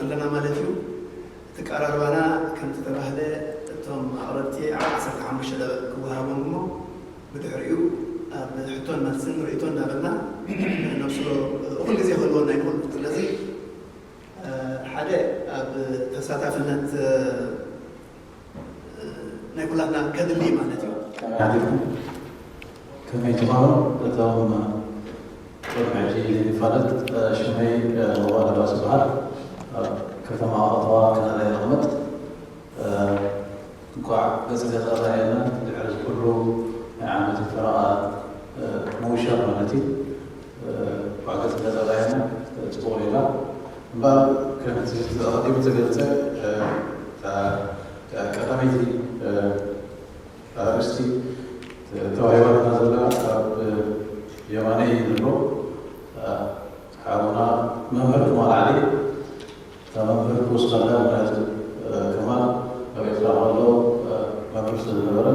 ኣለና ማለት እዩ። እቲ ቀራርባና ከምቲ ተባህለ እቶም ኣቕረብቲ ኣብ ዓሰርተ ሓሙሽተ ደቂቕ ክወሃቦም እሞ ብድሕሪኡ ኣብ ሕቶን መልስን ርእይቶ እንዳበልና ነብስሎ እኹል ግዜ ክህልወና ይኽእል። ስለዚ ሓደ ኣብ ተሳታፍነት ናይ ኩላትና ከድሊ ማለት እዩ። ሓቲትኩም ከመይ ትኾኑ? እቶም ቅድሚ ሕጂ ዘይንፋለጥ፣ ሽመይ መዋደባ ዝበሃል ኣብ ከተማ ኦታዋ ካናዳ ይቕመጥ። እንኳዕ ገጽ ገዛ ራእየና ድሕሪ ኩሉ ናይ ዓመት ፈረቓ ምውሻብ ማለት እዩ። እንኳዕ ገጽ ገዛ ራእየና ጽቡቕ ሌላ እምበኣር ከምቲ ኣቐዲሙ ተገልጸ ቀዳመይቲ ኣርእስቲ ተዋሂባትና ዘላ ኣብ የማነይ ዘሎ ሓውና መምህር ከማል ዓሊ እታ መምህር ክወስዳ ምክንያቱ ከማል ኣብ ኤርትራ ከሎ መምህር ስለዝነበረ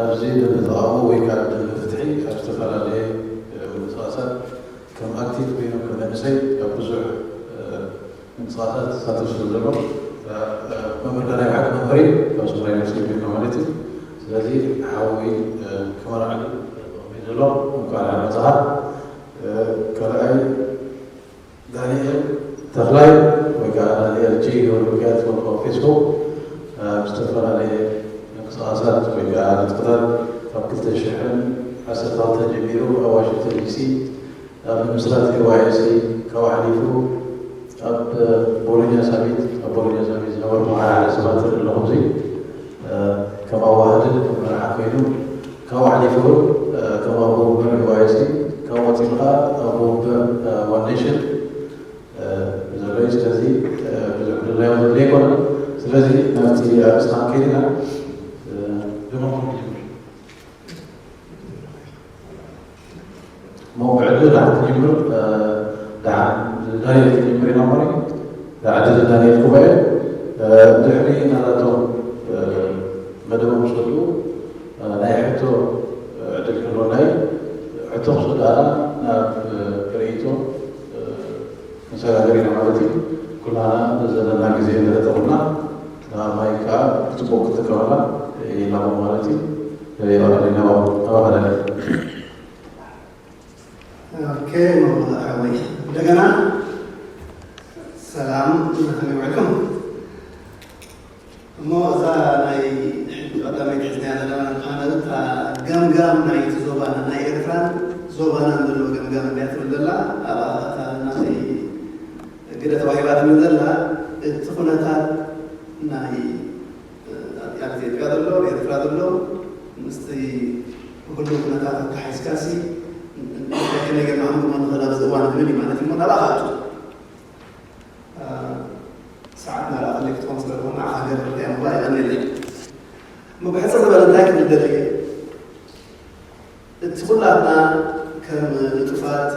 ኣብዚ ደንበ ተቓውሞ ወይ ከዓ ደንበ ፍትሒ ኣብ ዝተፈላለየ ምንቅስቃሳት ከም ኣክቲቭ ኮይኑ ከም መንእሰይ ኣብ ብዙሕ ምንቅስቃሳት ዝሳተፍ ስለ ዘሎ መምህር ዳናይ ብሓቂ መምህር እዩ ካብ ስፍራ ዩኒቨርሲቲ ኣሜሪካ ማለት እዩ። ስለዚ ሓወይ ከማል ዓሊ ተቐሚጡ ዘሎ እንኳዕ ደሓን መጻኻ። ካልኣይ ዳንኤል ተኽላይ ወይ ከዓ ዳንኤል ጂ ገብረሚካኤል ትፈልጦ ኣብ ፌስቡክ ኣብ ዝተፈላለየ ምንቅስቃሳት ወይ ከዓ ንጥፈታት ካብ ክልተ ሽሕን ዓሰርተ ክልተን ጀሚሩ ኣብ ዋሽንግተን ዲሲ ኣብ ምምስራት ኤዋይኤሲ ካብኡ ሓሊፉ ኣብ ቦሎኛ ሳሚት ኣብ ቦሎኛ ሳሚት ዝነበርኩ ሓደ ሓደ ሰባት ንርኢ ኣለኹ። እዚ ከም ኣዋሃድን ከም መራሒ ኮይኑ ካብኡ ሓሊፉ እውን ከም ኣቦ ወንበር ኤዋይኤሲ ካብኡ ቀፂሉ ከዓ ኣቦ ወንበር ዋን ኔሽን ዘሎ እዩ። ስለዚ ብዙሕ ድላዮ ዘድልዮ ኣይኮነን። ስለዚ ናብቲ ኣርእስትና ክንከይድ ኢና። ብመን ክጀምር? እሞ ብዕድል ደሓን ክጅምር ደሓን ዳንኤል ክጅምር ኢና ማለት እዩ። ዕድል ዳንኤል ጉባኤ ድሕሪ ናታቶም መደቦም ክሰዱ ናይ ሕቶ ዕድል ክህልወና እዩ። ሕቶ ክሰዱ ኣና ናብ ርእይቶ ንሰጋገር ኢና ማለት እዩ። ኩላና ዘለና ግዜ እንተተጠቕምና ማይ ከዓ ብፅቡቅ ክጥቀመላ ይላቦ ማለት እዩ። የቐለና ተባህላለ ኦኬ መወላ ሓወይ እንደገና ሰላም ከመይ ውዕልኩም? እሞ እዛ ናይ ሕጂ ቀዳመይቲ ሒዝናያ ዘለና ፓነል እታ ገምጋም ናይቲ ዞባና ናይ ኤርትራን ዞባናን ዘለዎ ገምጋም እንድያ ትብል ዘላ። ኣብኣ እታ ናተይ ግደ ተዋሂባትኒ ዘላ እቲ ኩነታት ናይ ኣብ ኢትዮጵያ ዘሎ ኣብ ኤርትራ ዘሎ ምስቲ ብኩሉ ኩነታት ኣተሓሒዝካሲ እንታይ ከመይ ጌርና ክንግምግሞ ንኽእል ኣብዚ እዋን ዝብል እዩ ማለት እዩ። እሞ ናብኣ ክኣቱ ሰዓትና ደኣ ክልተ ክትኾን ስለ ዝኾነ ንዓኻ ሃገር ርድያ ምባል የቐንየለይ። እሞ ብሕጽር ዝበለ እንታይ ክብል ደልየ እቲ ኩላትና ከም ንጡፋት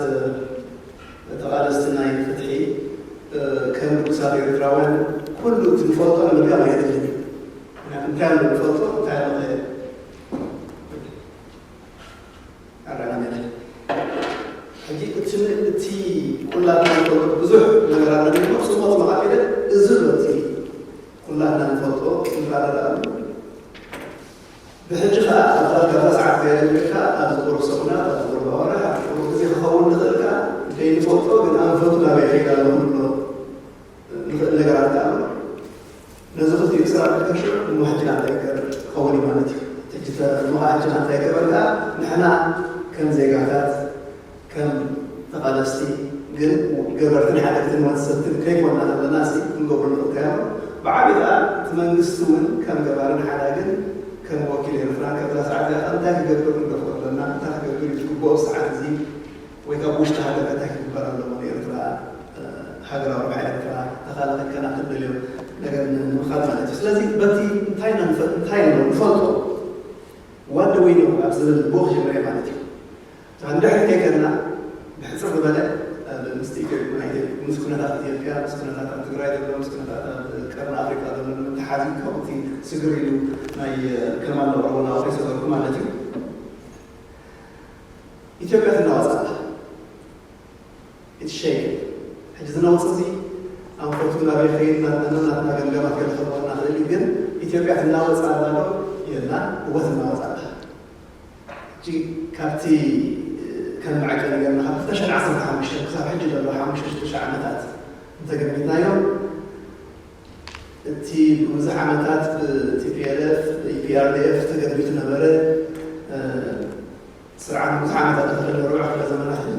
ተቓለስቲ ናይ ፍትሒ ከም ርጉሳት ኤርትራውያን ኩሉ እቲ ንፈልጦ ንምድጋም ኣየድልን እዩ። ምክንያቱ እንታይ ኣሎ ንፈልጦ እንታይ ኣሎ ኣራና መለ ሕጂ እቲ እቲ ኩላትና ንፈልጦ ብዙሕ ነገር ኣሎ። ጽሞት መቓፊለ እዚ ኣሎ እቲ ኩላትና ንፈልጦ ንረዳዳኣሉ ብሕጂ ከዓ ኣብ ዳርጋ እዛ ሰዓት እዚኣ ጀሚርካ ኣብዚ ቁሩብ ሰሙናት፣ ኣብዚ ቁሩብ ኣዋርሕ፣ ኣብዚ ቁሩብ ግዜ ክኸውን ንኽእል ከዓ ከይንፈልጦ ግን ኣንፈቱ ናበይ ይኸይድ ኣሎ ክንብሎ ንኽእል ነገራት ከዓ ኣሎ። ነዚ ክልቲኡ ስራሕ ክትከሽፍ እሞ ሕጂ ከዓ እንታይ ይገበር ክኸውን እዩ ማለት እዩ። ሕጂ እሞ ከዓ ሕጂ ከዓ እንታይ ይገበር ከዓ ንሕና ከም ዜጋታት ከም ተቓለስቲ ግን ገበርትን ሓደግትን ወንሰብትን ከይኮና ዘለና ሲ ክንገብሩ ንኽእል ከያኑ ብዓቢ ከኣ እቲ መንግስቲ እውን ከም ገባርን ሓዳግን ከም ወኪል ኤርትራ ከብዛ ሰዓት እዚኣ እንታይ ክገብር ንደፍኦ ኣለና እንታይ ክገብር እዩ ዝግብኦ ሰዓት እዚ ወይ ካብ ውሽጢ ሃገር እንታይ ክግበር ኣለዎ ንኤርትራ ሃገራዊ ረብሓ ኤርትራ ተኻለ ክንከናኸን ደልዮ ነገር ንምኻድ ማለት እዩ ስለዚ በቲ እንታይ እንታይ ንፈልጦ ዋደ ወይ ኣብ ዝብል ብኡ ክጀምር ማለት እዩ እንድሕር ከይከድና ብሕፅር ዝበለ ምስቲ ኢትዮጵያ ምስ ኩነታት ኢትዮጵያ ምስ ኩነታት ኣብ ትግራይ ዘሎ ምስ ኩነታት ኣብ ቀርኒ ኣፍሪካ ዘሎ ንምትሓዝ እዩ ከምኡ እቲ ስግር ኢሉ ናይ ከማል ዘቕረቦ ናብኡ ከይሰገርኩ ማለት እዩ ኢትዮጵያ ትናወፅ ኣላ እቲ ሸይን ሕጂ ዝነውፅ እዚ ኣንፈቱ ናበይ ከይድና ነናትና ገምገማት ገለ ክህልወና ክእል እዩ። ግን ኢትዮጵያ ትናወጽ ኣላ ዶ? የላ። እወ ትናወጽ ኣላ። ሕጂ ካብቲ ከም መዐቀኒ ገርና ካብ ክልተ ሽሕን ዓሰርተ ሓሙሽተ ክሳብ ሕጂ ዘሎ ሓሙሽተ ሽዱሽተ ዓመታት እንተገሚትናዮ፣ እቲ ብዙሕ ዓመታት ብቲፒኤልኤፍ ኢፒአርዲኤፍ ተገሚቱ ነበረ። ስርዓት ብዙሕ ዓመታት ተኸደነ ሩዕ ክፍለ ዘመናት ሒዙ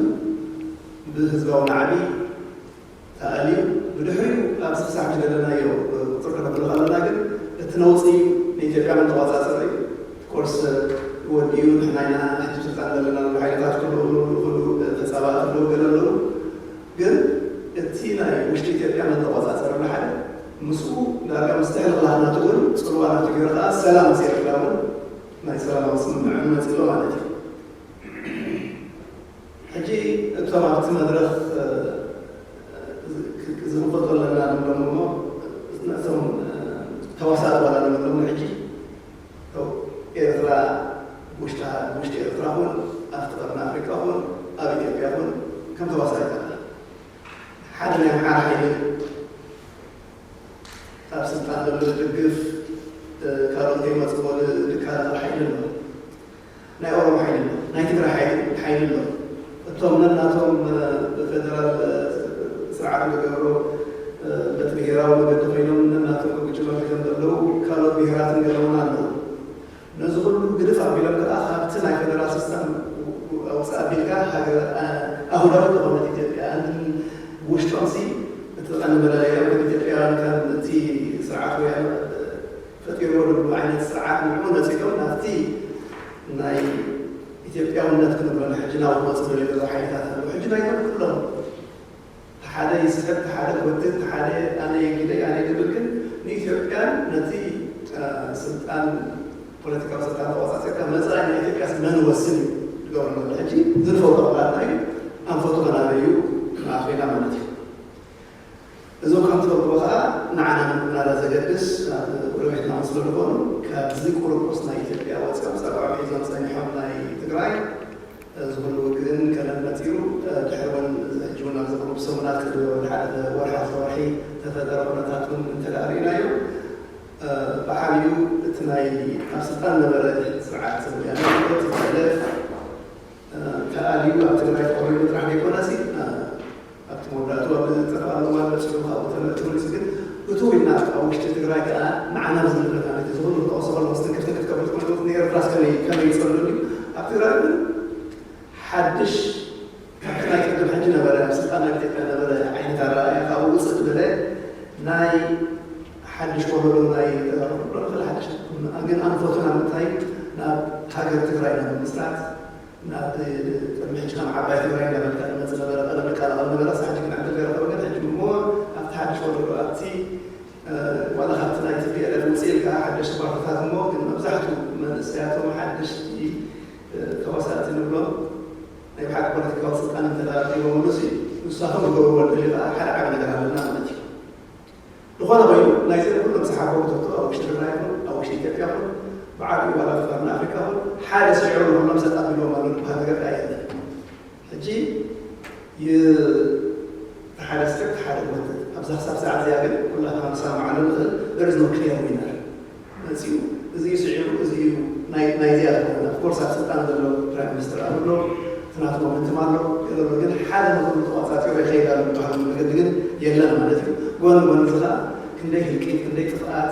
ብህዝባዊ ናዕቢ ተኣልዩ፣ ብድሕሪኡ ኣብዚ ክሳብ ሕጂ ዘለናዮ ቁፅሪ ክነፍልዮ ከለና ግን እቲ ነውፂ ንኢትዮጵያ መተቆፃፀሪ እዩ። ኮርስ ወዲኡ ንሕና ኢና ሕጂ ስልጣን ዘለና ሓይልታት ክህልው ክህልው ክህልው ተፃባእቲ ኣለዉ ገለ ኣለዉ። ግን እቲ ናይ ውሽጢ ኢትዮጵያ መተቆፃፀሪ ሓደ ምስኡ ዳርጋ ምስ ትሕልቕላኽ ናቱ እውን ፅልዋ ናቱ ገይሩ ከዓ ሰላም ምስ ኤርትራ እውን ናይ ሰላማዊ ስምምዕ መፂ ኣሎ ማለት እዩ። ሕጂ እቶም ኣብቲ መድረኽ ዝንፈልጦ ኣለና ንብሎም እሞ ነቶም ተዋሳእቲ ዋላ ንብሎም ሕጂ ኤርትራ ውሽጢ ውሽጢ ኤርትራ ኹን ኣብቲ ቀርኒ ኣፍሪቃ ኹን ኣብ ኢትዮጵያ ኹን ከም ተዋሳእቲ ኣላ። ሓደ ናይ ኣምሓራ ሓይሊ ኣብ ስልጣን ዘሎ ዝድግፍ ካልኦት ከይመፅዎ ዝከላኸል ሓይሊ ኣሎ። ናይ ኦሮሞ ሓይሊ ኣሎ፣ ናይ ትግራይ ሓይሊ ሓይሊ ኣሎ። እቶም ነናቶም ብፌደራል ስርዓት ዝገብሮ በቲ ብሄራዊ መገዲ ኮይኖም ነናቶም ጉጅሎም ሒዞም ዘለዉ ካልኦት ብሄራትን ገለውን ኣለዉ። ነዚ ኩሉ ግድፍ ኣቢሎም ከዓ ካብቲ ናይ ፌደራል ሲስተም ኣውፅእ ኣቢልካ ሃገር ኣህዳዊ ዝኾነት ኢትዮጵያ ውሽጦምሲ እቲ ቀንዲ መለለያ ኢትዮጵያውያን ከም እቲ ስርዓት ወያነ ፈጢርዎ ዝብሉ ዓይነት ስርዓት ንዕኡ ነፂጎም ናብቲ ናይ ኢትዮጵያውነት ክንብሎ ንሕጂ ናብ ክመፁ ዝደልዩ ዘለዉ ሓይልታት ኣለዉ። ሕጂ ናይቶም ኩሎም ሓደ ይስሕብ፣ ሓደ ክወትት፣ ሓደ ኣነ የጊደይ ኣነ ድብል ግን ንኢትዮጵያን ነቲ ስልጣን ፖለቲካዊ ስልጣን ተቆፃፂርካ መፃኢ ናይ ኢትዮጵያ መን ወስን እዩ ዝገብሩ ዘሎ። ሕጂ ዝንፈው ተቕላትና እዩ ኣንፈቱ ከናበዩ ማእኸና ማለት እዩ። እዞም ከም ትፈልጥዎ ከዓ ንዓና ምናዳ ዘገድስ ኣብ ጎረቤትና ስለ ዝኾኑ ካብዚ ቁርቁስ ናይ ኢትዮጵያ ወፂኦም ፀግዖም ሒዞም ፀኒሖም ናይ ትግራይ እዚ ኩሉ ውግእን ከለን መፂኡ ድሕሪ እውን ሕጂ እውን ኣብዚ ቅሩብ ሰሙናት ቅድሚ ወርሒ ሓደ ወርሒ ክልተ ወርሒ ተፈጠረ ኩነታት እውን እንተደኣ ርኢናዮ ብዓብዩ እቲ ናይ ኣብ ስልጣን ነበረ ስርዓት ወያነ ቲፒኤልኤፍ ተኣልዩ ኣብ ትግራይ ተቆሪቡ ጥራሕ ዘይኮነሲ ኣብቲ መወዳእቱ ኣብ ዝጠፍኣሉ እዋን መፂኡ ካብኡ ተመልሱ ግን እቱ ኢልና ኣብ ውሽጢ ትግራይ ከዓ ንዓና ዝምልከት ማለት እዚ ኩሉ ተወሰኸሉ ስትንክፍ ትንክፍ ከብል ኩሉ ንኤርትራስ ከመይ ከመይ ይፀሉ እዩ ኣብ ትግራይ ግን ሓድሽ ካብቲ ናይ ቅድም ሕጂ ነበረ ኣብ ስልጣን ናይ ኢትዮጵያ ነበረ ዓይነት ኣረኣእያ ካብኡ ውፅእ ዝበለ ናይ ሓድሽ ወለዶ ናይ ተጋሩ ክብሎ ንኽእል ሓድሽ ግን ኣንፈቱ ናብ ምንታይ ናብ ሃገር ትግራይ ናብ ምስራት ናብ ቅድሚ ሕጂ ከም ዓባይ ትግራይ እንዳበልካ ዝመፅእ ነበረ ቀደም ይቀላቐል ነበረ ሕጂ ግን ዕድል ገረኸበ ግን ሕጂ እሞ ኣብቲ ሓድሽ ወለዶ ኣብቲ ዋላ ካብቲ ናይ ቲፒኤልኤፍ ውፅእ ኢልካ ሓደሽቲ ፓርትታት እሞ ግን መብዛሕትኡ መንእሰያቶም ሓደሽቲ ተዋሳእቲ ንብሎም ናይ ብሓቂ ፖለቲካዊ ስልጣን እንተዳረኪቦምሉ ሲ ንሳቶም ዝገብርዎ ዕድል ከዓ ሓደ ዓቢ ነገር ኣለና ማለት እዩ። ዝኾነ ኮይኑ ናይዚ ኩሎም ዝሓበሩ ተቶ ኣብ ውሽጢ ትግራይ ይኹን ኣብ ውሽጢ ኢትዮጵያ ይኹን ብዓቢኡ ዋላ ኣብ ቀርኒ ኣፍሪካ ይኹን ሓደ ስዒሩ ንኩሎም ሰብ ኣቢልዎም ኣሎ ዝበሃል ነገር ከዓ የለን። ሕጂ ሓደ ስሕብ ሓደ ወተት ኣብዛ ክሳብ ሰዓት እዚኣ ግን ኩላትና ንሰማማዓሉ ንኽእል there is no clear winner መፂኡ እዚ እዩ ስዒሩ እዚ እዩ ናይዚኣ ዝኾነ of course ኣብ ስልጣን ዘሎ ፕራይም ሚኒስትር ኣሎ እቲ ናቱ ሞመንትም ኣሎ ዘሎ ግን ሓደ ንኩሉ ተቋፃፂሩ ይኸይድ ኣሎ ዝበሃል መገዲ ግን የለን ማለት እዩ። ጎኒ ጎኒ እዚ ከዓ ክንደይ ህልቂት ክንደይ ጥፍኣት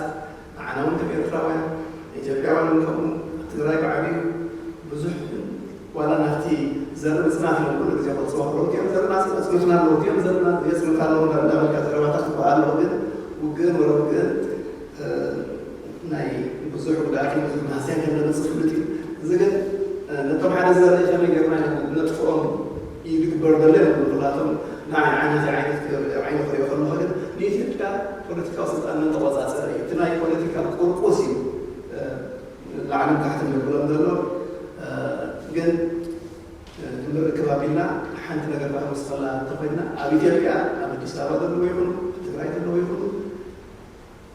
ንዓና እውን ከም ኤርትራውያን ንኢትዮጵያውያን እውን ከምኡ ኣብ ትግራይ ብዓብዩ ብዙሕ ዋላ ናብቲ ዘርኢ ምፅናት ኢሎም ኩሉ ግዜ ክቕፅዋ ከለዉ እቲኦም ዘርኢ ናፅ- ኣፅንትና ኣለዉ እቲኦም ዘርኢ ናፅ- የፅንት ኣለዉ እንዳ- እንዳበልካ ዘረባታት ትበሃል ኣለዉ ግን ውግእን ወረ ውግእን እ፣ ናይ ብዙሕ ጉድኣት ብዙሕ ማህስያን ከም ዘምፅእ ፍሉጥ እዩ እዚ ግን እ፣ ነቶም ሓደ ዘርኢ ከመይ ጌርና ኢና ነጥፍኦም እዩ ዝግበር ዘሎ እዮም ምክንያቶም ንዓይ ዓይነት ዓይነት ክርኢ- ዓይነ ክሪኦ ከለኹ ግን ንኢትዮጵያ ፖለቲካዊ ስልጣን መን ተቆፃፀረ እዩ እቲ ናይ ፖለቲካ ቁርቁስ እዩ እ፣ ላዕልን ታሕትን ዘብሎም ዘሎ ግን ድምር ክባቢልና ሓንቲ ነገር ባ ክወስኸላ እንተኮይና ኣብ ኢትዮጵያ ኣብ ኣዲስ ኣበባ ዘለዎ ይኹኑ ኣብ ትግራይ ዘለዎ ይኹኑ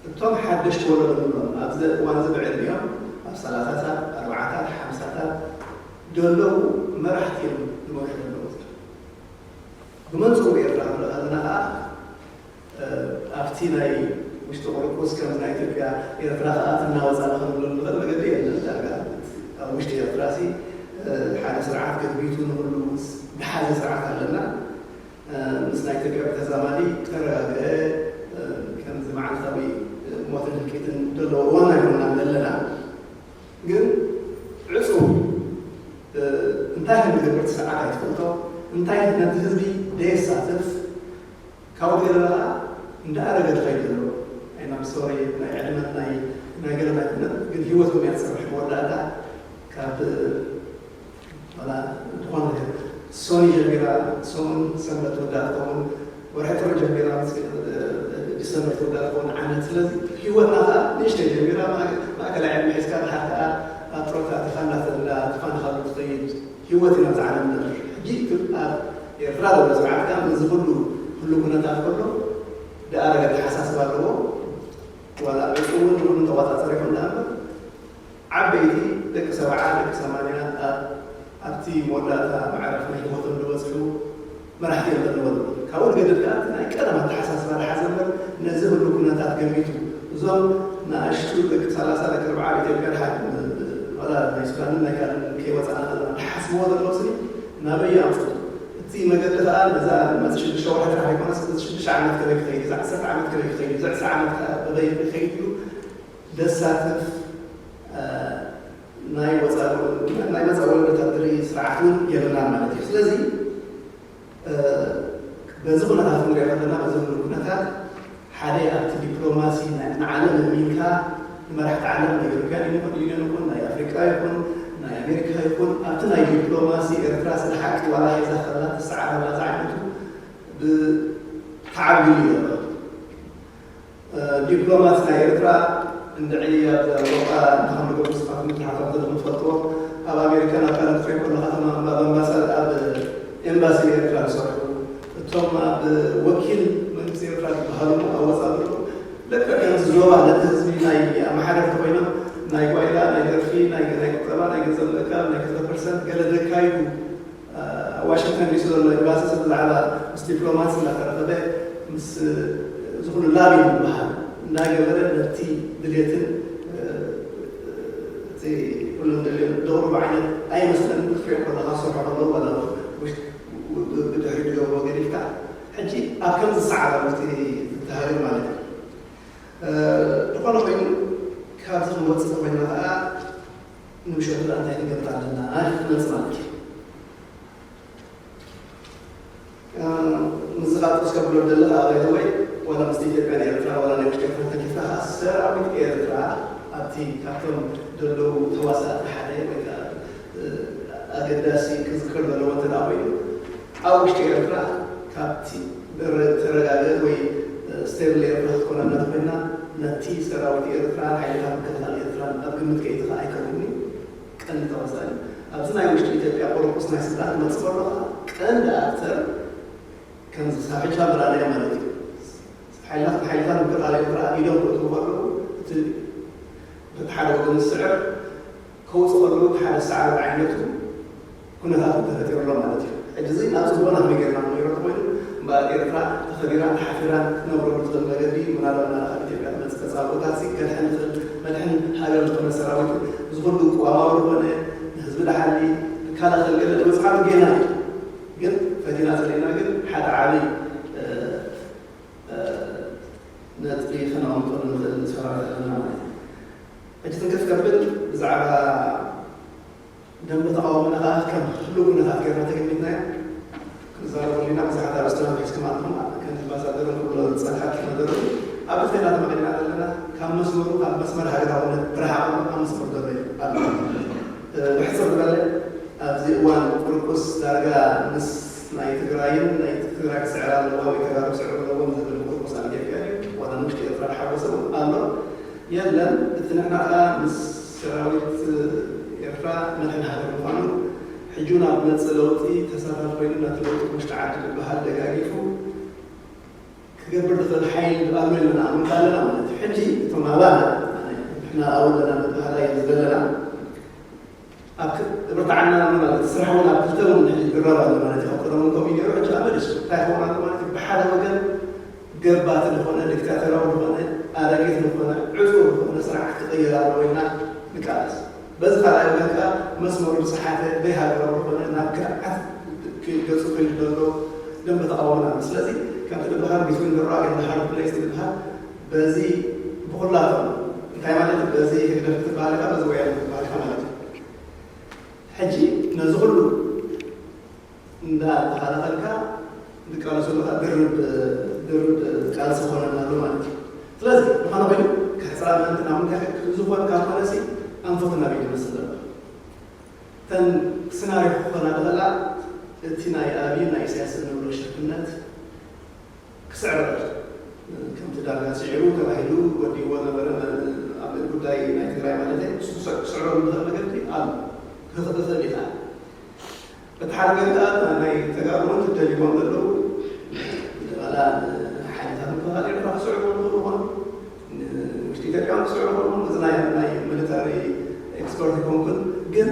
እቶም ሓደሽቲ ወለዶ ንብሎም ኣብዚ እዋን እዚ ብዕድሚኦም ኣብ ሰላሳታት ኣርባዓታት ሓምሳታት ዘለዉ መራሕቲ እዮም ዝመርሑ ዘለዉ ብመንፅሩ ኤርትራ ንርኢ ከለና ከዓ ኣብቲ ናይ ውሽጢ ቁርቁስ ከም ናይ ኢትዮጵያ ኤርትራ ከኣ ትናወጻ ንኽንብሎ ንኽእል መገዲ የለን። ዳርጋ ኣብ ውሽጢ ኤርትራ ሲ ሓደ ስርዓት ገቢቱ ንኹሉ ዝሓዘ ስርዓት ኣለና። ምስ ናይ ኢትዮጵያ ብተዛማዲ ተረጋግአ ከምዚ መዓልታዊ ሞትን ህልቂትን ዘለዎ እዋን ኣይኮንና ዘለና። ግን ዕፁ እንታይ ከም ዝገብር እቲ ስርዓት ኣይትፈልጦ፣ እንታይ ነቲ ህዝቢ ደየሳትፍ፣ ካብኡ ገለ ከዓ እንዳኣረገ ዝኸይድ ዘሎ ናይ ናብ ሶሪ ናይ ዕድመት ናይ ናይ ገለ ኣይኮነን፣ ግን ህይወት እውን እያ ትሰርሕ። መወዳእታ ካብ ዋላ ዝኾነ ነገር ሶኒ ጀሚራ ሰሙን ሰንበት ትወዳእ ትኸውን፣ ወርሒ ጥሪ ጀሚራ ምስ ዲሰምበር ትወዳእ ትኸውን ዓመት። ስለዚ ህይወትና ከዓ ንእሽተይ ጀሚራ ማእከላይ ዕድመ ሒዝካ ድሓር ከዓ ኣብ ጥሮታ ተፋናፈላ ተፋንኻሉ ትኸይድ ህይወት ኢና ኣብዚ ዓለም ንነብር። ሕጂ ኣብ ኤርትራ ዘሎ ስርዓት ከዓ ምስዚ ኩሉ ኩሉ ኩነታት ከሎ ደኣረገ ኣተሓሳስባ ኣለዎ። ዋላ ዕፁ እውን ንኩሉ ተቋፃፀሪ ይኹን ደኣ እምበር ዓበይቲ ደቂ ሰብዓ ደቂ ሰማንያ ኣብቲ መወዳእታ መዕረፍ ናይ ህይወቶም ዝበፅሑ መራሕቲ እዮም ዘለዎም። ካብኡ ንገድል ከዓ እቲ ናይ ቀደም ኣተሓሳስባ ዝሓዘ እምበር ነዚ ኩሉ ኩነታት ገሚቱ እዞም ንኣሽቱ ደቂ ሰላሳ ደቂ ኣርብዓ ኣብ ኢትዮጵያ ድሓር ዋላ ናይ ሱዳንን ናይ ካልእን ከይወፃና ከለና ዝሓስብዎ ዘለዉ ስኒ ናበይ ኣምፅኡ? እቲ መገዲ ከዓ ነዛ መፂ ሽዱሽተ ወርሒ ጥራሕ ኣይኮነስ እዚ ሽዱሽተ ዓመት ከበይ ክኸይድ፣ እዚ ዓሰርተ ዓመት ከበይ ክኸይድ፣ እዚ ዕስራ ዓመት ከዓ በበይ ክኸይድ ኢሉ ዘሳትፍ ናይ ወፃኢ ናይ መፃኢ ወለዶታት ዝርኢ ስርዓት እውን የብልናን ማለት እዩ። ስለዚ በዚ ኩነታት ክንሪኦ ከለና በዚ ኩሉ ኩነታት ሓደ ኣብቲ ዲፕሎማሲ ንዓለም እሚንካ ንመራሕቲ ዓለም ናይ ዩሮፒያን ዩኒዮን ይኹን ናይ ኣፍሪቃ ይኹን ናይ ኣሜሪካ ይኹን ኣብቲ ናይ ዲፕሎማሲ ኤርትራ ስለ ሓቂ ዋላ ሒዛ ከላ ትሰዓረላ ዝዓይነቱ ብተዓብዩ እዩ ዘሎ። ዲፕሎማት ናይ ኤርትራ እንድዒ ኣብ ኣውሮጳ እንተኸምልኩም ንስኻትኩም ትሓቶም ዘለኹም ትፈልጥዎ። ኣብ ኣሜሪካ ናብ ካልእ ክትሪኦ ከለኻ እቶም ኣብ ኣምባሳድ ኣብ ኤምባሲ ኤርትራ ዝሰርሑ እቶም ኣብ ወኪል መንግስቲ ኤርትራ ዝበሃሉ ኣብ ወፃኢ ዘለዉ ልክዕ ከምዚ ዞባ ነቲ ህዝቢ ናይ ኣመሓደርቲ ኮይኖም ናይ ጓይላ ናይ ደርፊ ናይ ናይ ቁጠባ ናይ ገንዘብ ምእካብ ናይ ክልተ ፐርሰንት ገለ ዘካይዱ ኣብ ዋሽንግተን ዲሲ ዘሎ ኤምባሲ ሰብ ብዛዕባ ምስ ዲፕሎማት እናተረኸበ ምስ ዝኹሉ ላቢ ዝበሃል እናገበረ ነቲ ድሌትን እቲ ኩሉ ንደልዮ ደቕርቦ ዓይነት ኣይመስለኒ ክትሪኦ ከለኻ ዝሰርሖ ከለዉ ዋላ ብድሕሪ ዝገብሮ ገዲፍካ ሕጂ ኣብ ከምዚ ዝሰዓረ ውሽጢ ትሃገር ማለት እዩ። ዝኾነ ኮይኑ ካብዚ ክንወፅእ ኮይና ከዓ ንምሸቱ ደኣ እንታይ ክንገብር ኣለና ክመፅእ ማለት እዩ። ምዝኻጥ እስከ ብሎ ደለኻ ኣባይ ወይ ዋላ ምስ ኢትዮጵያ ኤርትራ ዋላ ናይ ውሽጢ ኤርትራ ተኪፍካ ከዓ ሰራዊት ኤርትራ ኣብቲ ካብቶም ዘለዉ ተዋሳእቲ ሓደ ወይ ከዓ ኣገዳሲ ክዝከር ዘለዎ እንተ ኮይኑ ኣብ ውሽጢ ኤርትራ ካብቲ ተረጋገ ወይ ስቴብል ኤርትራ ክትኮና እናተኮይና ነቲ ሰራዊት ኤርትራ ሓይልታት ምክልኻል ኤርትራ ኣብ ግምት ከይትኻ ኣይከውን እዩ። ቀንዲ ተዋሳኢ ኣብዚ ናይ ውሽጢ ኢትዮጵያ ቆረቆስ ናይ ስልጣን ክመፅእ ከሎ ከዓ ቀንዲ ኣክተር ከምዚ ሳፊቻ ብራንያ ማለት እዩ። ሓይልታት ሓይልታት ምክልኻል ኤርትራ ኢዶም ክእትዉ ከለዉ እቲ በቲ ሓደ ወገን ዝስዕር ከውፅእ ከለዉ እቲ ሓደ ዝሰዓረ ዝዓይነቱ ኩነታት ተፈጢሩ ኣሎ ማለት እዩ። ሕጂ እዚ ናብ ፅቡቕና ከመይ ጌርና ክንቕይሮ እንተኮይኑ እምበኣር ኤርትራ ተኸቢራን ተሓፊራን ክትነብረሉ ትኽእል መገዲ ምናልባት ናብ ኢትዮጵያ ትመፅእ ተፃብኦታት ሲ ከድሕን ትኽእል መድሕን ሃገር ዝኾነ ሰራዊት ዝኹሉ ቅዋማዊ ዝኾነ ንህዝቢ ድሓሊ ክከላኸል ገለ ዝበፅሓሉ ጌና እዩ። ግን ፈቲና ፀሊእና ግን ሓደ ዓብዪ ነጥቢ ከነቐምጠሉ ንኽእል ሰራዊት ኣለና ማለት እዩ። ሕጂ ትንክፍ ከብል ብዛዕባ ደንበ ተቓውሞና ከዓ ከም ህሉው ኩነታት ጌርና ተገሚትናዮ ክንዛረበሉ ኢና። ብዙሓት ኣርእስቲ መምሒስኩም ኣለኹም። ከም ኣምባሳደር ኩሎ ዝጸንሐት መደሩ ኣብ ክልቴና ተመቒልና ዘለና ካብ መስመሩ ካብ መስመር ሃገራውነት ብርሓቕ ኣሎ ኣብ መስመር ዘሎ እዩ ኣሎ። ብሕጽር ዝበለ ኣብዚ እዋን ቁርቁስ ዳርጋ ምስ ናይ ትግራይን ናይ ትግራይ ክስዕር ኣለዋ ወይ ተጋሩ ክስዕር ኣለዎም ዝብል ቁርቁስ ኣብ ኢትዮጵያ እዩ። ዋላ ንውሽጢ ኤርትራ ዝሓወሰ እውን ኣሎ የለን። እቲ ንሕና ከዓ ምስ ሰራዊት ኤርትራ መድሕን ሃገር ምዃኑ ሕጂ እውን ኣብ መጽእ ለውጢ ተሳታፊ ኮይኑ ነቲ ለውጢ ውሽጢ ዓዲ ዝበሃል ደጋጊፉ ክገብር ዝኽእል ሓይሊ ኣሎ ኢልና ንኣምን ኣለና ማለት እዩ። ሕጂ እቶም ኣባላት ንሕና ኣብኡ ኣለና ዝበሃል ኣየለ ዘለና ኣብ ክ- ብርትዓና ኣሎ ማለት እዩ። ስራሕ እውን ኣብ ክልተ እውን ሕጂ ይድረብ ኣሎ ማለት እዩ። ኣብ ቀደም እውን ከምኡ እዩ ነይሩ፣ ሕጂ ኣብ መሊሱ እንታይ ክኸውን ኣሎ ማለት እዩ። ብሓደ ወገን ገባቲ ዝኾነ፣ ዲክታተራዊ ዝኾነ፣ ኣረጊት ዝኾነ፣ ዕጹር ዝኾነ ስርዓት ክቕየር ኣለዎ ኢልና ንቃለስ። በዚ ካልኣይ ወገን ከኣ መስመሩ ዝሰሓተ ዘይሃገራዊ ዝኾነ፣ ናብ ግርዓት ገጹ ከይዱ ዘሎ ደንበ ተቓውሞና ኣሎ። ስለዚ ከምቲ ዝበሃል between the rock and the hard place ዝበሃል፣ በዚ ብኹላቶም እንታይ ማለት እዩ? በዚ ህግደፍ ክትበሃል ኢኻ፣ በዚ ወያነ ክትበሃል ኢኻ ማለት እዩ። ሕጂ ነዚ ኩሉ እንዳተኸላኸልካ ዝቃለሱ ዘለኻ ድርብ ድርብ ቃልሲ ክኾነና ኣሎ ማለት እዩ። ስለዚ ዝኾነ ኮይኑ ክሕፅራ ምእንቲ ናብ ምንታይ ዝኾን ካብ ኮነሲ ኣንፈትና ቤት ይመስል ዘሎ። እተን ስናሪዮ ክኾና ዝኽእላ እቲ ናይ ኣብይን ናይ ኢሳያስን ንብሎ ሽርክነት ክስዕር ከምቲ ዳርጋ ስዒሩ ተባሂሉ ወዲእዎ ነበረ ኣብ ጉዳይ ናይ ትግራይ ማለት እዩ። ንሱ ክስዕሮ ዝኽእል መገዲ ኣሎ። ክኽእል ይኽእል። በቲ ሓደ ገንዳ ናይ ተጋሩ እውን ትደልይዎም ዘለዉ ዋላ ሓይልታት ምክልኻል ኤርትራ ክስዕሩ ይኽእሉ ይኾኑ። ውሽጢ ኢትዮጵያ ክስዕሩ ይኽእሉ። እዚ ናይ ናይ ሚሊታሪ ኤክስፐርት ይኮንኩን፣ ግን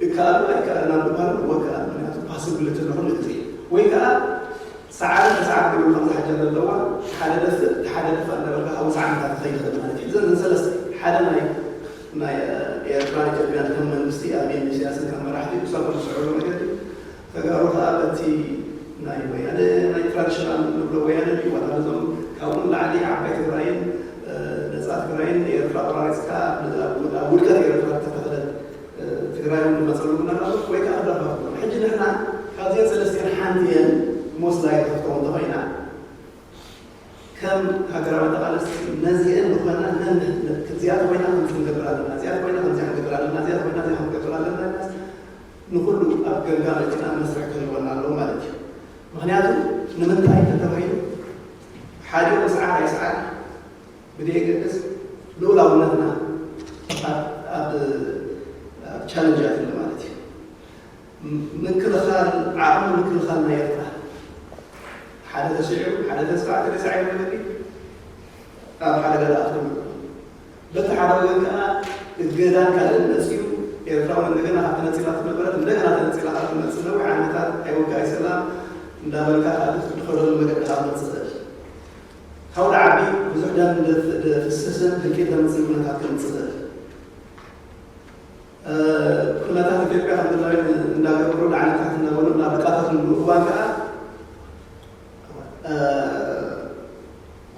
ይከኣሉ ኣይከኣልን ኣብ ምባል ወከኣል። ምክንያቱ ፓስብሊቲ ኣለኹ ንግዜ ወይ ከዓ ሰዓረ ተሰዓረ ዝብል ከም ዝሓጀር ዘለዋ ሓደ ደፍእ እቲ ሓደ ደፍእ እንዳበልካ ካብ ውፅዓንታት ይኸይድ ይኽእል ማለት እዩ። እዘን ሰለስተ ሓደ ናይ ናይ ኤርትራን ኢትዮጵያን ከም መንግስቲ ኣብየን ኢሳያስን ከም መራሕቲ እሳቶም ዝስዕሩ መገዲ ተጋሩ ከዓ በቲ ናይ ወያነ ናይ ትራዲሽናል ንብሎ ወያነ ድዩ ዋላ ነዞም ካብኡ ንላዕሊ ዓባይ ትግራይን ነፃ ትግራይን ኤርትራ ቆራሪፅካ ኣብ ውድቀት ኤርትራ ዝተተኽለት ትግራይ እውን ንመፀሉ ምናልባት ወይ ከዓ ክደፋፍሩ ሕጂ ንሕና ካብዚአን ሰለስቲአን ሓንቲ እየን ሞስላይ ክትከውን ተኮይና ከም ሃገራዊ ተቃለስቲ ነዚአን ዝኾና ነን ክዚኣት ኮይና ከምዚ ክንገብር ኣለና እዚኣት ኮይና ከምዚ ክንገብር ኣለና እዚኣት ኮይና እዚኣ ክንገብር ኣለና ኢልናስ ንኩሉ ኣብ ገምጋም እቲና መስርሕ ክህልወና ኣለዎ ማለት እዩ። ምክንያቱ ንምንታይ እንተተባሂሉ ሓዲኡ ይስዓር ኣይስዓር ብደየገድስ ልኡላውነትና ኣብ ቻለንጅ ኣትሉ ማለት እዩ። ምክልኻል ዓቕሚ ምክልኻል ናይ ኤርትራ ሓደ ተስዒቡ ሓደ ተስፋ ተደሳዒቡ መገዲ ኣብ ሓደጋ ዝኣትሉ በቲ ሓደ ወገን ከዓ እገዳን ካልእን መፅኡ ኤርትራውን እንደገና ካብ ተነፂላ ትነበረት እንደገና ተነፂላ ካብ ትመፅእ ነዊሕ ዓመታት ኣይወግኣይ ሰላም እንዳበልካ ካልእ ትድኸደሉ መገዲ ካብ መፅእ ካብ ዓቢ ብዙሕ ደም ፍስስን ህልቂት ዘምፅእ ኩነታት ከምፅእ ዝኽእል ኩነታት ኢትዮጵያ ከም ድላዩ እንዳገበሩ ላዕሊ ታሕቲ እንዳበሉ እንዳበጣፈትሉ እዋን ከዓ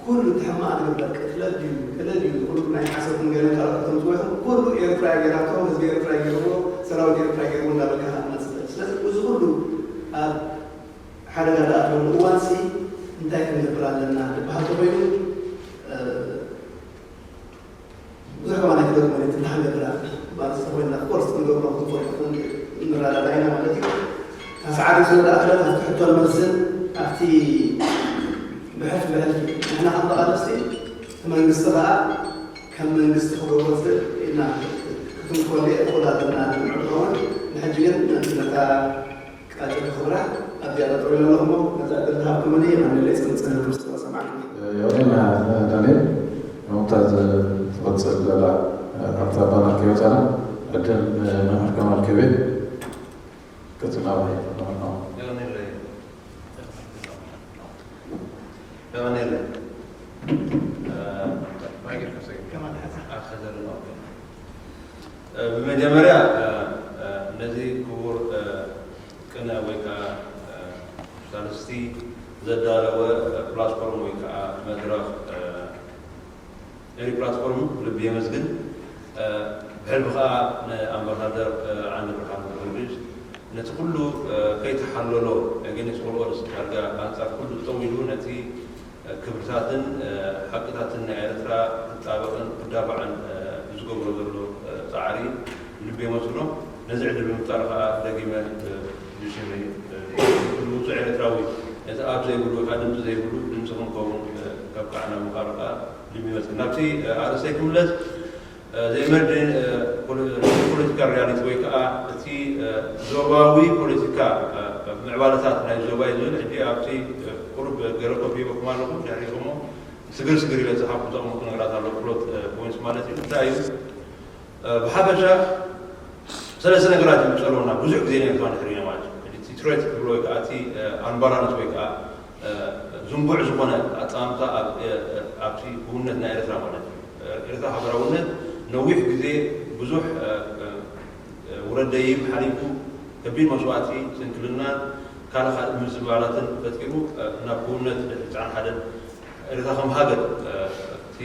ኩሉ እቲ ሕማቕ ዝግበር ቅትለት ድዩ ቅለ ድዩ ኩሉ ናይ ሓሰብን ገለን ካልኦት ከምፅዎ ይኹን ኩሉ ኤርትራ ገይራቶ ህዝቢ ኤርትራ ገይርዎ ሰራዊት ኤርትራ ገይርዎ እንዳበልካ ክትመፅእ ስለዚ እዚ ኩሉ ኣብ ሓደጋ ዝኣተወሉ እዋንሲ እንታይ ክንገብር ኣለና ዝበሃል ተኮይኑ ብዙሕ ከማና ክደግሞ ነት እንታይ ክንገብር ኣለና ማለት ተኮይንና ኮርስ ክንገብሮ ክንፈልጥኩም ንረዳዳ ኢና ማለት እዩ። ታስዓት ስለ ዝኣተለት ኣብቲ ሕቶን መልስን ኣብቲ ብሕልፊ ብሕልፊ ንሕና ከም ተቓለስቲ እቲ መንግስቲ ከዓ ከም መንግስቲ ክገብሮ ዝኽእል ኢልና ክትንኮል እየ እኹል ኣለና ንምዕብኸውን ንሕጂ ግን ነቲ ነታ ቃጭል ክብራ ኣብዚኣ ጠጠው ኢለ ኣለኹ እሞ ነዛ ዕድል ዝሃብኩምኒ የቐንየለይ። ጽንጽን ምስ ተሰማዕኩም። የቐንየልና ዳንኤል። ከምታ ዝቕጽል ዘላ ካብታ ባናር ከይወጻና ዕድል ንመምህር ከማል ክህብ እየ። ቀጽል ናባይ መምህር ከማል። የቐንየለይ። የቐንየለይ። ብመጀመርያ ነዚ ክቡር ቅነ ወይ ከዓ ሳልስቲ ዘዳለወ ፕላትፎርም ወይ ከዓ መድረኽ ኤሪ ፕላትፎርም ልቢ የመስግን። ብሕልፊ ከዓ ንኣምባሳደር ዓንደ ብርሃን ጊዮርጊስ ነቲ ኩሉ ከይተሓለሎ against all odds ዳርጋ ኣንፃር ኩሉ ጠው ኢሉ ነቲ ክብርታትን ሓቅታትን ናይ ኤርትራ ክጣበቕን ክዳባዕን ብዝገብሮ ዘሎ ፃዕሪ ልቢ የመስግኖ። ነዚ ዕድል ብምፍጣር ከዓ ደጊመ ብሽመይ ኩሉ ውፁዕ ኤርትራዊ ነቲ ኣብ ዘይብሉ ወይ ከዓ ድምፂ ዘይብሉ ድምፂ ክንከውን ከብቅዓና ምዃኑ ከዓ ልቢ ይመስል። ናብቲ ኣርእስተይ ክምለስ ዘኢመርጅን ፖለቲካል ሪያሊቲ ወይ ከዓ እቲ ዞባዊ ፖለቲካ ምዕባለታት ናይ ዞባ እዩ ዝብል ሕጂ ኣብቲ ቁሩብ ገለ ኮፒ ሂበኩም ኣለኹ ድሕሪኹሞ ስግር ስግር ኢለ ዝሓፍኩ ዘቕመጡ ነገራት ኣሎ ፕሎት ፖይንትስ ማለት እዩ እንታይ እዩ ብሓፈሻ ሰለስተ ነገራት እዩ ጸለውና ብዙሕ ግዜ ነርካ ንሕርዮ ማለት እዩ እቲ ትሬት ክብሎ ወይ ከዓ እቲ ኣንባላንስ ወይ ከዓ ዝንቡዕ ዝኾነ ኣጻምታ ኣብቲ ክውነት ናይ ኤርትራ ማለት እዩ። ኤርትራ ሃገራውነት ነዊሕ ግዜ ብዙሕ ውረድ ደይብ ሓሊፉ ከቢድ መስዋእቲ፣ ስንክልናን ካልእ ካልእ ምዝባላትን ፈጢሩ ናብ ክውነት ድሕሪ ትስዓን ሓደን ኤርትራ ከም ሃገር እቲ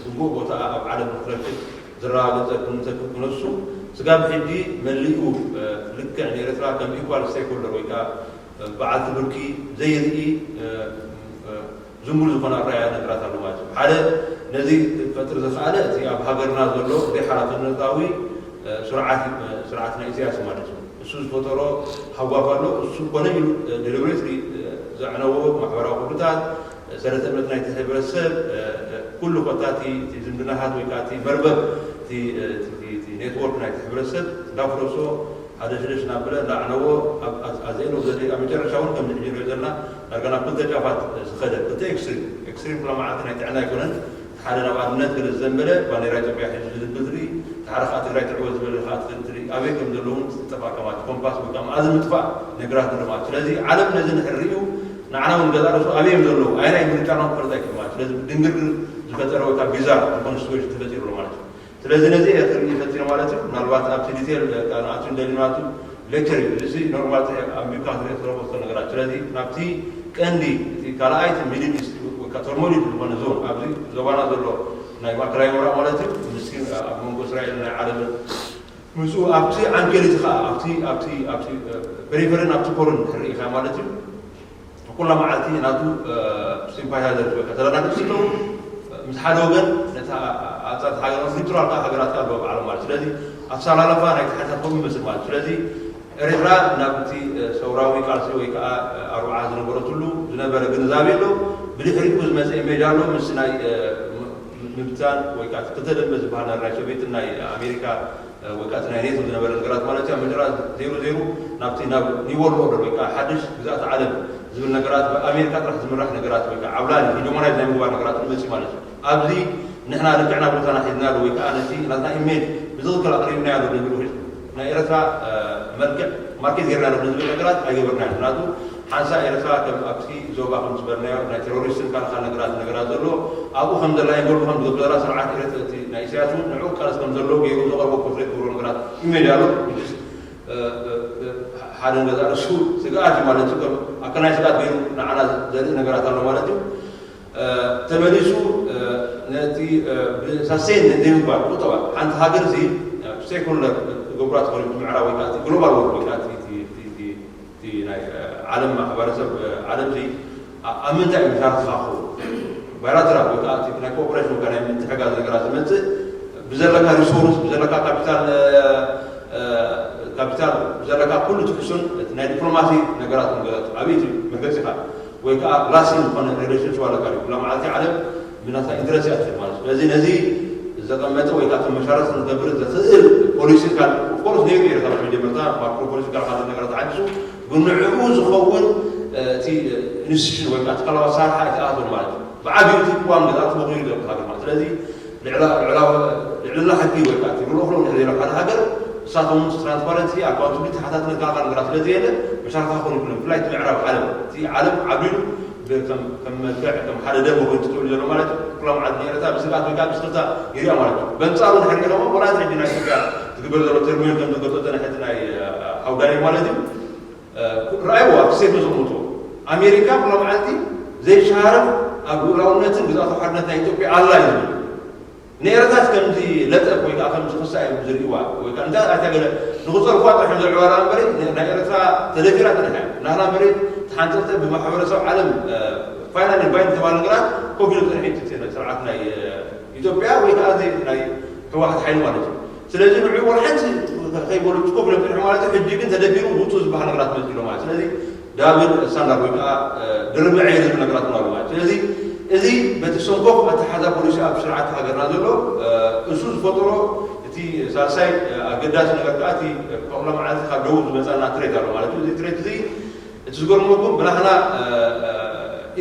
ግቡእ ቦታኣ ኣብ ዓለም ንክረክብ ዝረጋገጸ ክንተክእ ክነሱ ስጋብ ሕጂ መሊኡ ልክዕ ንኤርትራ ከም ኢኳል ስቴክሆልደር ወይ ከዓ በዓልቲ ብርኪ ዘይርኢ ዝንቡል ዝኾነ ኣረኣእያ ነገራት ኣሎ ማለት እዩ። ሓደ ነዚ ክፈጥር ዝኸኣለ እቲ ኣብ ሃገርና ዘሎ ዘይሓላፍነታዊ ስርዓት ስርዓት ናይ ኢሳያስ ማለት እዩ። እሱ ዝፈጠሮ ሃጓፍ ኣሎ። እሱ ኮነ ኢሉ ደሊብሬትሊ ዘዕነዎ ማሕበራዊ ክብርታት፣ ሰረተ እምነት ናይቲ ሕብረተሰብ፣ ኩሉ ኮታ እቲ ዝምድናታት ወይ ከዓ እቲ መርበብ እቲ ኔትወርክ ናይቲ ሕብረተሰብ እንዳፍረሶ ኣደሽደሽ እናበለ እንዳዕነዎ ኣዘይኖ ዘ ኣብ መጨረሻ እውን ከምዚ ሕጂ ንሪኦ ዘለና ዳርጋ ናብ ክልተ ጫፋት ዝኸደ ክልተ ኤክስትሪም ኤክስትሪም ኩላ መዓልቲ ናይ ጥዕና ኣይኮነን። ሓደ ናብ ኣድነት ገለ ዘንበለ ባንዴራ ኢትዮጵያ ሒዙ ዝድብል ትርኢ፣ ሓደ ከዓ ትግራይ ትዕወት ዝበለ ከዓ ትርኢ ኣበይ ከም ዘለዉ እውን ዝጠፋእካ ማለት ኮምፓስ ወይ ከዓ መኣዝን ምጥፋእ ነገራት ንርኢ ማለት። ስለዚ ዓለም ነዚ ንሕር ሪኡ ንዓና እውን ገዛ ርእሱ ኣበይ እዮም ዘለዉ ኣየናይ ምርጫና ክፈልጥ ኣይክእል ማለት። ስለዚ ድንግርግር ዝፈጠረ ወይ ከዓ ቢዛር ዝኾነ ሲትዌሽን ተፈጢሩ ኣሎ ማለት እዩ። ስለዚ ነዚ እየ ክርኢ ፈቲነ ማለት እዩ። ምናልባት ኣብቲ ዲቴል ንኣቱ እንደሊናቱ ሌክቸር እዩ እዚ ኖርማል ኣንቢብካ ትረክቦ ነገራት። ስለዚ ናብቲ ቀንዲ እቲ ካልኣይቲ ሚድል ኢስት ወይ ከዓ ተርሞይል ዝኾነ ዞን ኣብዚ ዞባና ዘሎ ናይ ማእከላይ ምብራቕ ማለት እዩ። ምስቲ ኣብ መንጎ እስራኤል ናይ ዓለምን ምስኡ ኣብቲ ዓንኬል እቲ ከዓ ኣብቲ ኣብቲ ኣብቲ ፔሪፈርን ኣብቲ ኮርን ትርኢ ኢኻ ማለት እዩ። ኩላ መዓልቲ ናቱ ሲምፓታይዘር ወይ ተረዳድእ ስለዉ ምስ ሓደ ወገን ነታ ኣንጻር ሓደ ወገን ሪቱራል ከዓ ሃገራት ኣለዎ ባዕሎም ማለት ስለዚ ኣሰላልፋ ናይ ተሓሳብ ከምኡ ይመስል ማለት ስለዚ ኤርትራ ናብቲ ሰውራዊ ቃልሲ ወይ ከዓ ኣርብዓ ዝነበረትሉ ዝነበረ ግንዛቤ ኣሎ። ብድሕሪኡ ዝመፀ ኢሜጅ ኣሎ ምስ ናይ ምብታን ወይ ከዓ ክልተ ደንበ ዝበሃል ናይ ሶቪየትን ናይ ኣሜሪካ ወይ ከዓ ናይ ኔቶ ዝነበረ ነገራት ማለት እዩ። ኣብ መጀመርያ ዜሩ ዜሩ ናብቲ ናብ ኒው ወርልድ ኦርደር ወይ ከዓ ሓድሽ ግዛእቲ ዓለም ዝብል ነገራት ብኣሜሪካ ጥራሕ ዝምራሕ ነገራት ወይ ከዓ ዓብላሊ ሂጀሞናይዝ ናይ ምግባር ነገራት እውን መፅዩ ማለት እዩ። ኣብዚ ንሕና ልክዕና ቦታና ሒዝናሉ ወይ ከዓ ነቲ ናትና ኢሜጅ ብትኽክል ኣቕሪብናዮ ዶ ዝብል ውሕጅ ናይ ኤርትራ መልክዕ ማርኬት ጌርናዮ ዶ ዝብል ነገራት ኣይገበርናዮ። ምክንያቱ ሓንሳእ ኤርትራ ከም ኣብቲ ዞባ ከም ዝበልናዮ ናይ ቴሮሪስትን ካልእ ካልእ ነገራት ነገራት ዘሎ ኣብኡ ከም ዘላ ይገብሩ ከም ዝገብሩ ዘላ ስርዓት ኤርትራ እቲ ናይ ኢሳያስ እውን ንዕኡ ቃልስ ከም ዘሎ ገይሩ ዘቐርቦ ፖርትሬት ዝገብሮ ነገራት ኢሜጅ ኣሎ። ሓደ ገዛ ርእሱ ስግኣት እዩ ማለት እዩ። ከም ኣካናይ ስግኣት ገይሩ ንዓና ዘርኢ ነገራት ኣሎ ማለት እዩ። ተመሊሱ ነቲ ሳስቴን ዘይምግባር ቁጠባ ሓንቲ ሃገር እዚ ስቴክሆልደር ክገብራ ትኽእል ምዕራብ ወይ ከዓ ግሎባል ወርልድ ወይ ከዓ ናይ ዓለም ማሕበረሰብ ዓለም እዚ ኣብ ምንታይ እዩ መሻርክትኻ ክኸውን ባይላተራል ወይ ከዓ ናይ ኮኦፐሬሽን ወይ ናይ ምትሕጋዝ ነገራት ዝመፅእ ብዘለካ ሪሶርስ ብዘለካ ካፒታል ካፒታል ብዘለካ ኩሉ ትሕሱን ናይ ዲፕሎማሲ ነገራት ንገራት ዓብይቲ መርገፂኻ ወይ ከዓ ላስቲንግ ዝኾነ ሪሌሽንሽፕ ኣለካ ድዩ? ኩላ መዓልቲ ዓለም ብናታ ኢንትረስት እያ ትብል ማለት እዩ። ስለዚ ነዚ ዘቐመጠ ወይ ከዓ ከም መሻርክቲ ንገብር ዘኽእል ፖሊሲ ካል ኦፍኮርስ ነይሩ ኤርትራ መጀመርታ ማክሮ ፖሊሲ ካል ካልእ ነገራት ተዓዲሱ ግን ንዕኡ ዝኸውን እቲ ኢንስቲቱሽን ወይ ከዓ ትካላዊ ኣሰራርሓ ኣይተኣተወን ማለት እዩ። ብዓቢኡ እቲ ቅዋም ገዛእቲ መኺኑ ዘሎ ሃገር ማለት ስለዚ ልዕላ ሕጊ ወይ ከዓ ሩል ኦፍ ሎው ድሕሪ ዘሎ ሓደ ሃገር ንሳቶም ትራንስፓረንሲ ኣካውንታብሊቲ ተሓታትነት ካልእ ካልእ ነገራት ስለ ዘየለ መሻርክታ ክኾኑ ይክእሉ ብፍላይ እቲ ምዕራብ ዓለም እቲ ዓለም ዓቢሉ ከም መልክዕ ከም ሓደ ደንበ ኮይኑ ትጥውል ዘሎ ማለት እዩ። ኩሎም ዓዲ ኤርትራ ብስግኣት ወይ ከዓ ብስክፍታ ይሪኣ ማለት እዩ። በንፃሩ ንሕሪኦ ከማ ወላ እቲ ሕጂ ናይ ኢትዮጵያ ዝግበር ዘሎ ተርሚኖን ከም ዝገልፆ ዝፀንሐ እቲ ናይ ኣውዳሪ ማለት እዩ። ረኣይዎ ኣብቲ ሴት ዘቕምጥዎ ኣሜሪካ ኩሎም ዓዲ ዘይሻረፍ ኣብ ልኡላውነትን ግዛኣት ሓድነት ናይ ኢትዮጵያ ኣላ እዩ ዝብል ንኤረታት ከምዚ ለጠፍ ወይ ከዓ ከምዚ ክሳ እዮም ዝርእይዋ ወይ ከዓ እንታይ ኣታ ገለ ንክፀርፉዋ ጥራሕ እዮም ዘልዕዋ ደኣ እምበሪ ናይ ኤረትራ ተደፊራ ጥራሕ እያ ናህና መሬት ተሓንፀፀ ብማሕበረሰብ ዓለም ፋይናል ባይን ዝተባለ ነገራት ኮፍ ኢሉ ጥራሕ እዩ ስርዓት ናይ ኢትዮጵያ ወይ ከዓ እዚ ናይ ህወሓት ሓይሊ ማለት እዩ ስለዚ ንዑ ወላ ሓንቲ ከይበሉ ኮፍ ኢሎም ጥራሕ ማለት እዩ ሕጂ ግን ተደፊሩ ውፁ ዝበሃል ነገራት መፅእ ኢሎ ማለት ስለዚ ዳብል ስታንዳርድ ወይ ከዓ ድርብ መዐየሪ ዝብል ነገራት እውን ኣሎ ማለት ስለዚ እዚ በቲ ሰንኮፍ ኣተሓዛ ፖሊሲ ኣብ ስርዓት ሃገርና ዘሎ እሱ ዝፈጠሮ እቲ ሳልሳይ ኣገዳሲ ነገር ከዓ እቲ ቁቕላ መዓልቲ ካብ ደቡብ ዝመፃና ትሬት ኣሎ ማለት እዩ እዚ ትሬት እዚ እቲ ዝገርመኩም ብናህና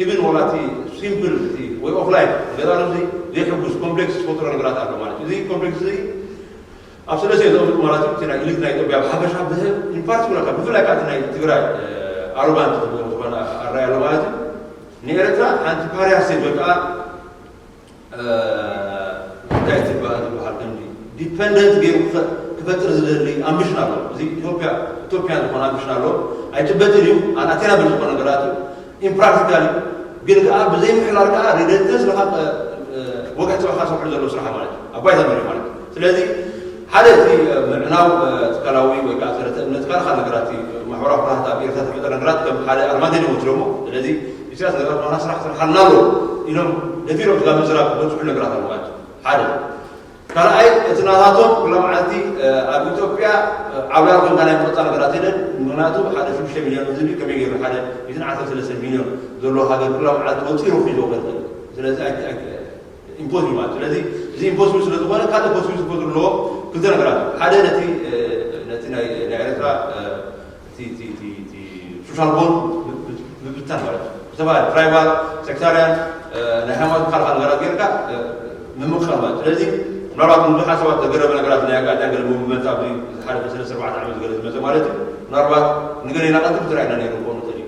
ኢቭን ወላ እቲ ሲምፕል እቲ ወይ ኦፍ ላይፍ ገዛ ርእሲ ዘይሕጉስ ኮምፕሌክስ ዝፈጠሮ ነገራት ኣሎ ማለት እዩ እዚ ኮምፕሌክስ እዚ ኣብ ሰለስተ ዘቕምጥ ማለት እዩ ናይ ኢሊት ናይ ኢትዮጵያ ብሓፈሻ ብህብ ኢንፓርቲኩላር ካብ ብፍላይ ከዓ ናይ ትግራይ ኣሮጋንት ዝኾነ ኣራይ ኣሎ ማለት እዩ ንኤርትራ ሓንቲ ፓርያ ስቴት ወይ ከዓ እንታይ ትበሃል ዝበሃል ከምዚ ዲፐንደንት ገይሩ ክፈጥር ዝደሊ ኣምቢሽን ኣሎ። እዚ ኢትዮጵያ ኢትዮጵያ ዝኾነ ኣምቢሽን ኣሎ። ኣይጭበጥን እዩ ኣናቴና ብዝኾነ ነገራት ኢምፕራክቲካል እዩ። ግን ከዓ ብዘይምሕላል ከዓ ሪደንተንስ ለካ ወግሒ ፅባሕ ከሰብሑ ዘሎ ስራሕ ማለት እዩ ኣብ ባይታ መሪሕ ማለት እዩ። ስለዚ ሓደ እቲ ምዕናው ትካላዊ ወይ ከዓ ሰረተ እምነት ካልካ ነገራት ማሕበራዊ ኩነታት ኣብ ኤርትራ ተፈጠረ ነገራት ከም ሓደ ኣድቫንቴጅ ወስዶሞ። ስለዚ ኢሳያስ ነገራት ማና ስራሕ ስርሓልና ኣሎ ኢሎም ደፊሮም ስጋብ ምዝራብ ዝበፅሑ ነገራት ኣሎ ማለት እዩ። ሓደ ካልኣይ እቲ ናታቶም ኩላ መዓልቲ ኣብ ኢትዮጵያ ዓብላል ኮንካ ናይ ምቕፃል ነገራት የለን። ምክንያቱ ሓደ ሽዱሽተ ሚሊዮን ህዝቢ ከመይ ገይሩ ሓደ ሚትን ዓሰርተ ሰለስተ ሚሊዮን ዘለዎ ሃገር ኩላ መዓልቲ ወፂሩ ሒዞ ከይኽእል። ስለዚ ኢምፖስብል ማለት ስለዚ እዚ ኢምፖስብል ስለ ዝኾነ ካልእ ፖስብል ዝፈጥሩ ኣለዎ። ክልተ ነገራት ሓደ ነቲ ነቲ ናይ ኤርትራ ሶሻል ቦንድ ምብታን ማለት እዩ። ዝተፈላለዩ ትራይባል፣ ሴክታርያን፣ ናይ ሃይማኖት ካልካ ነገራት ጌርካ ምምቕቃል ማለት ስለዚ ምናልባት ንብዙሓት ሰባት ዘገረመ ነገራት ናይ ኣጋጣሚ ገለ ሙቭመንት ኣብዚ ዝሓለፈ ሰለስተ ኣርባዕተ ዓመት ገለ ዝመፀ ማለት እዩ። ምናልባት ንገለ ኢና ቀልጥፍ ዝረኣየና ነይሩ ክኾኑ ይኽእል እዩ።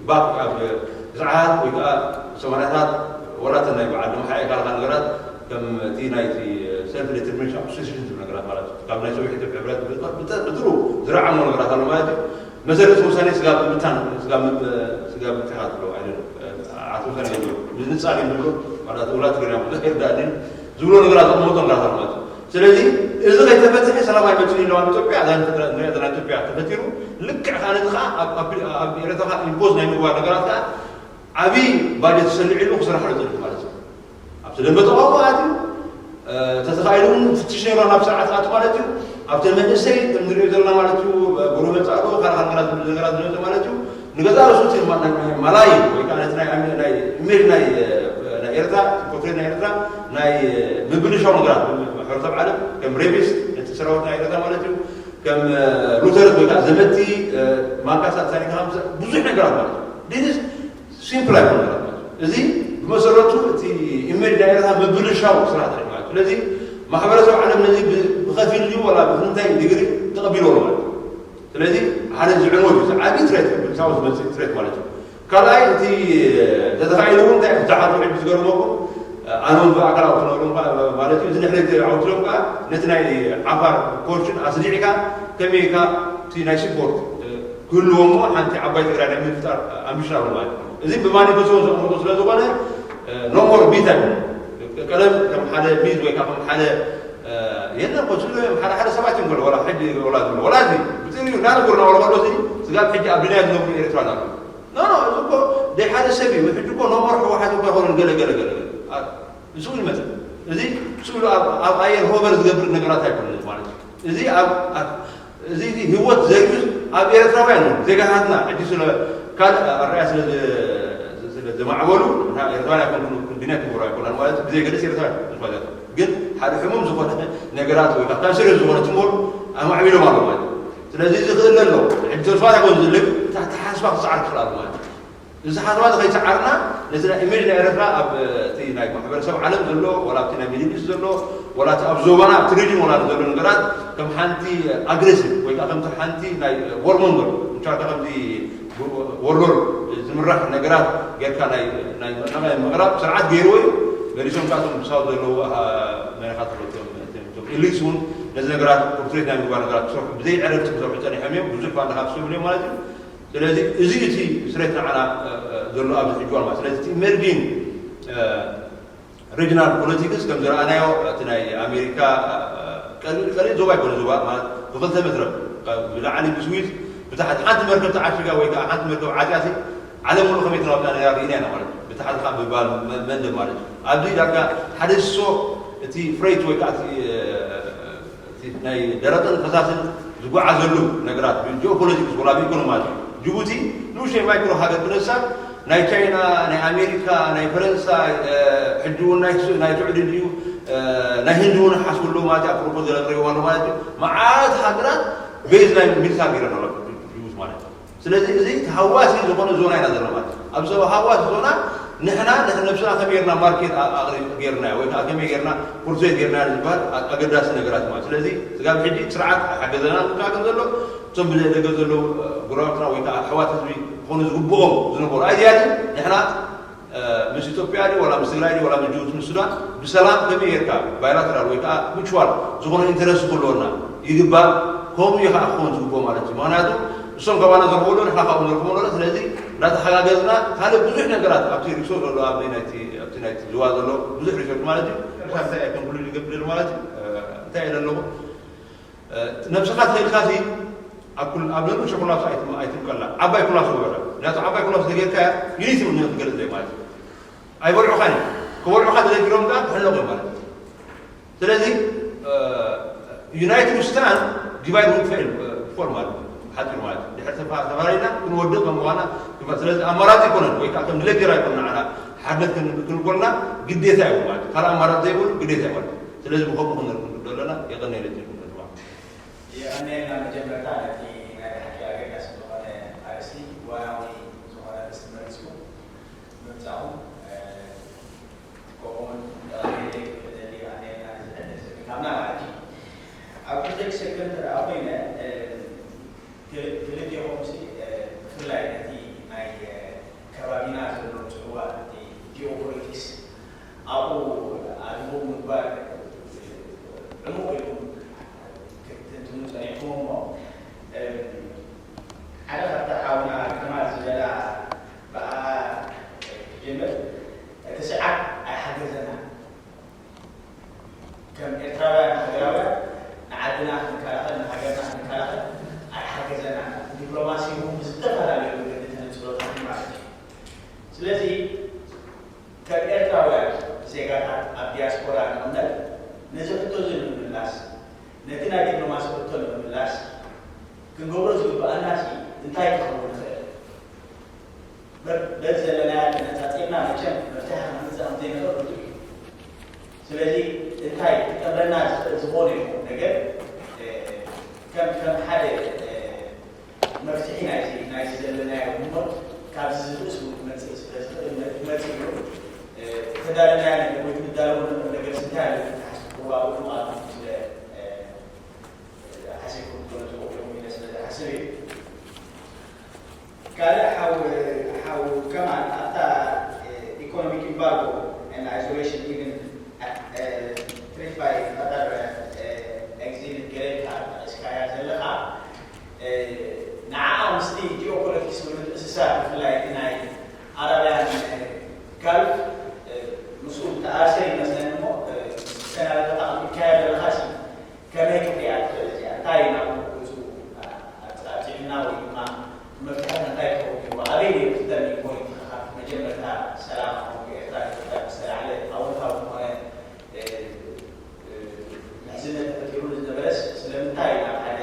ባክ ኣብ ትስዓታት ወይ ከዓ ሰማንያታት ወላ እተን ናይ በዓል ደመሓ ካልካ ነገራት ከም እቲ ናይቲ ሰልፍ ዲተርሚኔሽን ኣሶሲሽን ዝብል ነገራት ማለት እዩ። ካብ ናይ ሶቪየት ኢትዮጵያ ሕብረት ብጥሩ ዝረዓሞ ነገራት ኣሎ ማለት እዩ። መሰረት ውሳኔ ስጋብ ምብታን ስጋብ ምጥፋት ብሎ ኣይደለም ኣቶ ውሳኔ ይብሎ ምዝንጻል ይብሎ ማለት ውላት ግሪና ብዙሕ ይርዳእኒ ዝብሎ ነገራት ኣቕመጦ ነገራት ኣሎ ማለት እዩ። ስለዚ እዚ ከይተፈትሐ ሰላም ኣይመፅን ኢለዋ ኢትዮጵያ እዛ ንሪኣ ዘለና ኢትዮጵያ ተፈጢሩ ልክዕ ከዓ ነዚ ከዓ ኣብ ኤረትራ ከዓ ኢምፖዝ ናይ ምግባር ነገራት ከዓ ዓብዪ ባጀት ተሰሊዕሉ ክስራሕ ኣሎ ማለት እዩ። ኣብቲ ደንበ ተቃውሞ ኣትዩ ተተኻኢሉ እውን ፍትሽ ነይሩ ናብ ስርዓት ኣት ማለት እዩ። ኣብቲ መንእሰይ ንሪኦ ዘለና ማለት እዩ ብሩህ መፃእዶ ካልካ ነገራት ዝብል ነገራት ዝመፀ ማለት እዩ። ንገዛ ርእሱ እቲ ማላይ ወይ ከዓ ነቲ ናይ ኢሜጅ ናይ ኤርትራ ፖርትሬት ናይ ኤርትራ ናይ ምብልሻው ነገራት ሕብረተሰብ ዓለም ከም ሬቢስ ነቲ ሰራዊት ናይ ኤርትራ ማለት እዩ ከም ሉተርት ወይ ከዓ ዘመቲ ማንካሳት ታሪካ ብዙሕ ነገራት ማለት እዩ። ሲምፕል ኣይኮነ እዚ ብመሰረቱ እቲ ኢሜጅ ናይ ኤርትራ ምብልሻው ስራሕ ተርኢ ማለት ስለዚ ማሕበረሰብ ዓለም ነዚ ብከፊል ድዩ ወላ ብምንታይ ዲግሪ ተቐቢሎ ኣሎ ማለት ስለዚ ሓደ ዝዕንወት እዩ ዓብዪ ትሬት ብሳው ዝመፅእ ትሬት ማለት እዩ። ካልኣይ እቲ ተተኻኢሉ እውን እንታይ ብዙሓት ውዕል ዝገርመኩም ኣነውን ብኣካል ኣውትነግሮም ማለት እዩ እዚ ንሕነ ዓውትሎም ከዓ ነቲ ናይ ዓፋር ፖርሽን ኣስዲዕካ ከመይካ እቲ ናይ ስፖርት ክህልዎ እሞ ሓንቲ ዓባይ ትግራይ ናይ ምፍጣር ኣምቢሽን ኣሎ ማለት እዩ። እዚ ብማኒፌስቶ ዘቕምጦ ስለ ዝኾነ ኖሞር ቢታ ቀደም ከም ሓደ ሚዝ ወይ ከዓ ከም ሓደ የለን ኮንስሉ ሓደ ሓደ ሰባት እዮም ገለ ወላ ሕጂ ወላ ዝብሎ ወላ እዚ ብፅሪ እናነገሩና ወላ ከሎ እዚ ስጋብ ሕጂ ኣብ ድንያ ዝነብሩ ኤርትራን ኣሎ ኖ ኖ እዚ እኮ ደይ ሓደ ሰብ እዩ ሕጂ እኮ ኖሞር ህወሓት እኮ ይኮኑን ገለ ገለ ገለ ንሱ ይመፅእ እዚ ስሉ ኣብ ኣየር ሆቨር ዝገብር ነገራት ኣይኮነ ማለት እዩ። እዚ ኣብ እዚ ህይወት ዘርዩ ኣብ ኤርትራውያን ዜጋታትና ሕጂ ስለ ካልእ ኣረያ ስለ ዘማዕበሉ ኤርትራውያን ኣይኮኑ ዱኒያ ክግበሩ ኣይኮናን ማለት ብዘይ ገደስ ኤርትራውያን ዝፋለጡ ግን ሓደ ሕሙም ዝኾነ ነገራት ወይ ካብታ ስሪየስ ዝኾነ ትሞር ኣማዕቢሎም ኣሎ ማለት ስለዚ እዚ ክእል ኣሎ ሕጂ ተስፋ ኣይኮን ዝልግ ተሓስባ ክሰዓር ክኽእል ኣሎ ማለት እዚ ሓሳባት ከይሰዓርና ነዚ ናይ ኢሜጅ ናይ ኤርትራ ኣብ እቲ ናይ ማሕበረሰብ ዓለም ዘሎ ወላ ኣብቲ ናይ ሚድል ኢስት ዘሎ ወላ እቲ ኣብ ዞባና ኣብቲ ሪጅን ወላ ዘሎ ነገራት ከም ሓንቲ ኣግሬሲቭ ወይ ከዓ ከምቲ ሓንቲ ናይ ወርሞንገር ምቻልካ ከምዚ ወርሎር ዝምራሕ ነገራት ጌርካ ናይ ናይ ምዕራብ ስርዓት ገይርዎ እዩ መሊሶም ካቶም ብሳው ዘለዉ መሪኻት ኢሊትስ እውን ነዚ ነገራት ፖርትሬት ናይ ምግባር ነገራት ክሰርሑ ብዘይ ዕረፍቲ ክሰርሑ ፀኒሖም እዮም ብዙሕ ባንዳ ካብ ዝሰብሉ እዮም ማለት እዩ ስለዚ እዚ እቲ ስሬት ንዓና ዘሎ ኣብዚ ሕጂ እዋን ማለት ስለዚ እቲ ኢመርጂንግ ሪጅናል ፖለቲክስ ከም ዝረኣናዮ እቲ ናይ ኣሜሪካ ቀሊል ቀሊል ዞባ ኣይኮነ ዞባ ማለት ብክልተ መትረብ ብላዕሊ ብስዊዝ ብታሕቲ ሓንቲ መርከብ ተዓሽጋ ወይ ከዓ ሓንቲ መርከብ ዓፅያሲ ዓለም ሙሉ ከመይ ተናውጣ ነራ ርኢና ኢና ማለት ብታሕቲ ከዓ ምባል መንደብ ማለት ኣብዚ ዳርጋ ሓደ ሶ እቲ ፍሬት ወይ ከዓ ናይ ደረቅን ፈሳስን ዝጓዓዘሉ ነገራት ጂኦፖለቲክስ ወላ ብኢኮኖሚ ማለት እዩ። ጅቡቲ ንኡሽተይ ማይክሮ ሃገር ክነሳ ናይ ቻይና ናይ ኣሜሪካ ናይ ፈረንሳይ ሕጂ እውን ናይ ስዑዲ ድዩ ናይ ህንዲ እውን ሓስብሎ ማለት እዩ። ኣፕሮፖ ዘለቅሪቦ ኣሎ ማለት እዩ። መዓት ሃገራት ቤዝ ናይ ሚሊታር ገይረን ኣሎ ጅቡቲ ማለት እዩ። ስለዚ እዚ ተሃዋሲ ዝኾነ ዞና ኢና ዘለና ማለት እዩ። ኣብዚ ሃዋሲ ዞና ንሕና ንሕና ነብስና ከመይ ጌርና ማርኬት ኣቕሪብ ጌርና ወይ ከዓ ከመይ ጌርና ፖርትሬት ጌርና ዝበሃል ኣገዳሲ ነገራት ማለት ስለዚ ስጋብ ሕጂ ስርዓት ኣይሓገዘና ንካ ከም ዘሎ እቶም ብደገ ዘለዉ ጉራብትና ወይ ከዓ ኣሕዋት ህዝቢ ክኾኑ ዝግብኦም ዝነበሩ ኣይድያ ንሕና ምስ ኢትዮጵያ ድዩ ዋላ ምስ ትግራይ ድዩ ዋላ ምስ ጅቡቲ ምስ ሱዳን ብሰላም ከመይ ጌርካ ባይላተራል ወይ ከዓ ሙቹዋል ዝኾነ ኢንተረስት ክህልወና ይግባእ። ከምኡ እዩ ከዓ ክኸውን ዝግብኦ ማለት እዩ። ምክንያቱ እሶም ካባና ዝረኽብዎ ንሕና ካብኦም ንረኽቦ ኣለና። ስለዚ እንዳተሓጋገዝና ካልእ ብዙሕ ነገራት ኣብቲ ሪሶርት ዘሎ ኣብቲ ናይቲ ኣብቲ ናይቲ ዝዋ ዘሎ ብዙሕ ሪሶርት ማለት እዩ። እንታይ ኮንክሉድ ይገብር ማለት እዩ። እንታይ ኢለ ኣለኹ? ነብስኻ ተኽእልካ ሲ ኣብ ኩል ኣብ ነንእሽቶ ኩላሶ ኣይትም- ኣይትብቀላ። ዓባይ ኩላሶ ግበራ። ምክንያቱ ዓባይ ኩላሶ ተጌርካያ ዩኒቲ እውን ክትገልጽ ዘይ ማለት እዩ። ኣይበልዑኻን እዩ። ክበልዑኻ ተዘይክሎም ከዓ ክሕለቑ እዩ ማለት እዩ። ስለዚ ዩናይትድ ስታን ዲቫይድ ዊል ፌል ፎር ማለት እዩ። ሓፂሩ ማለት እዩ። ድሕር ተፋ- ተፋሪና ክንወድቕ ከም ምዃና ይመ- ስለዚ ኣማራፂ ኣይኮነን ወይ ከዓ ከም ድሌት ጌራ ኣይኮነ ንዓና ሓድነት ክን- ክንኮልና ግዴታ እዩ ማለት እዩ። ካልእ ኣማራፂ ዘይብሉ ግዴታ እዩ ማለት እዩ። ስለዚ ብከምኡ ክንርኢ ክንግዶ ኣለና። የቐንየለይ ትልኩም ነጥባ። የቐንየልና መጀመርታ ነቲ ናይ ብሓቂ ኣገዳሲ ዝኾነ ኣርእስቲ እዋናዊ ዝኾነ ኣርእስቲ መሪፅኩም ምምፃእኩም ከምኡውን የቐንየለይ ክብል ደሊ የቐንየልና ነዚ ዕድል ሰኪካምና ማለት እዩ። ኣብ ክልተ ክሰግር እንተ ደኣ ኮይነ ክልቲኹም ሲ ብፍላይ ነቲ ናይ ከባቢና ዘሎ ፅልዋ እቲ ጂኦፖለቲክስ ኣብኡ ኣድቦ ምግባር ዕሙቕ ኢልኩም ክትንትኑ ጸኒሕኩም እሞ ሓደ ካብቲ ሓውና ከማል ዝበላ ብኣ ክጀምር እቲ ስርዓት ኣይሓገዘና ከም ኤርትራውያን ሃገራውያን ንዓድና ክንከላኸል ንሃገርና ክንከላኸል ኣይሓገዘና ዲፕሎማሲ እውን ብዝተፈላለዩ መገዲ ተነፅሎ ማለት እዩ ስለዚ ከም ኤርትራውያን ዜጋታት ኣብ ዲያስፖራ ንቕመጥ ነዚ ሕቶ እዚ ንምምላስ ነቲ ናይ ዲፕሎማሲ ሕቶ ንምምላስ ክንገብሮ ዝግብኣና ሲ እንታይ ክኸውን ይኽእል በቲ ዘለናያ ተነፃፂርና መቸም መፍትሒ ክነምፅእ ከም ዘይንኽእል ርዱእ እዩ ስለዚ እንታይ ክጠምረና ዝኽእል ዝኾነ ይኹን ነገር ከም ከም ሓደ መፍትሒ ናይዚ ናይዚ ዘለናዮ ህሞት ካብዚ ዝብእስ እውን ክመፅእ ስለ ዝኽእል ክመፅእ እዩ ተዳለናዮ ነገር ወይ ክንዳለዎ ንኽእል ነገር እንታይ ኣሎ ክትሓስቡ ብዋኡ ምቕራብ ስለ ሓሲብኩም ትኾነ ትኽእሉ ኢለ ስለ ዝሓስብ እዩ ካልእ ሓው ሓው ከማል ኣብታ economic embargo and isolation even threat by Qatar exhibit ገለ ኢልካ ጠቒስካያ ዘለኻ ንዓኣ ምስቲ ጂኦፖለቲክስ ብምትእስሳር ብፍላይ እቲ ናይ ኣረብያን ጋልፍ ምስኡ ተኣሰር ይመስለኒ እሞ ሰናሪኦታት ኣቕሚጥካያ ዘለኻ ሲ ከመይ ክትሪኣ ትኽእል እዚኣ እንታይ ናብ ውፅኡ ኣብፅዕና ወይ ድማ መፍትሕና እንታይ ክኸውን ኣለዎ ኣበይ ነይሩ ክተሚ ፖይንት ካብ መጀመርታ ሰላም ኣኾንኩ ኤርትራ ኢትዮጵያ ዝተላዕለ ኣወንታዊ ዝኾነ ምሕዝነት ተፈጢሩ ዝነበረስ ስለምንታይ ናብ ሓደ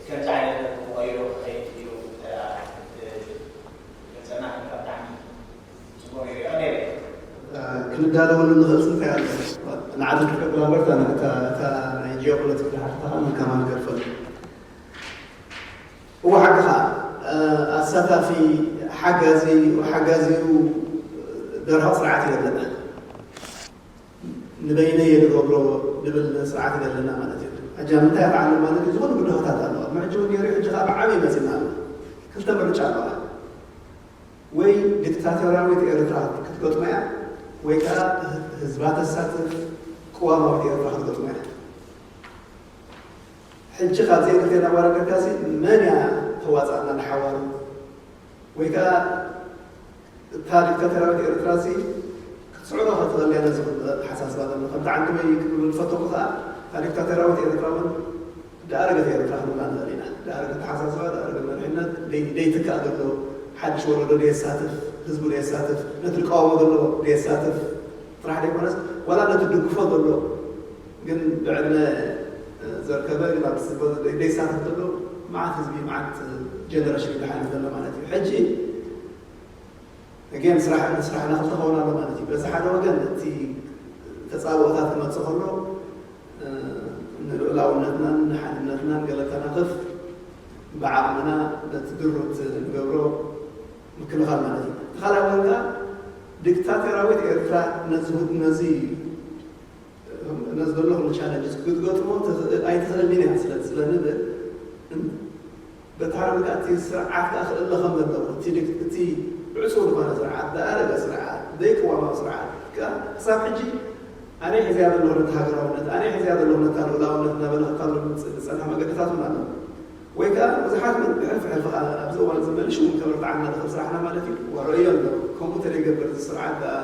ከምዚ ዓይነት ምቐይሮ ክኸይድ ኢሉ ገልፀና ብጣዕሚ ፅቡቅ ነይሩ ይቐኔ ክንዳለወሉ ንኽእል እንታይ ኣሎ ንዓድን ክፈቅላ እምበር እታ ናይ ጂኦፖለቲክ ድሓር ተኻ መካማን ገርፈሉ እወ ሓቅኻ ኣሳታፊ ሓጋዚ ሓጋዚኡ ደርሃቕ ስርዓት የለና ንበይነይ እየ ዝገብሮ ዝብል ስርዓት የለና ማለት እዩ። ሕጂ ኣብ ምንታይ ኣፍዓሉ ማለት እዩ ዝኾነ ብድሆታት ኣለዋ። ሕጂ እውን ነይሩ ሕጂ ካብ ዓብዪ መፂና ኣሎ። ክልተ ምርጫ ኣለዋ። ወይ ዲክታቶርያዊት ኤርትራ ክትገጥሞ እያ ወይ ከዓ ህዝባ ተሳትፍ ቅዋማዊት ኤርትራ ክትገጥሞ እያ። ሕጂ ካብዚ ኤርትራ ዋረቀካሲ መን እያ ተዋፃእና ንሓዋሩ ወይ ከዓ እታ ዲክታተራዊት ኤርትራ ሲ ክትስዕሮ ክትኽእል እያ ነዚ ኣተሓሳስባ ዘሎ ከምቲ ዓንክበይ ክብል ዝፈተኹ ከዓ እታ ዲክታተራዊት ኤርትራ እውን ዳኣረገት ኤርትራ ክንብላ ንኽእል ኢና። ዳኣረገ ኣተሓሳስባ፣ ዳኣረገ መሪሕነት ደይትካእ ዘሎ ሓድሽ ወለዶ ደየሳትፍ፣ ህዝቡ ደየሳትፍ፣ ነቲ ዝቃወሞ ዘሎ ደየሳትፍ ጥራሕ ደይኮነስ ዋላ ነቲ ድግፎ ዘሎ ግን ብዕድመ ዘርከበ ግን ኣብ ደይሳተፍ ዘሎ መዓት ህዝቢ መዓት ጀነሬሽን ይደሓልፍ ዘሎ ማለት እዩ። ሕጂ ግን ስራሕ ስራሕና ክልተ ክኸውን ኣሎ ማለት እዩ። በዚ ሓደ ወገን እቲ ተፃብኦታት ክመፅእ ከሎ ንልዑላውነትናን ንሓድነትናን ገለ ከናኽፍ ብዓቕምና ነቲ ድሩት ንገብሮ ምክልኻል ማለት እዩ። እቲ ካልኣይ ወገን ከዓ ዲክታቶራዊት ኤርትራ ነዚ ነዚ ነዚ ዘሎ ኩሉ ቻለንጅስ ክትገጥሞ ኣይትኽእልን እያ ስለ ስለ ንብል በቲ ሓደ ወገን እቲ ስርዓት ከዓ ክእለ ከም ዘለዎ እቲ እቲ ዕጹው ዝኾነ ስርዓት፣ ዝኣረገ ስርዓት፣ ዘይቅዋማዊ ስርዓት ከኣ ክሳብ ሕጂ ኣነ ሒዝያ ዘለኹ ነቲ ሃገራውነት፣ ኣነ ሒዝያ ዘለኹ ነታ ልኡላውነት እናበለ ክታለሉ ዝጸንሐ መገድታት እውን ኣለዉ። ወይ ከኣ ብዙሓት እውን ብሕልፊ ሕልፊ ከኣ ኣብዚ እዋን እዚ መሊሹ እውን ከበርትዓና ዝኽእል ስራሕና ማለት እዩ። ወረዮ ኣሎ። ከምኡ እንተ ዘይገብር እዚ ስርዓት ከኣ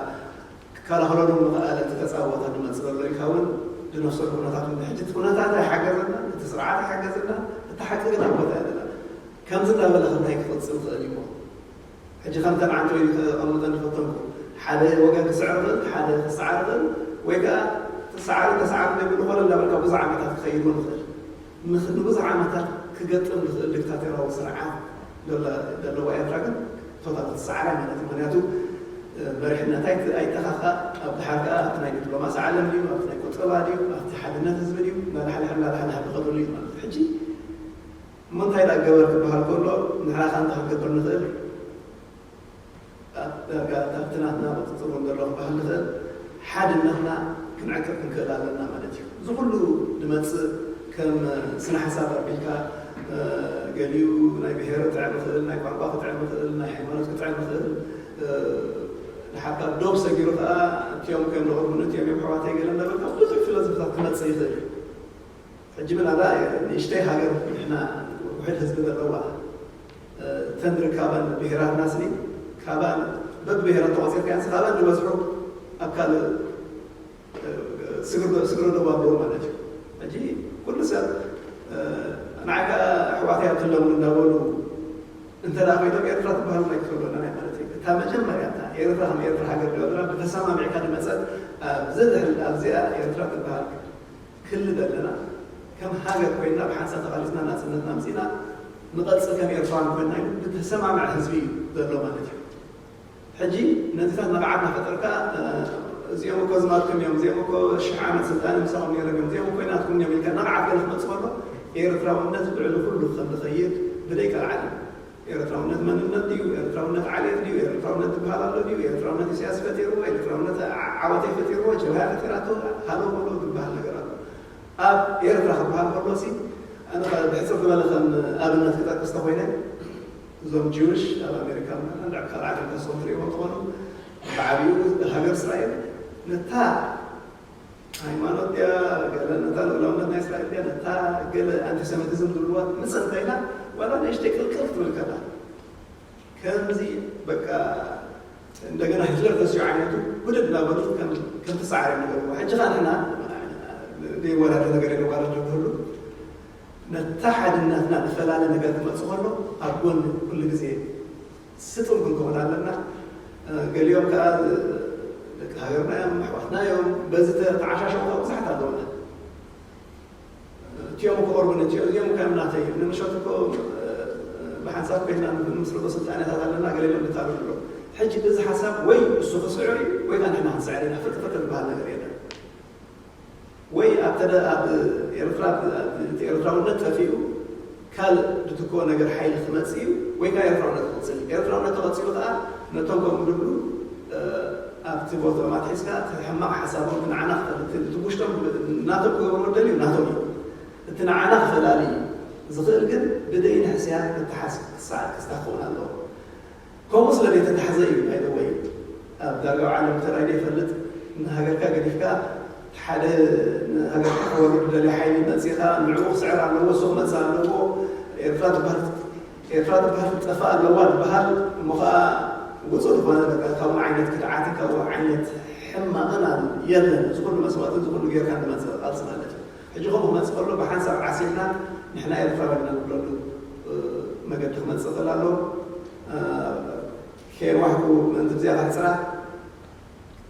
ክከላኸለሉ ምኽኣለ፣ እቲ ተጻወታ ዝመጽእ ዘሎ ኢልካ እውን ዝነፍሰሉ ኩነታት እውን ሕጂ እቲ ኩነታት ኣይሓገዘና፣ እቲ ስርዓት ኣይሓገዘና፣ እቲ ሓቂ ግን ኣብ ቦታ እያ ዘላ። ከምዚ እናበለ ከ እንታይ ክቕጽል ይኽእል እዩ? ሕጂ ከምተን ዓንተወይ ከቐምጠን ዝፈተንኩ፣ ሓደ ወገን ክስዕር ይኽእል፣ ሓደ ክሰዓር ይኽእል፣ ወይ ከኣ ተሰዓሩ ተሰዓሩ ዘይብሉ ኮነ እንዳበልካ ብዙሕ ዓመታት ክኸይድ እውን ይኽእል። ንኽ- ንብዙሕ ዓመታት ክገጥም ዝኽእል ዲክታቶርያዊ ስርዓት ዘሎ- ዘለዋ ኤርትራ ግን ቶታል ክትሰዓር እያ ማለት እዩ። ምኽንያቱ መሪሕነት ኣይት- ኣይተኻኽኣ፣ ኣብ ድሓር ከኣ ኣብቲ ናይ ዲፕሎማሲ ዓለም ድዩ፣ ኣብቲ ናይ ቁጠባ ድዩ፣ ኣብቲ ሓድነት ህዝቢ ድዩ፣ እናላሕለሐ እናላሕለሐ ዝኸደሉ እዩ ማለት እዩ። ሕጂ እሞ እንታይ ደኣ ገበር ክበሃል ከሎ ንሕና ከኣ እንታይ ክንገብር ንኽእል? ኣብ ዳርጋ ኣብቲ ናትና ቁጽጽር እውን ዘሎ ክበሃል ንኽእል ሓድነትና ክንዕቅብ ክንክእል ኣለና ማለት እዩ። እዚ ኩሉ ዝመጽእ ከም ስነ ሓሳብ ኣቢልካ ገሊኡ ናይ ብሄር ክጥዕም ይኽእል፣ ናይ ቋንቋ ክጥዕም ይኽእል፣ ናይ ሃይማኖት ክጥዕም ይኽእል። ንሓካ ዶብ ሰጊሩ ከኣ እቲኦም ከም ንቕድሙ እቲኦም እዮም ኣሕዋተይ ገለ እንዳበልካ ብዙሕ ፊሎሶፍታት ክመጽእ ይኽእል እዩ። ሕጂ ምናልባት ንእሽተይ ሃገር ንሕና ውሕድ ህዝቢ ዘለዋ እተን ርካበን ብሄራት ናስኒ ካባን በብብሄራት ተቆፂርካ ያንስ ካባን ዝበዝሑ ኣብ ካልእ ስግረ ዶብ ኣለዉ ማለት እዩ። ሕጂ ኩሉ ሰብ ንዓይ ከዓ ኣሕዋት እያ ትለምሉ እንዳበሉ እንተ ደኣ ኮይኖም ኤርትራ ትበሃል ናይ ክህልወና ናይ ማለት እዩ። እታ መጀመርያ እታ ኤርትራ ከም ኤርትራ ሃገር ዶ ኤርትራ ብተሰማሚዕካ ዝመፀት ኣብዚ ድሕሪ ኣብዚኣ ኤርትራ ትበሃል ክሊ ዘለና ከም ሃገር ኮይና ብሓንሳብ ተቓሊስና ናጽነትና ኣምጺእና ንቐጽል ከም ኤርትራውያን ኮይና ኢሉ ብተሰማምዐ ህዝቢ እዩ ዘሎ ማለት እዩ። ሕጂ ነዚታት ነቕዓት እናፈጠርካ እዚኦም እኮ ዝማትኩም እዮም፣ እዚኦም እኮ ሽሕ ዓመት ስልጣን ምሳኹም ነይሮም እዮም፣ እዚኦም እኮ ናትኩም እዮም ኢልካ ነቕዓት ገለ ክመጽእ ከሎ ኤርትራውነት ብዕሊ ኩሉ ከም ዝኸይድ ብደይ ቀልዓለም ኤርትራውነት መንነት ድዩ? ኤርትራውነት ዓሌት ድዩ? ኤርትራውነት ዝበሃል ኣሎ ድዩ? ኤርትራውነት ኢሳያስ ፈጢርዎ? ኤርትራውነት ዓ- ዓወተይ ፈጢርዎ? ጀብሃ ፈጢራቶ? ሃሎ በሎ ዝበሃል ነገር ኣሎ። ኣብ ኤርትራ ክበሃል ከሎ ሲ ኣነ ከ ብሕጽር ዝበለ ከም ኣብነት ክጠቅስ ተኾይነ እዞም ጂውሽ ኣብ ኣሜሪካ ልዕሊ ካልእ ዓለም ከስቶም ትርእይዎ ትኾኑ ብዓብዩ ሃገር እስራኤል ነታ ሃይማኖት ድያ ገለ ነታ ልኡላውነት ናይ እስራኤል ድያ ነታ ገለ ኣንቲሰሚቲዝም ዝብልዋ ምጽእ እንተኢላ ዋላ ንእሽተይ ቅልቅል ክትብል ከላ ከምዚ በቃ እንደገና ሂትለር ተሲኡ ዓይነቱ ውድድ እናበሉ ከም ከም ትሰዓር እዮም ነገርዎ። ሕጂ ኸኣ ንሕና ዘይወራደ ነገር የለ ዋላ ንብህሉ ነታ ሓድነትና ዝፈላለ ነገር ክመጽእ ከሎ ኣብ ጎኒ ኩሉ ግዜ ስጡም ክንከውን ኣለና። ገሊኦም ከኣ ደቂ ሃገርና እዮም ኣሕዋትና እዮም በዚ ተዓሻሸው ከኣ ብዙሓት ኣለውና። እቲኦም እኮ ኦርብን እቲኦ እዚኦም እኮ እዮም ናተይ እዮም ንምሸት እኮ ብሓንሳብ ኮይና ንምስርቶ ስልጣኔታት ኣለና ገለ ኢሎም ዝታረዱ ኣለዉ። ሕጂ እዚ ሓሳብ ወይ እሱ ክስዕር እዩ ወይ ከዓ ንሕና ክንስዕር ኢና። ፍርቂ ፍርቂ ዝበሃል ነገር የለን። ወይ ኣብ ተደ ኣብ ኤርትራ እቲ ኤርትራውነት ጠፊኡ ካልእ ዝትክኦ ነገር ሓይሊ ክመጽእ እዩ ወይ ከዓ ኤርትራውነት ክቕጽል እዩ። ኤርትራውነት ተቐጺሉ ከዓ ነቶም ከምኡ ዝብሉ ኣብቲ ቦትኦም ኣትሒዝካ እቲ ሕማቕ ሓሳቦም ንዓና ክፈልጥ እቲ ውሽጦም ናቶም ክገብርዎ ደልዩ ናቶም እዩ። እቲ ንዓና ክፈላሊ ዝኽእል ግን ብደይ ንሕስያ ክተሓዝ ክሳዕ ክስታክውን ኣለዎ። ከምኡ ስለ ዘይተታሕዘ እዩ ባይደወይ ኣብ ዳርጋዊ ዓለም ተራይ ዘይፈልጥ ንሃገርካ ገዲፍካ ሓደ ንሃገርካ ክወርድ ደሊ ሓይሊ መፂኻ ንዕኡ ክስዕር ኣለዎ እሱ ክመፅእ ኣለዎ ኤርትራ ትበሃል ኤርትራ ትበሃል ክትጠፍእ ኣለዋ ትበሃል እሞ ከዓ ውፁእ ዝኾነ በቃ ካብኡ ዓይነት ክድዓትን ካብኡ ዓይነት ሕማቕን ኣብ የለን እዚ ኩሉ መስዋእትን እዚ ኩሉ ጌርካ ንመፅእ ቃልሲ ማለት እዩ ሕጂ ከምኡ ክመፅእ ከሎ ብሓንሳብ ዓሲልና ንሕና ኤርትራውያን ኢና ንብለሉ መገዲ ክመፅእ ክእል ኣለዎ ከየዋህኩ ምእንቲ ብዚኣ ክሕፅራ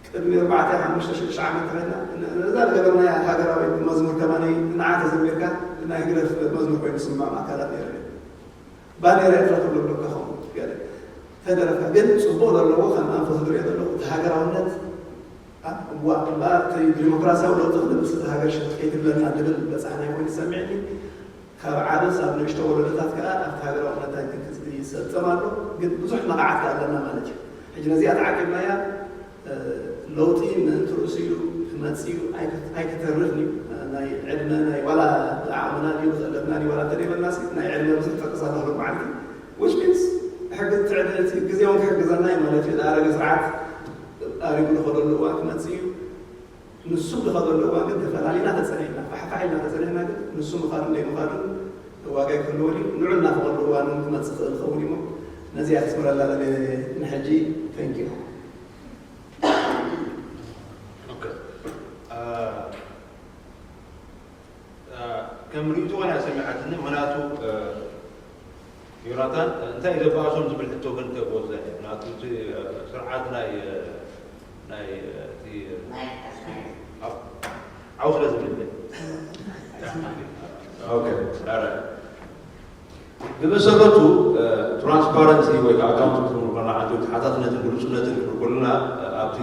ቅድሚ ኣርባዕተ ሓሙሽተ ሽዱሽተ ዓመት ተኸድና ነዛ ዝገበርናያ ሃገራዊ መዝሙር ከማነይ ንዓ ተዘሚርካ ናይ ህግደፍ መዝሙር ኮይኑ ዝስምዖም ኣካላት ነይረ ባንዴራ ኤርትራ ትብሎ ብሎካ ከምኡ ገለ ተደረፍካ ግን ፅቡቕ ዘለዎ ከም ኣንፈት ዝሪኦ ዘለኹ እቲ ሃገራውነት እዋ እምበኣር እቲ ዲሞክራሲያዊ ለውጢ ክንብል ስለ ሃገር ሸት ከይትብለና ዝብል በፃሕናይ ኮይኑ ዝሰሚዕኒ ካብ ዓበስ ኣብ ንእሽቶ ወለዶታት ከዓ ኣብቲ ሃገራዊ ኩነታት ግን ህዝቢ ይሰልጥም ኣሎ ግን ብዙሕ ንቕዓት ከኣ ኣለና ማለት እዩ ሕጂ ነዚኣ ተዓቂብናያ ለውጢ ምእንቲ ርእሱ እዩ ክመፅእ እዩ ኣይክተርፍን እዩ ናይ ዕድመ ናይ ዋላ ዓቕምና ድዩ ክእለትና ድዩ ዋላ እንተደይበልና ናይ ዕድመ ብዙሕ ጠቅስ ኣለኹ ማለት እዩ which means ሕጊ ትዕድልቲ ግዜውን ክሕግዘና እዩ ማለት እዩ። ዝኣረገ ስርዓት ኣሪጉ ዝኸደሉ እዋን ክመጽእ እዩ። ንሱ ዝኸደሉ እዋን ግን ተፈላሊና ተጸኒሕና፣ ፋሕፋሕ ኢልና ተጸኒሕና፣ ግን ንሱ ምኻድን ዘይምኻድን ዋጋ ይክህልዎ እዩ። ንዑ እናፈቐሉ እዋን እውን ክመጽእ ክእል ክኸውን እሞ ነዚኣ ክስምረላ ደለ ንሕጂ። Thank you። ከም ርእይቶ ኾነ ሰሚዓትኒ። ምክንያቱ ዮናታን እንታይ ዘባእሶም ዝብል ሕቶ ግን ተጎዘ። ምክንያቱ እቲ ስርዓት ናይ ናይ እቲ ዓው ስለ ዝብል ብመሰረቱ ትራንስፓረንሲ ወይ ከዓ ኣካውንት ክንብል ከለና ሓንቲ ተሓታትነትን ግልፁነትን ክንብል ከለና ኣብቲ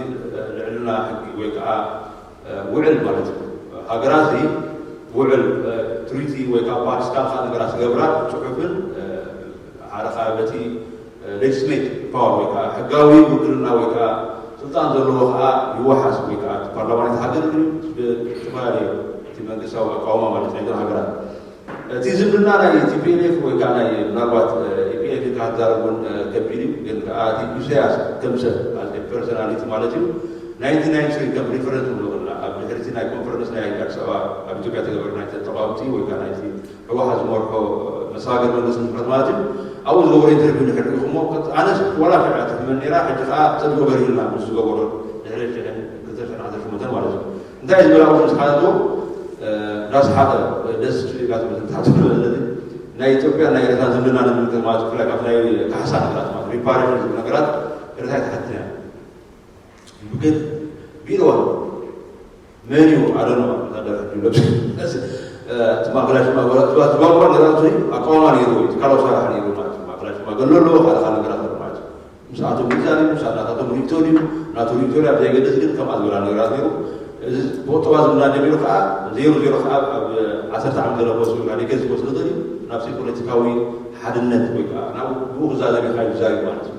ልዕልና ሕጊ ወይ ከዓ ውዕል ማለት እዩ። ሃገራት ውዕል ትሪቲ ወይ ከዓ ፓክት ካልካ ነገራት ዝገብራ ብፅሑፍን ሓደ ከዓ በቲ ሌጅስሌቲቭ ፓወር ወይ ከዓ ሕጋዊ ውክልና ወይ ከዓ ስልጣን ዘለዎ ከዓ ይወሓስ ወይ ከዓ ፓርላማ ናይቲ ሃገር ዝተፈላለዩ እቲ መንግስታዊ ኣቃውማ ማለት ናይተን ሃገራት እቲ ዝምድና ናይ ቲፒኤልኤፍ ወይ ከዓ ናይ ምናልባት ኢፒኤልኤፍ ኢልካ ክትዛረብ እውን ከቢድ እዩ። ግን ከዓ እቲ ኢሳያስ ከም ሰብ ፐርሶናሊቲ ማለት እዩ ናይንቲ ናይንቲ ከም ሪፈረንስ ንብሎ ዘለና ኣብ ድሕሪቲ ናይ ኮንፈረንስ ናይ ኣዲስ ኣበባ ኣብ ኢትዮጵያ ተገበረ ናይ ተቃወምቲ ወይ ከዓ ናይቲ ህወሓት ዝመርሖ መሳገር መንግስቲ ምሕረት ማለት እዩ። ኣብኡ ዝገበሮ ኢንተርቪው ንሕሪኡ እሞ ኣነስ ዋላ ሽዕያ ትሕመን ነይራ ሕጂ ከዓ ሰብ ገበርልና ምስ ዝገበሮ ድሕሪ ሽሕን ክልተ ሽሕን ዓሰርተ ሸሞንተን ማለት እዩ። እንታይ ዝበላ ምስ ሓደ ዳስሓቀ ደስ ኢላ ትብል እንታይ ትብል ማለት ናይ ኢትዮጵያ ናይ ኤርትራ ዝምድና ንምልክት ማለት ብፍላይ ካብ ናይ ካሕሳ ነገራት ማለት ሪፓሬሽን ዝብል ነገራት ኤርትራ ኣይትሓትን እያ። ግን ቢልዋ መን እዩ ኣደኖ ወታደር ሕጅ ለብስ እቲ ማእከላይ ሽማግለ ዝባልዋ ነገራት ኣቃዋማ ነይሩ ወይ ትካላዊ ሰራሕ ነይሩ ማለት እዩ። ማእከላይ ሽማግለ ኣለዎ ካልካ ነገራት ኣሎ ማለት እዩ። ምስኣቶም ይዛረብ፣ ምስ ናታቶም ሪኢቶ ድዩ፣ ናቱ ሪኢቶ ድዩ ኣብ ዘይገድስ ግን ከምኣ ዝበላ ነገራት ነይሩ። እዚ ብቁጠባ ዝምና ጀሚሩ ከዓ ዜሮ ዜሮ ከዓ ኣብ ዓሰርተ ዓመት ገለ ክወስድ ኢልካ ደገ ዝወስድ ዝኽእል እዩ። ናብዚ ፖለቲካዊ ሓድነት ወይ ከዓ ናብኡ ብኡ ክዛዘም ኢኻ እዩ ዝዛረብ ማለት እዩ።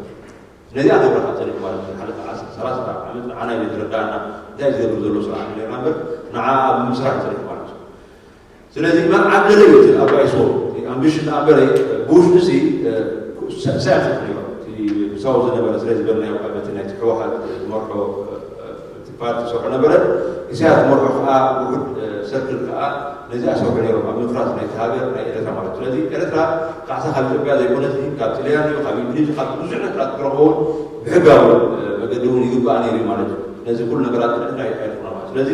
ነዚኣ ገብረ ካብ ጸኒሑ ማለት እዩ። ሓደ ሰላሳ ዓመት ንዓና እዩ ዝረዳእና እንታይ ዝገብር ዘሎ ስራሕ ነርና እምበር ንዓ ኣብ ምስራሕ ጸኒሑ ማለት እዩ። ስለዚ መዓደለ እዩ እቲ ኣባይ ሶ ኣምቢሽን ኣበረ ቡሽ እዚ ሳያት ነይሮ ምሳው ዝነበረ ስለ ዝበልናዮ በቲ ናይቲ ህወሓት ዝመርሖ ፓርቲ ዝሰርሑ ነበረ። ኢሳያስ ዝመርሖ ከዓ ውሑድ ሰርክል ከዓ ነዚኣ ሰርሑ ነይሮም ኣብ ምፍራስ ናይቲ ሃገር ናይ ኤረትራ ማለት ስለዚ ኤረትራ ካሕሳ ካብ ኢትዮጵያ ዘይኮነት ካብ ጥልያን እዩ ካብ እንግሊዝ ካብ ብዙሕ ነገራት ክረኽቦን ብሕጋዊ መገዲ እውን ይግባእ ነይሩ ማለት እዩ። ነዚ ኩሉ ነገራት ንሕና ኣይኮና ማለት ስለዚ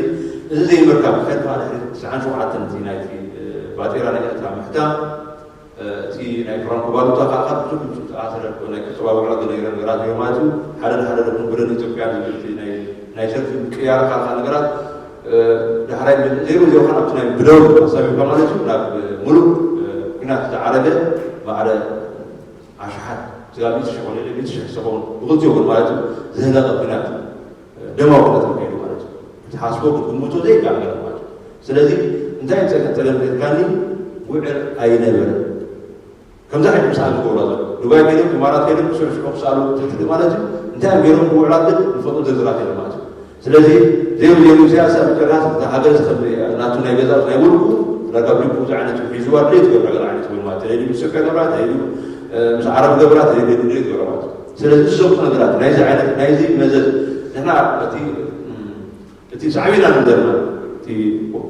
እዚ ዘይምርካብ ከድካ ድሕሪ ትስዓን ሸውዓተን እቲ ናይቲ ባጤራ ናይ ኤርትራ ምሕታም እቲ ናይ ፍራንኮ ባሉታ ከዓ ካብ ብዙሕ ብዙሕ ተኣሰረ ናይ ቁጠባ ውዕላት ዝነገረ ነገራት እዮም ማለት እዩ። ሓደ ሓደ ደኩም ብረን ኢትዮጵያ ዝብል ናይ ሸርፊ ምቅያር ካልካ ነገራት ዳሕራይ ዜሮ ዜሮ ካብቲ ናይ ብደው ኣሳቢብካ ማለት እዩ ናብ ሙሉእ ኩናት ዝዓረገ ማዕረ ኣሽሓት ስጋ ሚእቲ ሽሕ ኮነ ኢለ ሚእቲ ሽሕ ዝኸውን ብክልቲኡ ወገን ማለት እዩ ዝህለቐ ኩናት ደማዊ ኩናት ተካይዱ ማለት እዩ። ክትሓስቦ ክትግምቶ ዘይከኣል ነገር ማለት እዩ። ስለዚ እንታይ ጸገም ጸገም ጌርካኒ ውዕል ኣይነበረን። ከምዛ ዓይነት ምስኣል ዝገብራ ዘሎ ዱባይ ከይዶም ኢማራት ከይዶም ስርሑ ክስኣሉ ትሕቲ ማለት እዩ። እንታይ እዮም ገይሮም ብውዕላት ግን ንፈልጦ ዝርዝራት የለን ማለት እዩ። ስለዚ ዜሩ ዜሩ ኢሳያስ ኣብ መጨረሻ እታ ሃገር ከም ናቱ ናይ ገዛ ናይ ውልቁ ዳርጋ ብልቡ እዚ ዓይነት ሒዝዋ ድሌት ገብራ ገለ ዓይነት ወይ ማለት ተለይሉ ምስ ኢትዮጵያ ገብራ ተለይሉ ምስ ዓረብ ገብራ ተለይሉ ድሌት ገብራ ማለት እዩ። ስለዚ እዚ ዘምፁ ነገራት ናይዚ ዓይነት ናይዚ መዘዝ ንሕና እቲ እቲ ሳዕቤን ኣለና እቲ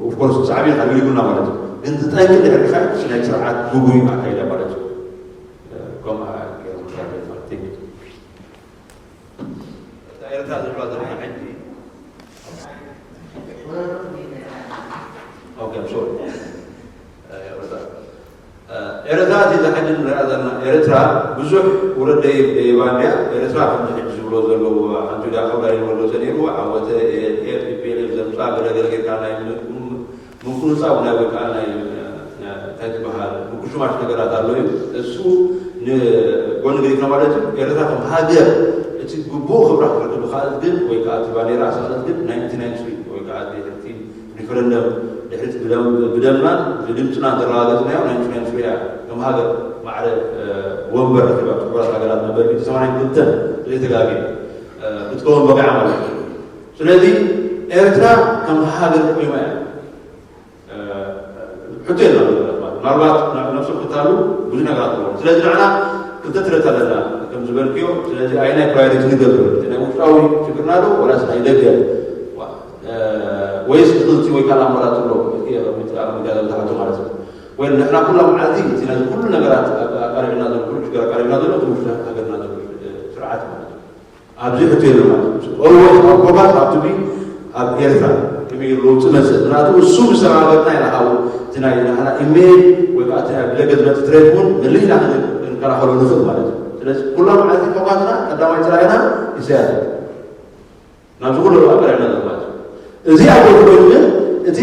ኦፍኮርስ ሳዕቤን ኣልሚጉና ማለት እዩ። ግን ዝጠንቂ ድሕሪካ ናይ ስርዓት ጉጉይ ኣካይዳ ማለት እዩ። ከምኣ ገይሮም ስራሕ ማለት እዩ። እታ ኤርትራ ዝብላ ዘለና ሕጂ ኦኬ ሶሪ ኤርትራ ኤርትራ እቲ ዝሓድን ንሪኣ ዘለና ኤርትራ ብዙሕ ውረድ ደይባ እንድያ። ኤርትራ ከምዚ ሕጂ ዝብሎ ዘለዉ ሓንቲ ዳ ሓውላ ይበሎ ተነይሩ ዓወተ ኤርፒፒኤልኤፍ ዘምፃ ገለገለ ጌርካ ናይ ምንቁንፃብ ናይ ወይ ከዓ ናይ እንታይ ትበሃል ምኩሽማሽ ነገራት ኣሎ እዩ። እሱ ንጎኒ ገዲፍና ማለት እዩ። ኤርትራ ከም ሃገር እቲ ግቡእ ክብራ ክትረክብ ዝኽኣለት ግን ወይ ከዓ እቲ ባንዴራ ዝኽኣለት ግን ናይንቲ ናይንቲ ወይ ከዓ እቲ ሪፈረንደም ድሕሪት ብደምናን ብድምፅናን ዘረጋገፅናዮ ናይ ኢንሹራንስ ሪያ ከም ሃገር ማዕረ ወንበር ረኪባ ሕቡራት ሃገራት መበል ሚእቲ ሰማንያን ክልተን ዘይተጋግየ ክትከውን በቂዓ ማለት እዩ። ስለዚ ኤርትራ ከም ሃገር ቆይማ እያ። ሕቶ የለን ማለት ምናልባት ነብሶም ክታሉ ብዙ ነገራት ኣለዎ። ስለዚ ንዕና ክልተ ትረት ኣለና። ከም ዝበልክዮ። ስለዚ ኣይናይ ፕራዮሪቲ ንገብር፣ እቲ ናይ ውሽጣዊ ችግርና ዶ ወላስ ናይ ደገ? ወይስ ክልቲ ወይ ካልእ ኣማራፂ ኣሎ? ኣብ ሚድያ ዝሓቱ ማለት እዩ። ወይ ንሕና ኩላ መዓልቲ እቲ ነዚ ኩሉ ነገራት ኣቃሪዕና ዘሎ፣ ኩሉ ሽግር ኣቃሪዕና ዘሎ እቲ ውሽጢ ሃገርና ዘሎ ስርዓት ማለት እዩ። ኣብዚ ሕቶ የለን ማለት እዩ። ኦልወይስ ኣብ ፎካስ ኣብቲ ቢ ኣብ ኤርትራ ከመይ ለውጢ መፅእ? ምክንያቱ እሱ ምስ ተረጋገፅና ኢና ካብኡ እቲ ናይ ናህና ኢሜይል ወይ ከዓ እቲ ናይ ብደገ ዝመፅእ ትሬት እውን መሊእና ክንከላኸሎ ንኽእል ማለት እዩ። ስለዚ ኩላ መዓልቲ ፎካስና ቀዳማይ ፅላኢና ኢሳያስ ናብዚ ኩሉ ኣቀሪዕና ዘሎ ማለት እዩ። እዚ ኣብ ጎድኑ ግን እቲ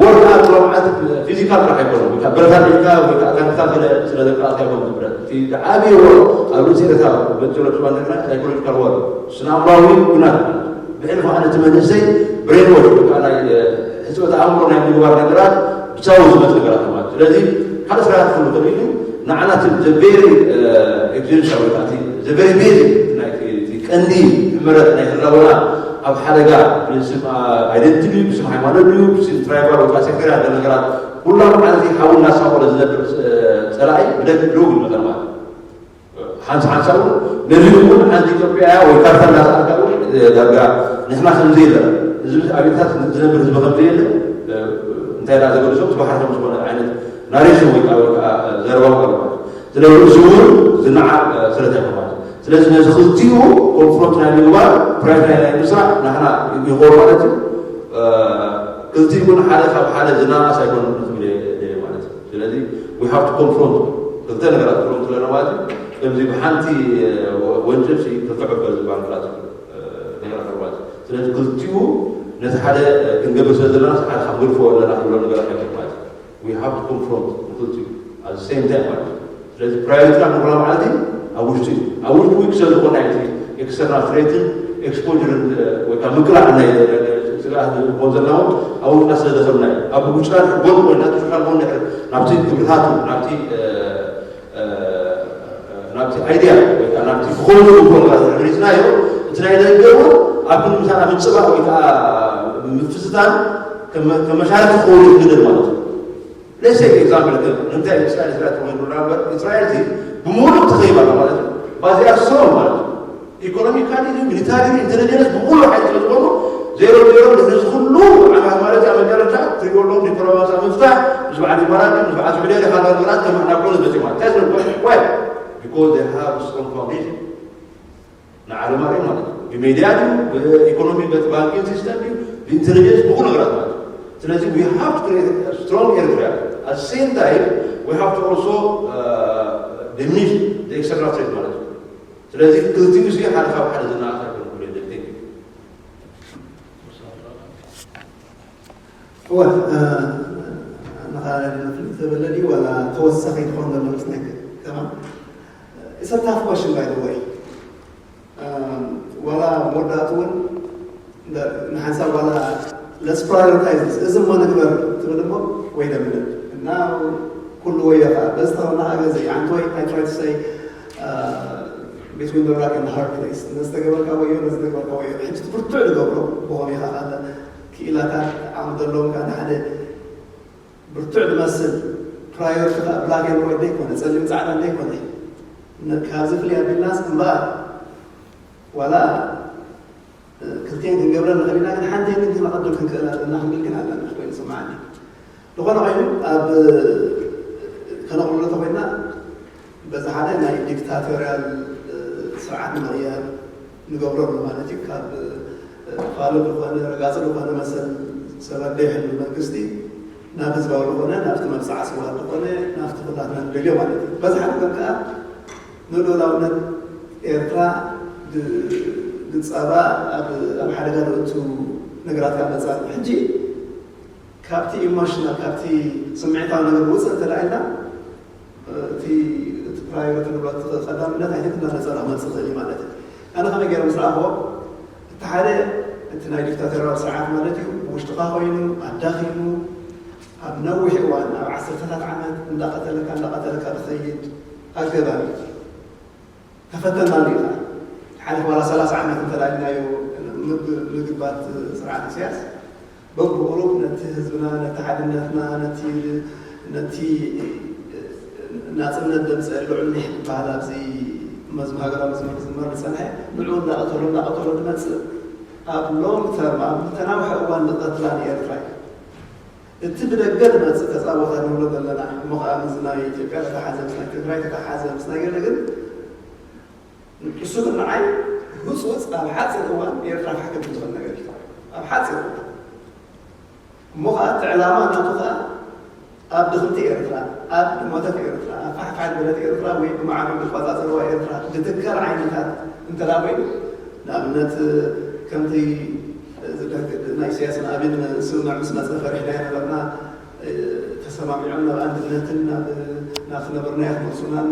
ወርቅ ኣብ ኩላ መዓልቲ ፊዚካል ጥራሕ ኣይኮነን፣ ወይ ከዓ ብረታ ዲካ ወይ ከዓ ታንክታት ስለ ስለ ዘቃልካ ኣይኮነን ዝብረት። እቲ ዝዓበየ ወርቅ ኣብ ርእሲ ኤርትራ በቲ ጀኖሳይድ ንሕና ሳይኮሎጂካል ወርቅ ስነ ኣእምራዊ ኩናት ማለት እዩ። ብሕልፊ ከኣ ነቲ መንእሰይ ብሬን ዎሽ ወይ ከዓ ናይ ሕፅበት ኣእምሮ ናይ ምግባር ነገራት ብቻው ዝመፅ ነገራት ማለት እዩ። ስለዚ ካልእ ስራሕቲ ክህሉ ከሊሉ ንዓና እቲ ቬሪ ኤግዚስቴንሻል ወይ ከዓ እቲ ቨሪ ቤዚክ ናይቲ ቀንዲ ሕመረት ናይ ህላወና ኣብ ሓደጋ ብስም ኣይደንቲቲ ድዩ ብስም ሃይማኖት ድዩ ብስም ትራይባል ወይ ከዓ ሴክተር ያለ ነገራት ኩላ መዓልቲ ሓዊ እናሳቆለ ዝነብር ፀላኢ ብደግ ደው ይመጠን ማለት ሓንሳ ሓንሳ እውን ነዚ እውን ሓንቲ ኢትዮጵያ ወይ ካርታ እናሰኣልካ እውን ዳርጋ ንሕና ከምዚ የለና ህዝቢ ኣብታት ዝነብር ህዝቢ ከምዚ የለ እንታይ ዳ ዘገድሶም ዝበሓርቶም ዝኾነ ዓይነት ናሬሽን ወይ ከዓ ወይ ከዓ ዘረባ ማለት ስለዚ እዚ እውን ዝነዓቕ ስረት ኣይኮን ማለት ስለዚ ነዚ ክልቲኡ ኮንፍሮንት ናይ ምግባር ፕራይድ ናይ ናይ ምስራሕ ናሕና ይኾር ማለት እዩ ክልቲኡ እውን ሓደ ካብ ሓደ ዝናኣስ ኣይኮን ክብል ማለት እዩ ስለዚ we have to confront ክልተ ነገራት ክፍሎም ስለና ማለት እዩ ከምዚ ብሓንቲ ወንጀል ክልተ ዕበር ዝበሃል ቃላት ነገራት ማለት ስለዚ ክልቲኡ ነቲ ሓደ ክንገብር ስለ ዘለና ሓደ ካብ ገድፎ ኣለና ክብሎ ነገራት ኣይኮን ማለት we have to confront ክልቲኡ at the same time ማለት ስለዚ ፕራዮሪቲና ንኩላ መዓልቲ ኣብ ውሽጢ እዩ ኣብ ውሽጢ ዊክ ስለ ዝኾና እቲ ኤክስተርናል ትሬትን ኤክስፖርን ወይ ከዓ ምቅላዕ ናይ ስጋት ዝኾን ዘለና እውን ኣብ ውሽጥና ስለ ዘኸብና እዩ ኣብ ውሽጥና ጎን ኮይና ሽካል ጎን ድሕር ናብቲ ግብርታቱ ናብቲ ናብቲ ኣይድያ ወይ ከዓ ናብቲ ክኾኑ ዝኾኑ ሪዝናዮ እቲ ናይ ደገ እውን ኣብ ክንዲ ምሳና ምፅባእ ወይ ከዓ ምፍስታን ከመሻርክ ክኸውን ይግደድ ማለት እዩ ለሰ ኤግዛምፕል ንምንታይ እስራኤል ስራ ተኾይኑና እምበር እስራኤል ዚ ብምሉእ ተኸይባ ማለት እዩ ባዚኣ ሰው ማለት እዩ ኢኮኖሚካሊ ሚሊታሪ ኢንቴሊጀንስ ብሙሉ ሓይሊ ስለ ዝኾኑ ዜሮ ዜሮ ድሕሪ እዚ ኩሉ ዓመት ማለት ኣብ መጨረሻ ትሪኦ ኣለዎም ዲፕሎማሲ ምፍታሕ ምስ በዓል ኢማራት ምስ በዓል ስዑዲ ዓረብ ካልኦት ሃገራት ከም ናብ ጎኒ መፂኦም ማለት እንታይ ስለዝኾነ ዋይ because they have strong foundation ንዓለም ኣሪኦም ማለት እዩ ብሜድያ ድዩ ብኢኮኖሚ በቲ ባንኪንግ ሲስተም ድዩ ብኢንቴሊጀንስ ብኩሉ ነገራት ማለት እዩ ስለዚ we have to create a strong ኤርትራ at the same time we have to also diminish the external threat ማለት እዩ ስለዚ ክልቲኡ ሲ ሓደ ካብ ሓደ ዝነኣስ ኣይኮነ ክብል የለ thank you እወ ንኻ ፍልጥ ተበለ ድዩ ዋላ ተወሳኺ ትኾን ዘሎ ምስ ናይ ከማ it's a tough question by the way ዋላ መወዳእቱ እውን ንሓንሳብ ዋላ let's prioritize this እዚ እሞ ንግበር ትብል እሞ ወይ ደምለ እና ኩሉ ወይ ኻ በዚ ተኸና ገዚ ሓንቲ ወይ I try to say between the rock and the hard place ነዚ ተገበርካ ወዮ ነዚ ተገበርካ ወዮ ሕጂ ብርቱዕ ዝገብሮ ብኾም ኢኻ ካለ ክኢላታት ዓቕሚ ዘለዎም ከዓ ንሓደ ብርቱዕ ዝመስል priority ከዓ black and white ዘይኮነ ፀሊም ፃዕዳ ዘይኮነ ካብዚ ፍልይ ኣቢልናስ እምበኣር ዋላ ክልቲኤን ክንገብረን ንኽእል ኢና ግን ሓንቲኤን ግን ክነቐድም ክንክእል ኣለና ክንብል ግን ኣለና ኮይኑ ይስምዓኒ ዝኾነ ኮይኑ ኣብ ከነቕልሎ ተኮይና በዚ ሓደ ናይ ዲክታቶርያል ስርዓት ንምቕያር ንገብሮ ኣሎ ማለት እዩ ካብ ፋሉል ዝኾነ ረጋፂ ዝኾነ መሰል ሰባት ዘይሕሉ መንግስቲ ናብ ህዝባዊ ዝኾነ ናብቲ መብፃዓ ስውኣት ዝኾነ ናብቲ ኩላትና ንደልዮ ማለት እዩ በዚ ሓደ ወገን ከዓ ንልኡላውነት ኤርትራ ግፃባ ኣብ ሓደጋ ዘእቱ ነገራት ካብ መፃ ሕጂ ካብቲ ኢሞሽናል ካብቲ ስምዒታዊ ነገር ውፅእ እንተ ኢልና እቲ እቲ ፕራዮሪቲ ንብሎ ቀዳምነት ኣይተ እንዳነፀረ ክመፅእ ክእል ማለት እዩ ኣነ ከመይ ገይረ ምስ ረኣኽዎ እቲ ሓደ እቲ ናይ ዲክታቶርያዊ ስርዓት ማለት እዩ ብውሽጥኻ ኮይኑ ኣዳኺሙ ኣብ ነዊሕ እዋን ኣብ ዓሰርተታት ዓመት እንዳቐተለካ እንዳቐተለካ ዝኸይድ ኣገባብ እዩ ተፈተናሉ ኢና ሓሊፍ ዋላ ሰላሳ ዓመት እንተላኢልናዮ ምግባት ስርዓት ኢሳያስ በብቁሩብ ነቲ ህዝብና ነቲ ሓድነትና ነቲ ነቲ ናፅነት ደምፀ ልዑል ኒሕ ዝበሃል ኣብዚ መዝሙ ሃገራዊ መዝሙር ክዝመር ዝጸንሐ ንዑ እንዳቐተሉ እንዳቐተሉ ዝመጽእ ኣብ ሎንግ ተርም ኣብ ዝተናውሐ እዋን ዝቐትላ ንኤርትራ እዩ። እቲ ብደገ ዝመጽእ ተጻቦታት ንብሎ ዘለና እሞ ከዓ ምስዚ ናይ ኢትዮጵያ ተተሓዘ ምስ ናይ ትግራይ ተተሓዘ ምስ ናይ ገለ ግን ንሱ ግን ንዓይ ውፅውፅ ኣብ ሓፂር እዋን ኤርትራ ፋሕ ክብል ዝኽእል ነገር እዩ። ኣብ ሓፂር እዋን እሞ ከዓ እቲ ዕላማ ናቱ ከዓ ኣብ ድኽምቲ ኤርትራ ኣብ ድሞተት ኤርትራ ኣብ ፋሕፋሕ ዝበለት ኤርትራ ወይ ብማዕበል ዝቆፃፀርዋ ኤርትራ ዝትከል ዓይነታት እንተ ኮይኑ ንኣብነት ከምቲ ናይ ኢሳያስን ኣብን ስምምዕ ምስ መፀ ፈሪሕና ነበርና ተሰማሚዖም ናብ ኣንድነትን ናብ ዝነበርናዮ ክመልሱናን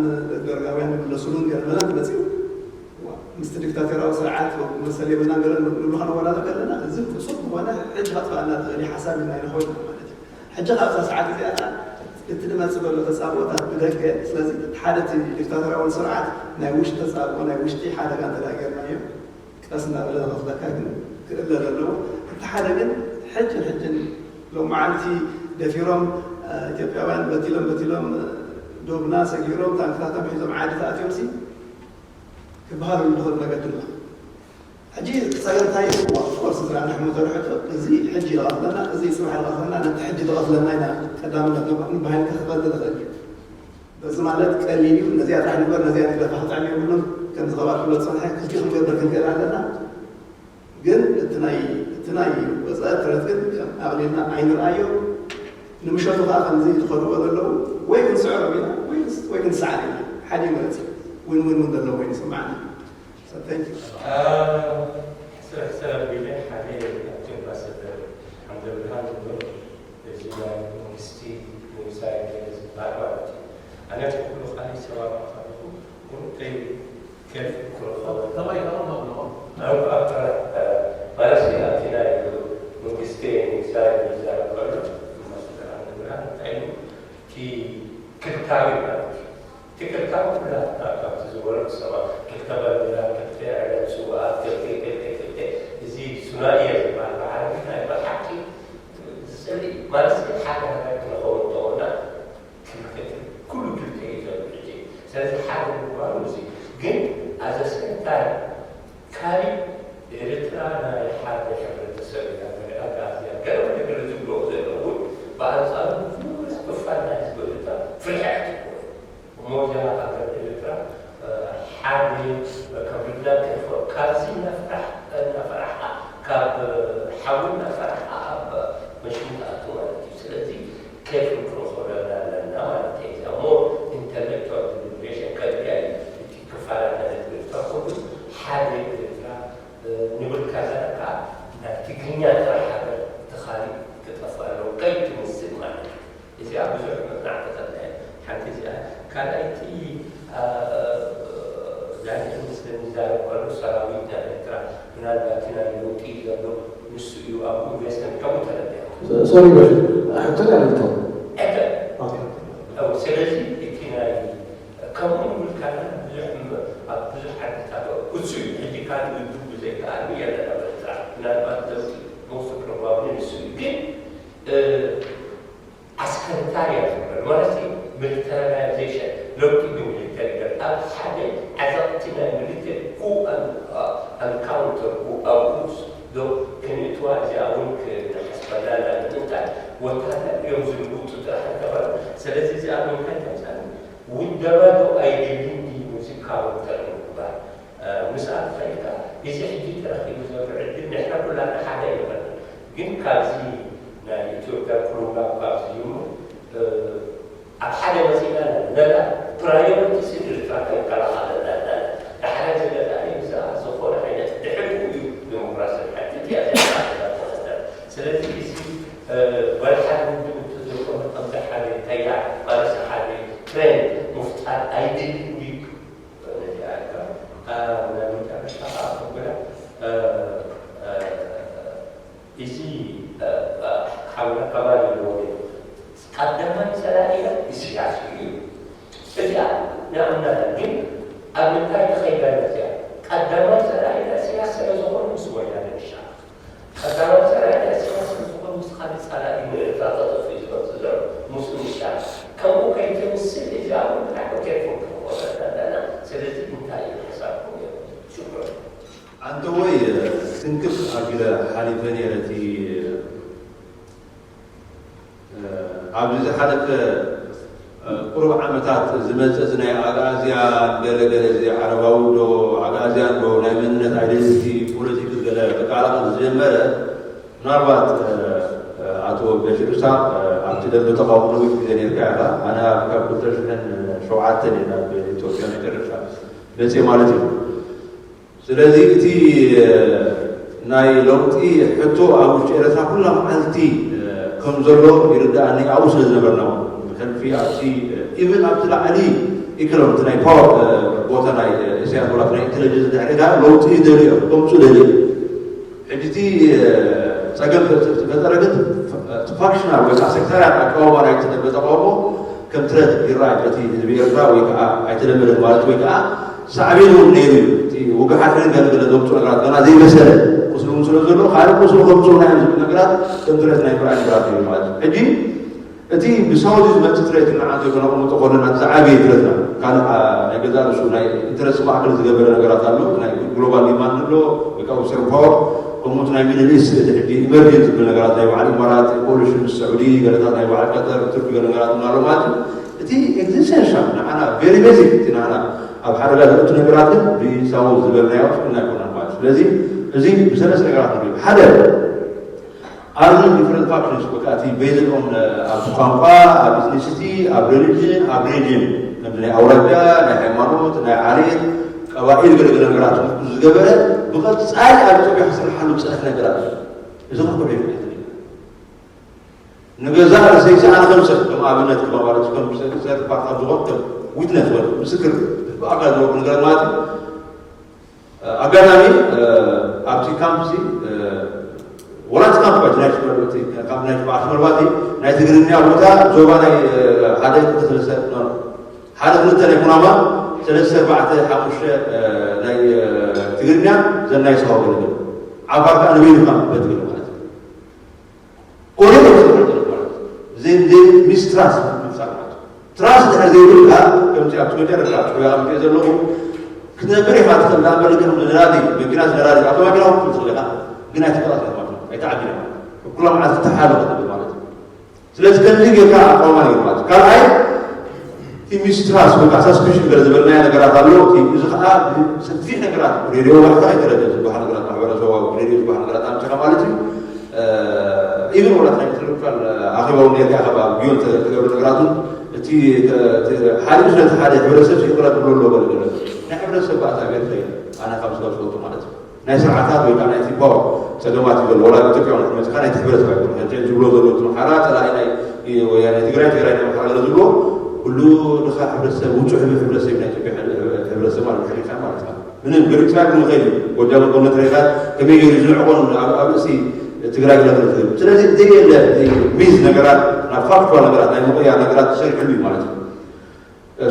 ደርጋውያን ዝምለሱሉን ገለ መለ መፂኡ ምስቲ ዲክታቶርያዊ ስርዓት መሰል የብልናን ገለ ንብሉ ከነወዳደር ከለና እዚ ፍፁም ዝኾነ ሕጂ ከጥፋእና ዝኽእል ሓሳብ ኢና ኢና ኮይና ማለት እዩ። ሕጂ ካብዛ ሰዓት እዚኣ እቲ ዝመፅእ ዘሎ ተፃብኦታት ብደገ ስለዚ ሓደ እቲ ዲክታቶርያዊ ስርዓት ናይ ውሽጢ ተፃብኦ ናይ ውሽጢ ሓደጋ እንተ ጌርናዮ ቀስ እናበለ ዝኸፍለካ ግን ክእለ ዘለዎ እቲ ሓደ ግን ሕጅን ሕጅን ሎም መዓልቲ ደፊሮም ኢትዮጵያውያን በቲሎም በቲሎም ዶብና ሰጊሮም ታንክታቶም ሒዞም ዓዲ ተኣትዮም ሲ ክበሃሉ ዝኽእል መገዲ ኣሎ። ሕጂ ፀገም እንታይ እዩ? ኦፍኮርስ እዚ ኣነ ሕመቶ ሕቶ እዚ ሕጂ ይቐትለና እዚ ፅባሕ ይቐትለና ነቲ ሕጂ ዝቐትለና ኢና ቀዳምነት ንባህል ክኽቐል ዝኽእል በዚ ማለት ቀሊል እዩ። ነዚኣ ጥራሕ ንግበር ነዚኣ ንግደፋ ክጥዕም የብሉን። ከምዚ ከባቢ ክብሎ ዝፀንሐ ክልቲኡ ክንገብር ክንክእል ኣለና። ግን እቲ ናይ እቲ ናይ ወፃኢ ጥረት ግን ከም ኣቕሊልና ኣይንርኣዮ። ንምሸቱ ከዓ ከምዚ ትኸድዎ ዘለዉ ወይ ክንስዕሮም ኢና ወይ ክንስዓር ኢና። ሓደ ይመርፅ ዊን ዊን እውን ዘለዎ ኮይኑ ይስማዓኒ። So thank you. ስራሕ ሰላም ቢለ ሓደ ኣምባሳደር ሓምደ ብርሃን ዝብሎ እዚ ናይ መንግስቲ ዌብሳይት ዝበሃል ማለት እዩ። ኣነ ኩሉ ካልእ ይሰማማዕ ከለኹ ግን ከይ ከፍ ክረኸብ ከማይ ከረማ ብሎ ኣብ ኣብ ማለት ኣብቲ ናይ መንግስቲ ዌብሳይት ዝዛረብ ከሎ ኣምባሳደር ሓምደ ብርሃን እንታይ ኢሉ እቲ ክልታዊ ማለት እዩ። ትክልካ ኩላ ካብቲ ዝበሎ ሰባ ክልተ ባንዴራ ክልተ ዕለት ስዋኣት ክልተ ክልተ ክልተ እዚ ሱናእየ ዝበሃል ብዓረቢ ናይ ብሓቂ ዝፅልእ ማለት ሓደ ሃገር ክነኸውን እንተኾና ክልተ ኩሉ ክልተ እዩ ዘሎ ሕጂ። ስለዚ ሓደ ምግባሩ እዚ ግን ኣዘሰንታይ ካሊእ ኤርትራ ናይ ሓደ ሕብረተሰብ እያ መርኣያ እያ ገለ ገለ ዝብልዎ ዘለዉ ብኣንፃሩ ብዙሕ ክፋል ናይ ህዝቢ ኤርትራ ፍርሒ ኣይትኮን እሞ እዚኣ ሃገር ኤርትራ ሓደ ከብድና ከይፈ ካብዚ እናፈራሕ እናፈራሕካ ካብ ሓዊ እናፈራሕካ ኣብ መሽሙ ትኣቱ ማለት እዩ ስለዚ ኬፍ ክንረኽበላ ኣለና ማለት እዩ እዚኣ more intellectual liberation ከድልያ እዩ እቲ ክፋላት ናይ ህዝቢ ኤርትራ ኩሉ ሓደ ኤርትራ ንብል ከለና ከዓ ናይ ትግርኛ ጥራሕ ሃገር እቲ ካሊእ ክጠፍእ ኣለዎ ከይትምስል ማለት እዩ እዚኣ ብዙሕ መጽናዕትታት ናይ ሓንቲ እዚኣ ካልኣይቲ ዳንኤል ምስ ዝዛረብ ከሎ ሰራዊት ናይ ኤርትራ ምናልባት ናይ ለውጢ ዘሎ ንሱ እዩ ኣብኡ ኢንቨስትመንት ከምኡ ተረዲኣ ሶሪ በል ሕቶ ያለልተው ስለዚ እቲ ናይ ከምኡ ንብል ካና ብዙሕ ኣብ ብዙሕ ዓድታት እሱ እዩ ሕጂ ካልእ ውድብ ብዘይከኣሉ የለን ኣብ ኤርትራ ምናልባት ለውጢ most probably ንሱ እዩ ግን ዓስከርታርያ ዝግበር ማለት እዩ militarization ለውጢ ብምልተሪ ገር ኣብ ሓደ ዓዘቕቲ ናይ ሚሊተሪ ኩ ኣንካውንተር ኩ ኣብኡስ ዶ ክንእትዋ እዚኣ እውን ክንሓስበላ ኣለና እንታይ ወታደር እዮም ዝልውጡ ጥራሕ እንተበሉ ስለዚ እዚኣ ብምንታይ ተምፃኒ ውደባ ዶ ኣይደልን ድዩ እዚ ካውንተር ንምግባር ምስኣ ተኸይድካ እዚ ሕጂ ተረኺቡ ዘሎ ዕድል ንሕና ኩላና ሓደ ኣይነበርና ግን ካብዚ ናይ ኢትዮጵያ ፕሮግራም ካብ ዝጅምር ኣብ ሓደ መፂና ነላ ፕራዮሪቲ ስድርካ ከይከላኸለና ዳሕራይ ዝገዛእኒ ብዛዕባ ዝኾነ ዓይነት ድሕሪኡ እዩ ዲሞክራሲ ሓድት እያ ስለዚ እዚ ጓል ሓደ ውድብ እንተዘይኮነ ከምዚ ሓደ ተያ ማለት ሓደ ትሬንድ ምፍጣር ኣይድልን ድዩ ነዚኣ ኢልካ ካብ ናይ መጨረሻ ከዓ ከብላ እዚ ሓውና ከማል ይብልዎ ቀዳማይ ጸላኢና ኢሳያስ እዩ እዚኣ ንኣምናታ ግን ኣብ ምንታይ ተኸይዳ እያ እዚኣ ቀዳማይ ጸላኢና ኢሳያስ ስለ ዝኾነ ምስ ወያነ ንሻ ቀዳማይ ጸላኢ ናይ ስያስ ዝኾን ምስ ካልእ ጸላኢ ንኤርትራ ተጠፍኡ ዝመጽእ ዘሎ ምስኡ ምሻል ከምኡ ከይትምስል እዚኣ እውን ብጣዕሚ ኬርፉል ክንኾን ኣለና። ስለዚ እንታይ እዩ ኣንተ ወይ ትንክፍ ኣቢለ ሓሊፈ ነይረ። እቲ ኣብዚ ዝሓለፈ ቁሩብ ዓመታት ዝመፀ እዚ ናይ ኣግኣዝያን ገለገለ፣ እዚ ዓረባዊ ዶ ኣግኣዝያን ዶ ናይ መንነት ኣይደንቲቲ ፖለቲክስ ገለ ክቃላቐል ዝጀመረ፣ ምናልባት ኣቶ በሽር ሳ ኣብቲ ደንበ ተቃውሞ ነዊሕ ግዜ ነርካ ኢኻ። ኣነ ኣብ ካብ ክልተ ሽሕን ሸውዓተን እየ ናብ ኢትዮጵያ መጨረሻ መፅየ ማለት እዩ። ስለዚ እቲ ናይ ለውጢ ሕቶ ኣብ ውሽጢ ኤረትራ ኩላ መዓልቲ ከም ዘሎ ይርዳእኒ። ኣብኡ ስለ ዝነበርና እውን ብሕልፊ ኣብቲ ኢቨን ኣብቲ ላዕሊ ኢኮኖሚ ናይ ፓወር ቦታ ናይ ኢሳያስ ወላት ናይ ኢንቴሊጀንስ ድሕሪታ ለውጢ ይደልዩ እዮም ከምፁ ደልዩ ሕጂ እቲ ጸገም ዝፈጠረ ግን ፋክሽናል ወይ ከዓ ሴክታርያን ኣቃውማ ናይቲ ደንበ ተቃውሞ ከም ትረት ይረኣይ በቲ ህዝቢ ኤርትራ ወይ ከዓ ኣይተለመደን ማለት ወይ ከዓ ሳዕቤን እውን ነይሩ እዩ። እቲ ውግሓትን ገለገለ ዘምፅኡ ነገራት ገና ዘይበሰለ ቁስሊ እውን ስለ ዘሎ ካልእ ቁስሊ ከምፅኡ ናይ ዝብል ነገራት ከም ትረት ናይ ምርኣይ ነገራት ነይሩ ማለት እዩ። ሕጂ እቲ ብሳውዲ ዝመፅእ ትረት ንዓን ዘይኮነ ቅምጦ ከለና እቲ ዝዓበየ ትረትና ካልእ ናይ ገዛ ርእሱ ናይ ኢንተረስት ማእከል ዝገበረ ነገራት ኣሎ። ናይ ግሎባል ዲማንድ ኣሎ ወይ ከዓ ዌስተርን ፓወር ከምኡቲ ናይ ሚድል ኢስት እቲ ሕጂ ኢመርጂን ዝብል ነገራት ናይ በዓል ኢማራት ኮሊሽን ምስ ስዑዲ ገለታት ናይ በዓል ቀጠር ቱርኪ ገለ ነገራት እውን ኣሎ ማለት እዩ። እቲ ኤግዚስቴንሻል ንዓና ቬሪ ቤዚክ እቲ ንዓና ኣብ ሓደጋ ዘእቱ ነገራት ግን ብሳውዲ ዝበልናዮ ሽግርና ኣይኮነን ማለት እዩ። ስለዚ እዚ ብሰለስተ ነገራት ንሪኦ ሓደ ኣብ ዲፍረንት ፋክሽንስ ወይ ከዓ እቲ ቤዝድ ኦን ኣብ ቋንቋ ኣብ ኢትኒሲቲ ኣብ ሪሊጅን ኣብ ሪጅን ከምዚ ናይ ኣውራጃ ናይ ሃይማኖት ናይ ዓሌት ቀባኢል ገለገለ ነገራት ዝገበረ ብቐፃሊ ኣብ ኢትዮጵያ ክስርሓሉ ዝፀነሕ ነገራት እዩ። እዚ ክርኩዕ ይኽእል ንገዛእ ርእሰይሲ ኣነ ከም ሰብ ከም ኣብነት ከም ኣባላት ከም ሰርቲ ፓርት ካብ ዝኾን ከም ዊትነስ ወይ ምስክር ብኣካል ዝነበርኩ ነገራት ማለት እዩ። ኣጋጣሚ ኣብቲ ካምፕ እዚ ወላ እቲ ካምፕ ባጅ ናይ ሽመልባቲ ካብ ናይ ሽመልባቲ ናይ ትግርኛ ቦታ ዞባ ናይ ሓደ ክልተ ሰለስተ ሓደ ክልተ ናይ ኩናማ ሰለስተ ኣርባዕተ ሓሙሽተ ናይ ትግርኛ ዘናይ ሰው ኣገልግል ዓፋር ከዓ ንበይኑ ካምፕ በትግል ማለት እዩ። ኮሪደር ማለት ዘይ ዘይ ሚስትራስት ምምፃእ ማለት እዩ። ትራስት ድሕር ዘይብልካ ከምዚ ኣብቲ መጨረሻ ኣብ ጭውያ ኣምፅኦ ዘለኹ ክትነብር ኢኻ ትኽእል። ንኣብነት ከም ነዳዲ መኪና ነዳዲ ኣብቲ ማኪና ክትብል ትኽእል ኢኻ፣ ግን ኣይትንቀሳቀስ ማለት እዩ። ኣይትዓብን ኢኻ። ኩሎም መዓልቲ ተሓለ ክትብል ማለት እዩ። ስለዚ ከምዚ ጌርካ ኣቋውማ ነይሩ ማለት እዩ። ካልኣይ እቲ ሚስትራስት ወይ ከዓ ሳስፒሽን ገለ ዝበልናዮ ነገራት ኣሎ። እቲ እዚ ከዓ ሰፊሕ ነገራት ሬድዮ ዋሕታ ኣይተረደ ዝበሃል ነገራት ማሕበረሰባዊ ሬድዮ ዝበሃል ነገራት ኣምፅኻ ማለት እዩ። ኢቨን ወላት ናይ ኢንተሌክቹዋል ኣኼባውን ኔርካ ካብ ኣብ ቢዮን ተገብረ ነገራቱ እቲ ሓሊፉ ስለቲ ሓደ ሕብረተሰብ ይቕረ ክብሎ ኣሎ ገለ ገለ ናይ ሕብረተሰብ ባእታ ቤት ኸይድ ኣነ ካብ ስጋ ዝፈልጡ ማለት እዩ ናይ ስርዓታት ወይ ከዓ ናይ ቲፓው ፀገማት እዩ ዘሎ ወላ ኢትዮጵያ ነት መፅካ ናይ ሕብረተሰብ ኣይኮነ ሕጂ ዝብሎ ዘሎ እቲ መሓራ ፀላኢ ናይ ወያነ ትግራይ ትግራይ ናይ መሓራ ዝብሎ ኩሉ ድኻ ሕብረተሰብ ውፁ ሕብረተሰብ ናይ ኢትዮጵያ ሕብረተሰብ ማለት ሕሪካ ማለት እዩ ምንም ግሪክ ሳይክል ንኸይድ እዩ። ጎጃም ጎነ ትሬታት ከመይ ገይሩ ዝንዕቆን ኣብ ኣብ ርእሲ ትግራይ ግለት ዝብል ስለዚ ዘይየለ ሚዝ ነገራት ናብ ፋክቹዋል ነገራት ናይ ምቕያር ነገራት ተሰሪሕሉ እዩ ማለት እዩ።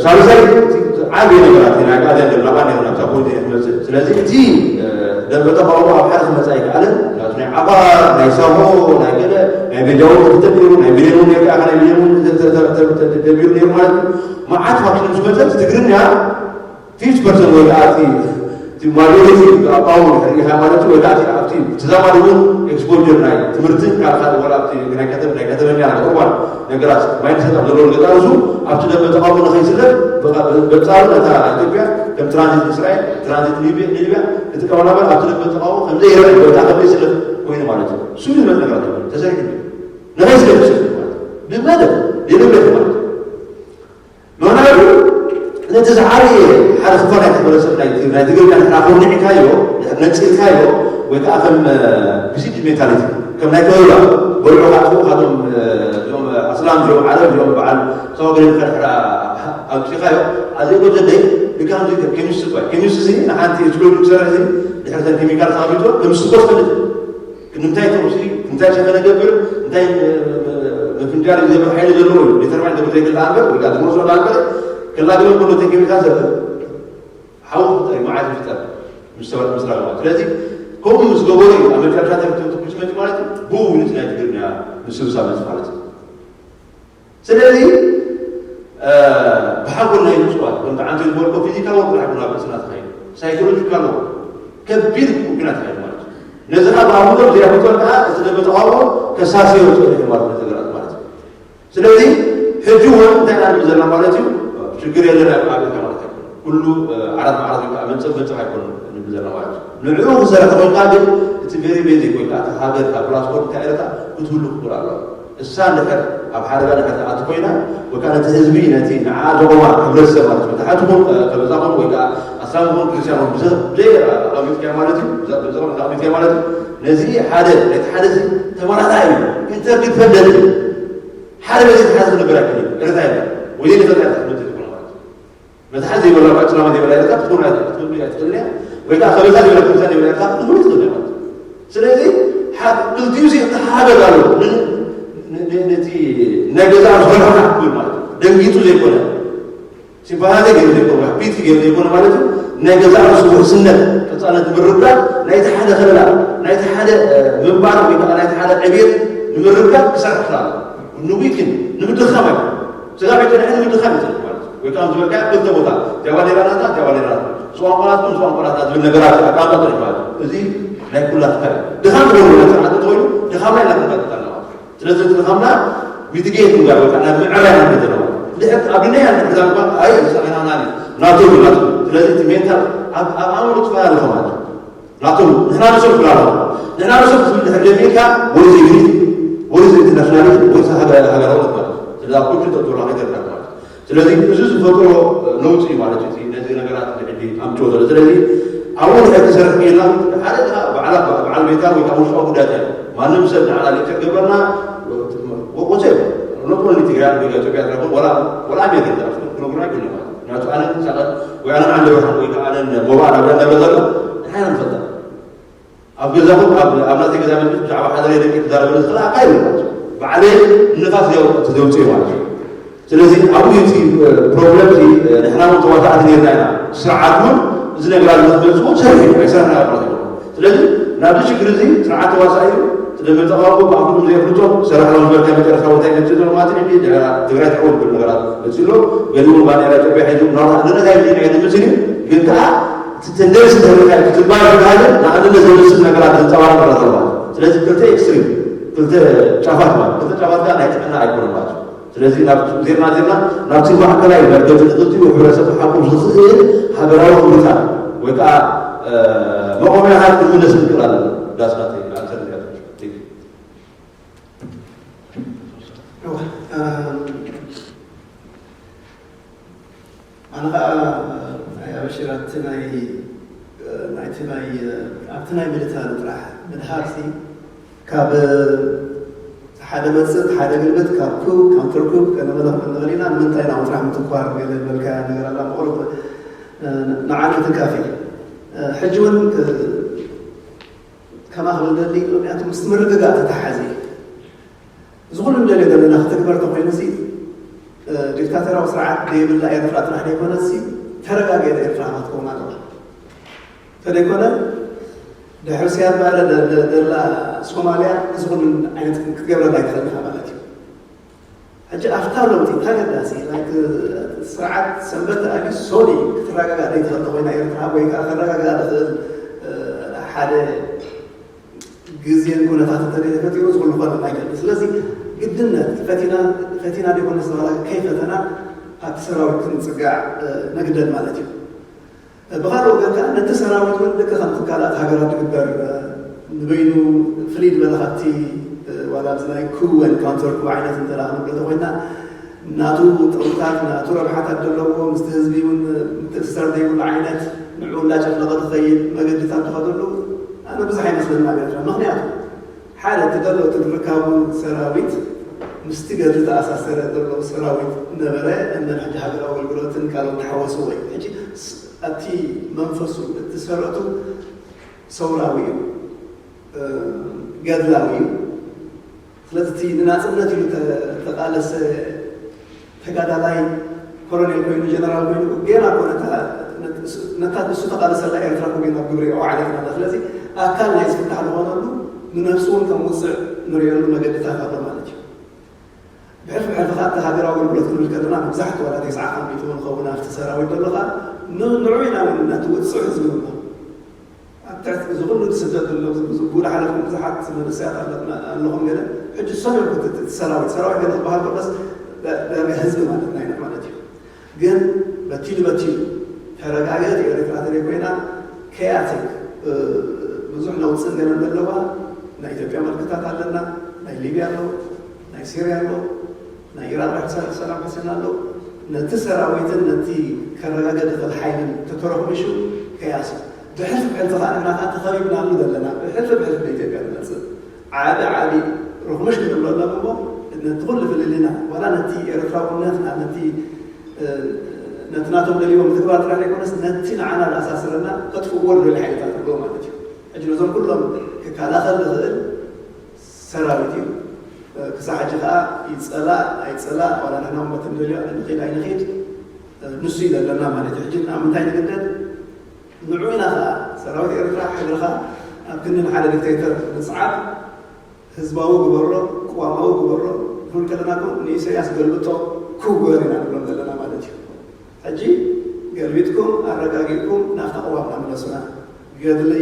ሳልሳይ ዓብዪ ነገራት ናይ ቃልያን ደብላቓን ኢና ናብታ ፖይንት እየ ትመፅእ። ስለዚ እቲ ደንበ ተቃውሞ ኣብ ሓደ ክመፃ ኣይከኣልን። ናቱ ናይ ዓፋር ናይ ሳሆ ናይ ገለ ናይ ቤጃውን ተተቢሩ ናይ ሚሊዮን እውን የርካ ናይ ሚሊዮን እውን ተቢሩ ነይሩ ማለት እዩ። መዓት ፋክሽን ምስ መፀት ትግርኛ ፊፍቲ ፐርሰንት ወይ ከዓ እቲ ማጆሪቲ ኣባውን ርኢኻ ማለት ወይ ከዓ ኣብቲ ተዛማዲ እውን ኤክስፖጀር ናይ ትምህርትን ካልእ ካልእ ወላ ኣብቲ ናይ ከተብ ናይ ከተመኛ ናይ እዋን ነገራት ማይንድሰት ኣብ ዘለዎ ገዛ ርእሱ ኣብቲ ደንበ ተቃውሞ ንኸይስለፍ በፃሩ ነታ ኢትዮጵያ ከም ትራንዚት እስራኤል ትራንዚት ሊብያ ሊብያ ክጥቀመላ በር ኣብቲ ደንበ ተቃውሞ ከምዘይረአ ወይ ከዓ ከምዘይስለፍ ኮይኑ ማለት እዩ። እሱ ዝመፅ ነገራት ተሰሪሑ ንኸይስለፍ ይስለፍ ማለት እዩ። ብመደብ የለበት ማለት እዩ። ምኽንያቱ ነቲ ዝዓበየ ሓደ ክፋል ናይ ሕብረተሰብ ናይ ናይ ትግርኛ ንሕና ኮርኒዕካዮ ድሕር ነፂልካዮ ወይ ከዓ ከም ቢሲጅ ሜንታሊቲ ከም ናይ ከበባ በልዑ ካጥፉ ካቶም እዞም ኣስላም እዚኦም ዓረብ እዚኦም በዓል ሰዋገለ ከድሕራ ኣምፂኻዮ ኣዘይጎ ዘደይ ልካ ከምዚ ኬሚስትሪ ባይ ኬሚስትሪ ንሓንቲ ኤክስፕሎድ ክሰርሕ ድሕር ኬሚካል ተቐሚጡ ኬሚስትሪ ኮ ትፈልጥ ንምንታይ ተቑሲ እንታይ ሸፈነ ገብር እንታይ መፍንጃር ዝገብር ሓይሊ ዘለዎ እዩ ዲተርማይን ገብር ዘይክእል ኣንበር ወይ ከዓ ዝመፅኦ ኣንበር ክላገበ ከሎ ተገቢታ ዘርእ ሓው ክፍጠር እዩ መዓት ይፍጠር ምስ ሰባት ምስራቅ ማለት ስለዚ ከምኡ ምስ ገበሩ እዩ ኣብ መጨረሻ ተክትም ትኩስ መጭ ማለት እዩ ብኡ ውልት ናይ ትግርኛ ምስብሳ መጽ ማለት እዩ ስለዚ ብሓጎል ናይ ምፅዋት ከምቲ ዓንተ ዝበልኮ ፊዚካል ወርክ ሓጎል ኣብ ርእስና ተኸይዱ ሳይኮሎጂካል ወርክ ከቢድ ኩናት እዩ ማለት እዩ። ነዚ ከዓ ብኣምሮ ዘይኣፍልጦን ከዓ እቲ ደመ ተቃውሞ ከሳስዮ ዝኽእል እዩ ማለት ነዚ ነገራት ማለት እዩ። ስለዚ ሕጂ እውን እንታይ ኢና ንብል ዘለና ማለት እዩ? ሽግር የለን ኣብ ኣሜሪካ ማለት ኣይኮነ። ኩሉ ዓራት መዓራት ወይ ከዓ መንፀፍ መንፀፍ ኣይኮነ ንብል ዘለና ማለት እዩ። ንዕኡ ክሰርሕ ኮይንካ ግን እቲ ቬሪ ቤዚክ ወይ ከዓ እቲ ሃገር ካብ ፕላትፎርም እንታይ ኤረታ ክትህሉ ክኽእል ኣለዋ። እሳ እንድሕር ኣብ ሓደጋ እንድሕር ትኣቱ ኮይና ወይ ከዓ ነቲ ህዝቢ ነቲ ንዓ ዘቆማ ሕብረተሰብ ማለት እዩ። ታሕትኹም ከበዛኹም ወይ ከዓ ኣስላምኹም ክርስቲያንኹም ብዘይ ኣቐሚጥካዮ ማለት እዩ። ብዘይ ኣቐሚጥካዮ ማለት እዩ። ነዚ ሓደ ነቲ ሓደ ተመራራይ እዩ። ኢንተርዲፐንደንት እዩ። ሓደ በዚ ተሓዝ ዝነበር ኣይኮነን። ኤረትራ የለን። ወይኔ ንፈጣሪ ትሕምት ዝኾነ ማለት እዩ። መትሓዝ ዘይበላ እኳ፣ ጭላማ ዘይበላ ኤረትራ ክትኮን ኣይትኽእልን እያ። ወይ ከዓ ከበሳ ዘይበላ፣ ከበሳ ዘይበላ ኤረትራ ክትኮን ኣይትኽእልን እያ ማለት እዩ። ስለዚ ክልቲኡ ሲ እተሓጋገዝ ኣሎ። ነቲ ናይ ገዛ ዝኾነ ክብል ማለት እዩ። ደንጊጡ ዘይኮነ፣ ሲምፓታቲ ገይሩ ዘይኮነ፣ ፒቲ ገይሩ ዘይኮነ ማለት እዩ። ናይ ገዛ ርእሱ ውሕስነት ቀፃልነት ንምርግጋፅ ናይቲ ሓደ ከለላ፣ ናይቲ ሓደ ምንባር ወይ ከዓ ናይቲ ሓደ ዕብየት ንምርግጋፅ ክሰርሕ ክላለ ንዊክን ንምድኻም ኣይኮነ። ስጋ ቤት ንሕን ምድኻም ይዘት ማለት እዩ። ወይ ከዓ ዝበልካ ክልተ ቦታ ጃባኔራ ናታ ጃባኔራ ናታ፣ ስዋንቆላትኩም ስዋንቆላትና ዝብል ነገራት ኣቃምጣ ጥሪት ማለት እዩ። እዚ ናይ ኩላትካ ድኻም ዝገበሩ ናይ ስርዓት እንተኮይኑ ድኻምና ኢልና ክንፈልጥ ኣለና። ስለዚ እቲ ድኻምና ሚቲጌት ምግባር ወይ ከዓ ናብ ምዕራይ ናብ ዘለና ድሕር ኣብ ድነያ ንሕዛ እኳ ኣይ ሰሜናና ናቶ ናቶ። ስለዚ እቲ ሜንታል ኣብ ኣእምሮ ትፈላለ ማለት ናቶም ንሕና ንሰብ ፍላላ ንሕና ንሰብ ትብል ድሕር ደሚካ ወይዘ ዩኒቲ ወይዘ ኢንተርናሽናሊቲ ወይዘ ሃገራዊ ማለት ስለዚ ኣብ ኩሉ ተጥብራ ከይተርካ ማለት ስለዚ እዚ ዝፈጥሮ ነውፂ እዩ ማለት እዩ። ነዚ ነገራት ሕጂ ኣምፅዎ ዘሎ ስለዚ ኣብኡ ንሕር ክሰርሕ ጌና ሓደ በዓል ቤታ ወይ ከዓ ውሽጣዊ ጉዳት እያ። ማንም ሰብ ንዓና ሌክቸር ገበርና ወፀ ኖት ኦንሊ ትግራይ ወይ ኢትዮጵያ ትረኽብ ወላ ወላ ኣሜሪካ ትረኽብ ክነግሩ ኣይኮነ ማለት ምክንያቱ ኣነ ሳቀት ወይ ኣነ ዓንደ ብርሃን ወይ ከዓ ኣነ ሞባእ ናብ እንዳበረ ዘሎ ንሓና ንፈልጣ ኣብ ገዛኹም ኣብ ናተይ ገዛ መፅእ ብዛዕባ ሓደ ናይ ደቂ ክዛረበ ዝኽእል ኣካል የለን። ባዕለይ ንፋስ ዘውፅእ ማለት እዩ። ስለዚ ኣብኡ እቲ ፕሮብለም እዚ ንሕና እውን ተዋሳእቲ ነርና ኢና። ስርዓት እውን እዚ ነገራት ንክመፅዎ ሰሪሑ ኣይሰራሕና ማለት እዩ። ስለዚ ናብዚ ሽግር እዚ ስርዓት ተዋሳኢ እዩ። ስለመፀቃቁ ብኣፍኩም ዘይፍልጦ ሰራሕሎም ዝበልካ መጨረሻ እንታይ መፅእ ዘሎ ማለት እዩ። ትግራይ ትሕወል ክብል ነገራት መፅእ ኣሎ። ገሊኡ ባንዴራ ኢትዮጵያ ሒዙ ናታ ንነታይ ናይ ድምፅን እዩ ግን ከዓ እቲ ተንደንሲ ተሪካ ክትባል ዝበሃልን ንኣንድነት ዘመስል ነገራት ዘንፀባርቕ ረኸባ። ስለዚ ክልተ ኤክስትሪም ክልተ ጫፋት ማለት ክልተ ጫፋት ከዓ ናይ ጥዕና ኣይኮነ ማለት እዩ። ስለዚ ናብ ዜርና ዜርና ናብቲ ማእከላይ መርገፂ ንክልቲኡ ሕብረተሰብ ክሓቁም ዝኽእል ሃገራዊ ክብርታት ወይ ከዓ መቆሚያታት ክንምለስ ንክእል ኣለና። ዳስናት ኣንሰር ኣነ ከዓ ናይ ኣበሽር ኣብቲ ናይ ናይቲ ናይ ኣብቲ ናይ ምልታሉ ጥራሕ ምድሃርሲ ካብ ሓደ መፅእ ሓደ ግልብጥ ካብ ኩብ ካውንተር ኩብ ከነመለኽ ንኽእል ኢና ንምንታይ ናብ ጥራሕ ምትኳር ገለ ዝበልካ ነገር ኣላ ምቕሩብ ንዓና ትንካፊ ሕጂ እውን ከማ ክብል ደሊ ምክንያቱ ምስ ምርግጋእ ተተሓዘ እዚ ኩሉ ንደልዮ ዘለና ክትግበር ተኮይኑ ሲ ዲክታተራዊ ስርዓት ዘይብላ ኤርትራ ጥራሕ ዘይኮነሲ ተረጋገየት ኤርትራ ክትከውን ኣለዋ። እንተደይኮነ ድሕሪ ስያድ ባረ ደላ ሶማልያ እዚ ኩሉ ዓይነት ክትገብረላ ኣይትኽእልካ ማለት እዩ። ሕጂ ኣፍታ ለውጢ እንታይ ገዳሲ ስርዓት ሰንበት ኣዲ ሶኒ ክትረጋጋእ ዘይትኽእል ኮይና ኤርትራ ወይ ከዓ ክረጋጋእ ዝኽእል ሓደ ግዜን ኩነታት እንተዘይተፈጢሩ ዝኹሉ ክኾነና ኣይክእል። ስለዚ ግድነት ፈቲና ፈቲና ዘይኮነ ዝተባላ ከይፈተና ኣብቲ ሰራዊት ክንፅጋዕ ነግደድ ማለት እዩ። ብካልእ ወገን ከዓ ነቲ ሰራዊት እውን ልክ ከምቲ ካልኣት ሃገራት ዝግበር ንበይኑ ፍልይ ዝበለ ካብቲ ዋላ ኣብዚ ናይ ኩወን ካውንተር ኩ ዓይነት እንተ ክንብሎ ተኮይና ናቱ ጥቕምታት ናቱ ረብሓታት ዘለዎ ምስቲ ህዝቢ እውን ምትእስሳር ዘይብሉ ዓይነት ንዕኡ እንዳጨፍለቐ ዝኸይድ መገድታት ዝኸደሉ ኣነ ብዙሕ ኣይመስለና ኣብ ኤርትራ ምክንያቱ ሓደ እቲ ዘሎ እቲ ዝርካቡ ሰራዊት ምስቲ ገድሊ ተኣሳሰረ ዘሎ ሰራዊት ነበረ እነን ሕጂ ሃገራዊ ኣገልግሎትን ካልኦት ተሓወስዎ እዩ ሕጂ ኣብቲ መንፈሱ እቲ ሰረቱ ሰውራዊ እዩ ገድላዊ እዩ ስለዚ እቲ ንናፅነት ኢሉ ተቃለሰ ተጋዳላይ ኮሎኔል ኮይኑ ጀነራል ኮይኑ ጌና ኮነ ነታ ንሱ ተቃለሰላ ኤርትራ ኮ ጌና ግብሪ ኣውዓለት ማለት ስለዚ ኣካል ናይ ዝፍታሕ ዝኾነሉ ንነፍሱ እውን ከም ውፅዕ ንሪእሉ መገድታት ኣሎ ማለት እዩ ብሕልፊ ብሕልፊ ከዓ እቲ ሃገራዊ ኣገልግሎት ክንብል ከለና መብዛሕትኡ ዋላ ተስዓ ካብ ሚእቲ ንኸውን ኣብቲ ሰራዊት ዘሎ ከዓ ንዑ ኢና እውን እናቲ ውፅዕ ዝብል ኣሎ ኣብ ትሕቲ እዚ ኩሉ ስደት ዘሎ፣ እዚ ብዙ ጉድ ሓለፍኩም፣ ብዙሓት መንእሰያት ኣለኹም፣ ኣለኹም ገለ። ሕጂ ዝሰምዑ እቲ፣ እቲ ሰራዊት፣ ሰራዊት ገለ ዝበሃል ከሎስ ዳ-፣ ዳርጋ ህዝቢ ማለትና ኢና ማለት እዩ። ግን በቲሉ በቲሉ ተረጋገት ኤርትራ ተለይ ኮይና፣ ከያቲክ፣ እ፣ ብዙሕ ነውፅን ገለን ዘለዋ ናይ ኢትዮጵያ መልክታት ኣለና፣ ናይ ሊብያ ኣሎ፣ ናይ ሲርያ ኣሎ፣ ናይ ኢራን ራሕሳ ሰላም ሕሰን ኣሎ። ነቲ ሰራዊትን ነቲ ከረጋገ ዝኽእል ሓይልን ተተረኽሚሹ ከያሲ ብሕልፊ ብሕልፊ ከዓ ንሕና ከዓ ተኸቢብናሉ ዘለና፣ ብሕልፊ ብሕልፊ ንኢትዮጵያ ንመፅእ። ዓቢ ዓቢ ርኽሙሽ ክንብሎ ኣለና እሞ፣ ነቲ ኩሉ ፍልልይና፣ ዋላ ነቲ ኤርትራውነትና፣ ነቲ፣ እ፣ ነቲ ናቶም ደልይዎ ምትግባር ጥራሕ ዘይኮነስ፣ ነቲ ንዓና ዝኣሳስረና ከጥፍእዎ ዝደልዩ ሓይልታት ኣለዉ ማለት እዩ። ሕጂ ነዞም ኩሎም ክከላኸል ዝኽእል ሰራዊት እዩ። ክሳዕ ሕጂ ከዓ ይፀላእ ኣይፀላእ፣ ዋላ ንሕና እውን በቲ ንደልዮ ንኽድ ኣይንኽድ፣ ንሱ እዩ ዘለና ማለት እዩ። ሕጂ ኣብ ምንታይ ንግደድ? ንዑ ኢና ከዓ ሰራዊት ኤርትራ፣ ሕድርኻ ኣብ ክንዲ ንሓደ ዲክቴተር ምፅዓብ፣ ህዝባዊ ግበሮ፣ ቅዋማዊ ግበሮ። ንብል ከለና እኮ ንኢሳያስ ገልብጦ፣ ክው ግበር ኢና ንብሎም ዘለና ማለት እዩ። ሕጂ ገልቢጥኩም ኣረጋጊእኩም ናብታ ቅዋምና ምለሱና። ገድሊ፣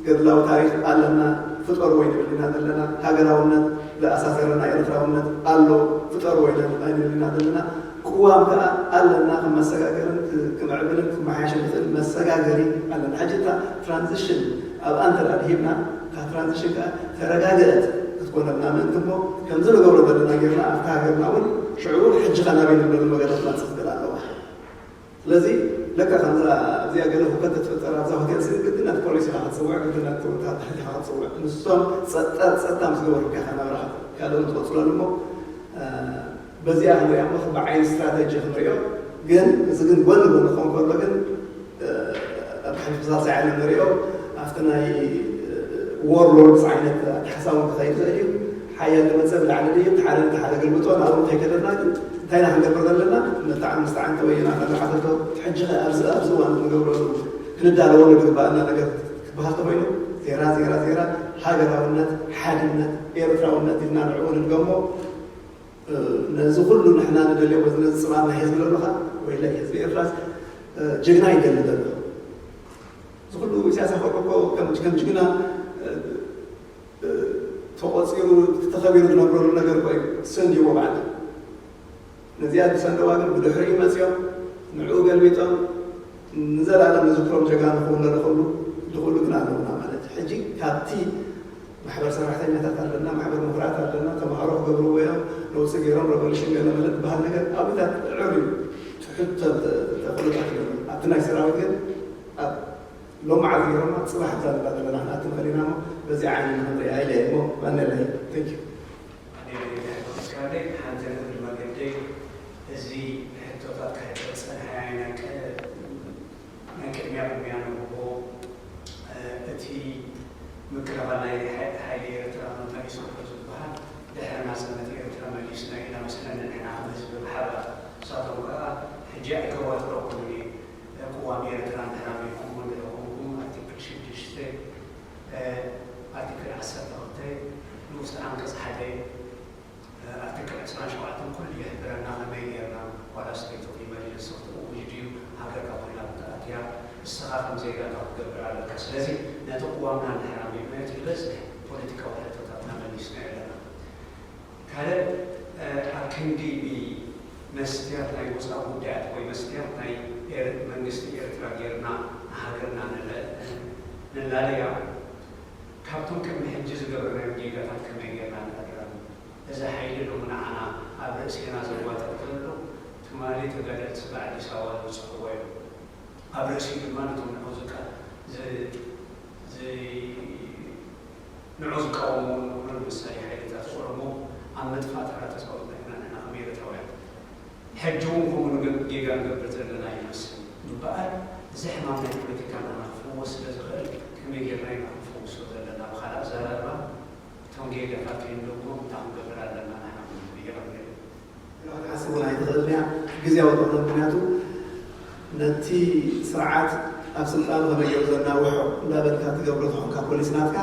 ገድላዊ ታሪኽ ኣለና፣ ፍጠርዎ ኣይንብል ኢና ዘለና። ሃገራውነት ዝኣሳሰረና ኤርትራውነት ኣሎ፣ ፍጠርዎ ኣይንብል ኢና ዘለና። ቅዋም ከኣ ኣለና፣ ከም መሰጋገርን ክ-፣ ክምዕብልን ክመሓየሽን ዝኽእል መሰጋገሪ ኣለና። ሕጂ እታ ትራንዚሽን ኣብኣ እንተ ደኣ ድሂብና፣ እታ ትራንዚሽን ከኣ ተረጋገአት ክትኮነልና ምእንቲ እሞ፣ ከምዚ ንገብሮ ዘለና ጌርና ኣብታ ሃገርና እውን ሽዑ ሕጂ ከ ናበይ ንብለሉ መገዲ ክመጽእ ክኽእል ኣለዋ። ስለዚ ለካ ከምዛ ኣብዚኣ ገለ ሁከት ተትፍጠር ኣብዛ ሆቴል ስእ ግድነት ፖሊስ ኢኻ ክትጽውዕ፣ ግድነት ወተሃደር ኢኻ ክትጽውዕ። ንሶም ጸጥታ፣ ጸጥታ ምስ ገበሩካ ኢኻ ናብራኻ ካልእ ትቕጽለሉ እሞ፣ እ፣ በዚኣ ክንሪኣ እሞ ብዓይኒ ስትራተጂ ክንሪኦ፣ ግን እዚ ግን ጎኒ ጎኒ ክኸውን ከሎ ግን፣ እ፣ ኣብ ሕፍሳስ ዓለም ንሪኦ ኣብቲ ናይ፣ እ፣ ዎርሎርድስ ዓይነት ኣተሓሳብ ክኸይድ ይኽእል እዩ። ሓያል ዝመጸ ብላዕሊ ድዩ፣ እቲ ሓደ ነቲ ሓደ ገልብጦ፣ ናብኡ ከይከደና ግን እንታይ ኢና ክንገብር ዘለና? መታዓን ምስተዓን ተወየና እናተሓተቶ፣ ሕጂ ኸ ኣብዚ፣ ኣብዚ እዋን ክንገብረሉ፣ ክንዳለወሉ ዝግባኣና ነገር ክበሃል ተኾይኑ፣ ዜራ፣ ዜራ፣ ዜራ፣ ሃገራውነት፣ ሓድነት፣ ኤርትራውነት ኢልና ንዕኡ ንድገሞ። እ፣ ነዚ ኩሉ ንሕና ንደልዮ፣ በዚ ነዚ ጽባሕ ናይ ህዝቢ ዘለኻ፣ ወይለ ህዝቢ ኤርትራስ፣ እ፣ ጅግና ይደሊ ዘሎ። እዚ ኩሉ ኢሳያስ ኣፈወርቂ እኮ ከም፣ ከም ጅግና፣ እ፣ እ፣ ተቖጺሩ፣ ተኸቢሩ ዝነብረሉ ነገር እኮ እዩ። ሰንድዎ ባዕሉ። ነዚኣ ዝሰንደዋ ግን ብድሕሪኡ መጺኦም፣ ንዕኡ ገልቢጦም፣ ንዘለኣለም ንዝክሮም ጀጋኑ ክብሉ ንኽእሉ፣ ዝኽእሉ ግን ኣለዉና ማለት እዩ። ሕጂ ካብቲ ማሕበር ሰራሕተኛታት ኣለና፣ ማሕበር ምሁራት ኣለና፣ ተምሃሮ ክገብርዎ እዮም፣ ነውፂ ገይሮም ረቨሉሽን ገለ መለ ዝበሃል ነገር ኣብታት ዕር እዩ። ትሑት ተ-፣ ተ-፣ ተኽእሎታት እዮም። ኣብቲ ናይ ሰራዊት ግን ኣብ ሎም መዓልቲ ገይሮማ፣ ጽባሕ ኣብዛ ንብላ ዘለና ክንኣቱ ንኽእል ኢና እሞ፣ በዚ ዓይኒ ንኽንሪኣ ኢለ እየ እሞ፣ ባነለይ። Thank you። ኣነ ናይ ሕቶ ክስካለይ፣ ሓንቲ ንእግሪ መገደይ፣ እዚ ሕቶታት ክሕተት ዝጸንሐ ናይ ቀ-፣ ናይ ቅድሚያ ቅድሚያ ንህቦ፣ እ፣ እቲ ምክልኻል ናይ ሓይ-፣ ሓይሊ ኤርትራ መመሊሱ እኮ ዝበሃል፣ ድሕሪ ናጽነት ኤርትራ መሊስና ኢና መስለኒ ንሕና ከም ህዝቢ ብሓባር። ንሳቶም ከኣ ሕጂ ኣይከዋጥረኩምን እየ። ቅዋም ኤርትራ እንድሕር ኣሚንኩሞ እንድሕር ኮንኩም፣ ኣርቲክል ሽዱሽተ፣ እ፣ ኣርቲክል ዓሰርተ ክልተ፣ ንኡስ ዓንቀጽ ሓደ፣ እ፣ ኣርቲክል ዕስራን ሸውዓተን ኩሉ ይሕብረና ከመይ ጌርና ዋላ ስቴት ኦፍ ኢመርጀንሲ ክትእውጅ ድዩ፣ ሃገር ካብ ኩናት ኣትያ፣ ንስኻ ከም ዜጋ እንታይ ክትገብር ኣለካ? ስለዚ ነቲ ቅዋምና እንድሕር ኣሚንና፣ እቲ ዝበዝሕ ፖለቲካዊ ሕቶታትና መሊስና ኣለና። ካልእ፣ እ፣ ኣብ ክንዲ ብመስትያት ናይ ወፃኢ ጉዳያት ወይ መስትያት ናይ ኤር-፣ መንግስቲ ኤርትራ ጌርና ንሃገርና ንለ-፣ ንላለያ፣ ካብቶም ቅድሚ ሕጂ ዝገበርናዮም ጌጋታት ከመይ ጌርና ንዕረም? እዚ ሓይሊ ሎሚ ንዓና ኣብ ርእሴና ዘዋጥጥ ዘሎ ትማሊ ተጋደልቲ ብኣዲስ ኣበባ ዝበፅሕዎ እዩ። ኣብ ርእሲኡ ድማ ነቶም ንዑ ዝቃ-፣ ዝ-፣ ዝ-፣ ንዑ ዝቃወሙ እውን ንብሎም፣ ምሳሌ ሓይልታት ኦሮሞ ኣብ ምጥፋእ ተራ ተጻዊትና ኢና ንሕና ከም ኤርትራውያን። ሕጂ እውን ከምኡ ንገ-፣ ጌጋ ንገብር ዘለና ይመስል እምበኣር፣ እዚ ሕማም ናይ ፖለቲካ ንዓና ክፍወስ ስለ ዝኽእል፣ ከመይ ጌርና ኢና ክንፍውሶ ዘለና? ብኻልእ ኣዘራርባ፣ እቶም ጌጋታት ከይንደግሞም እንታይ ክንገብር ኣለና ንሕና ከም ህዝቢ ኢለ ክብል። ክትሓስብ እውን ኣይትኽእልን እያ፣ ግዝያዊ ዝኾነ። ምኽንያቱ ነቲ ስርዓት ኣብ ስልጣኑ ከመይ ገይሩ ዘናውሖ እንዳበልካ ትገብሮ ተኾንካ ፖሊሲ ናትካ፣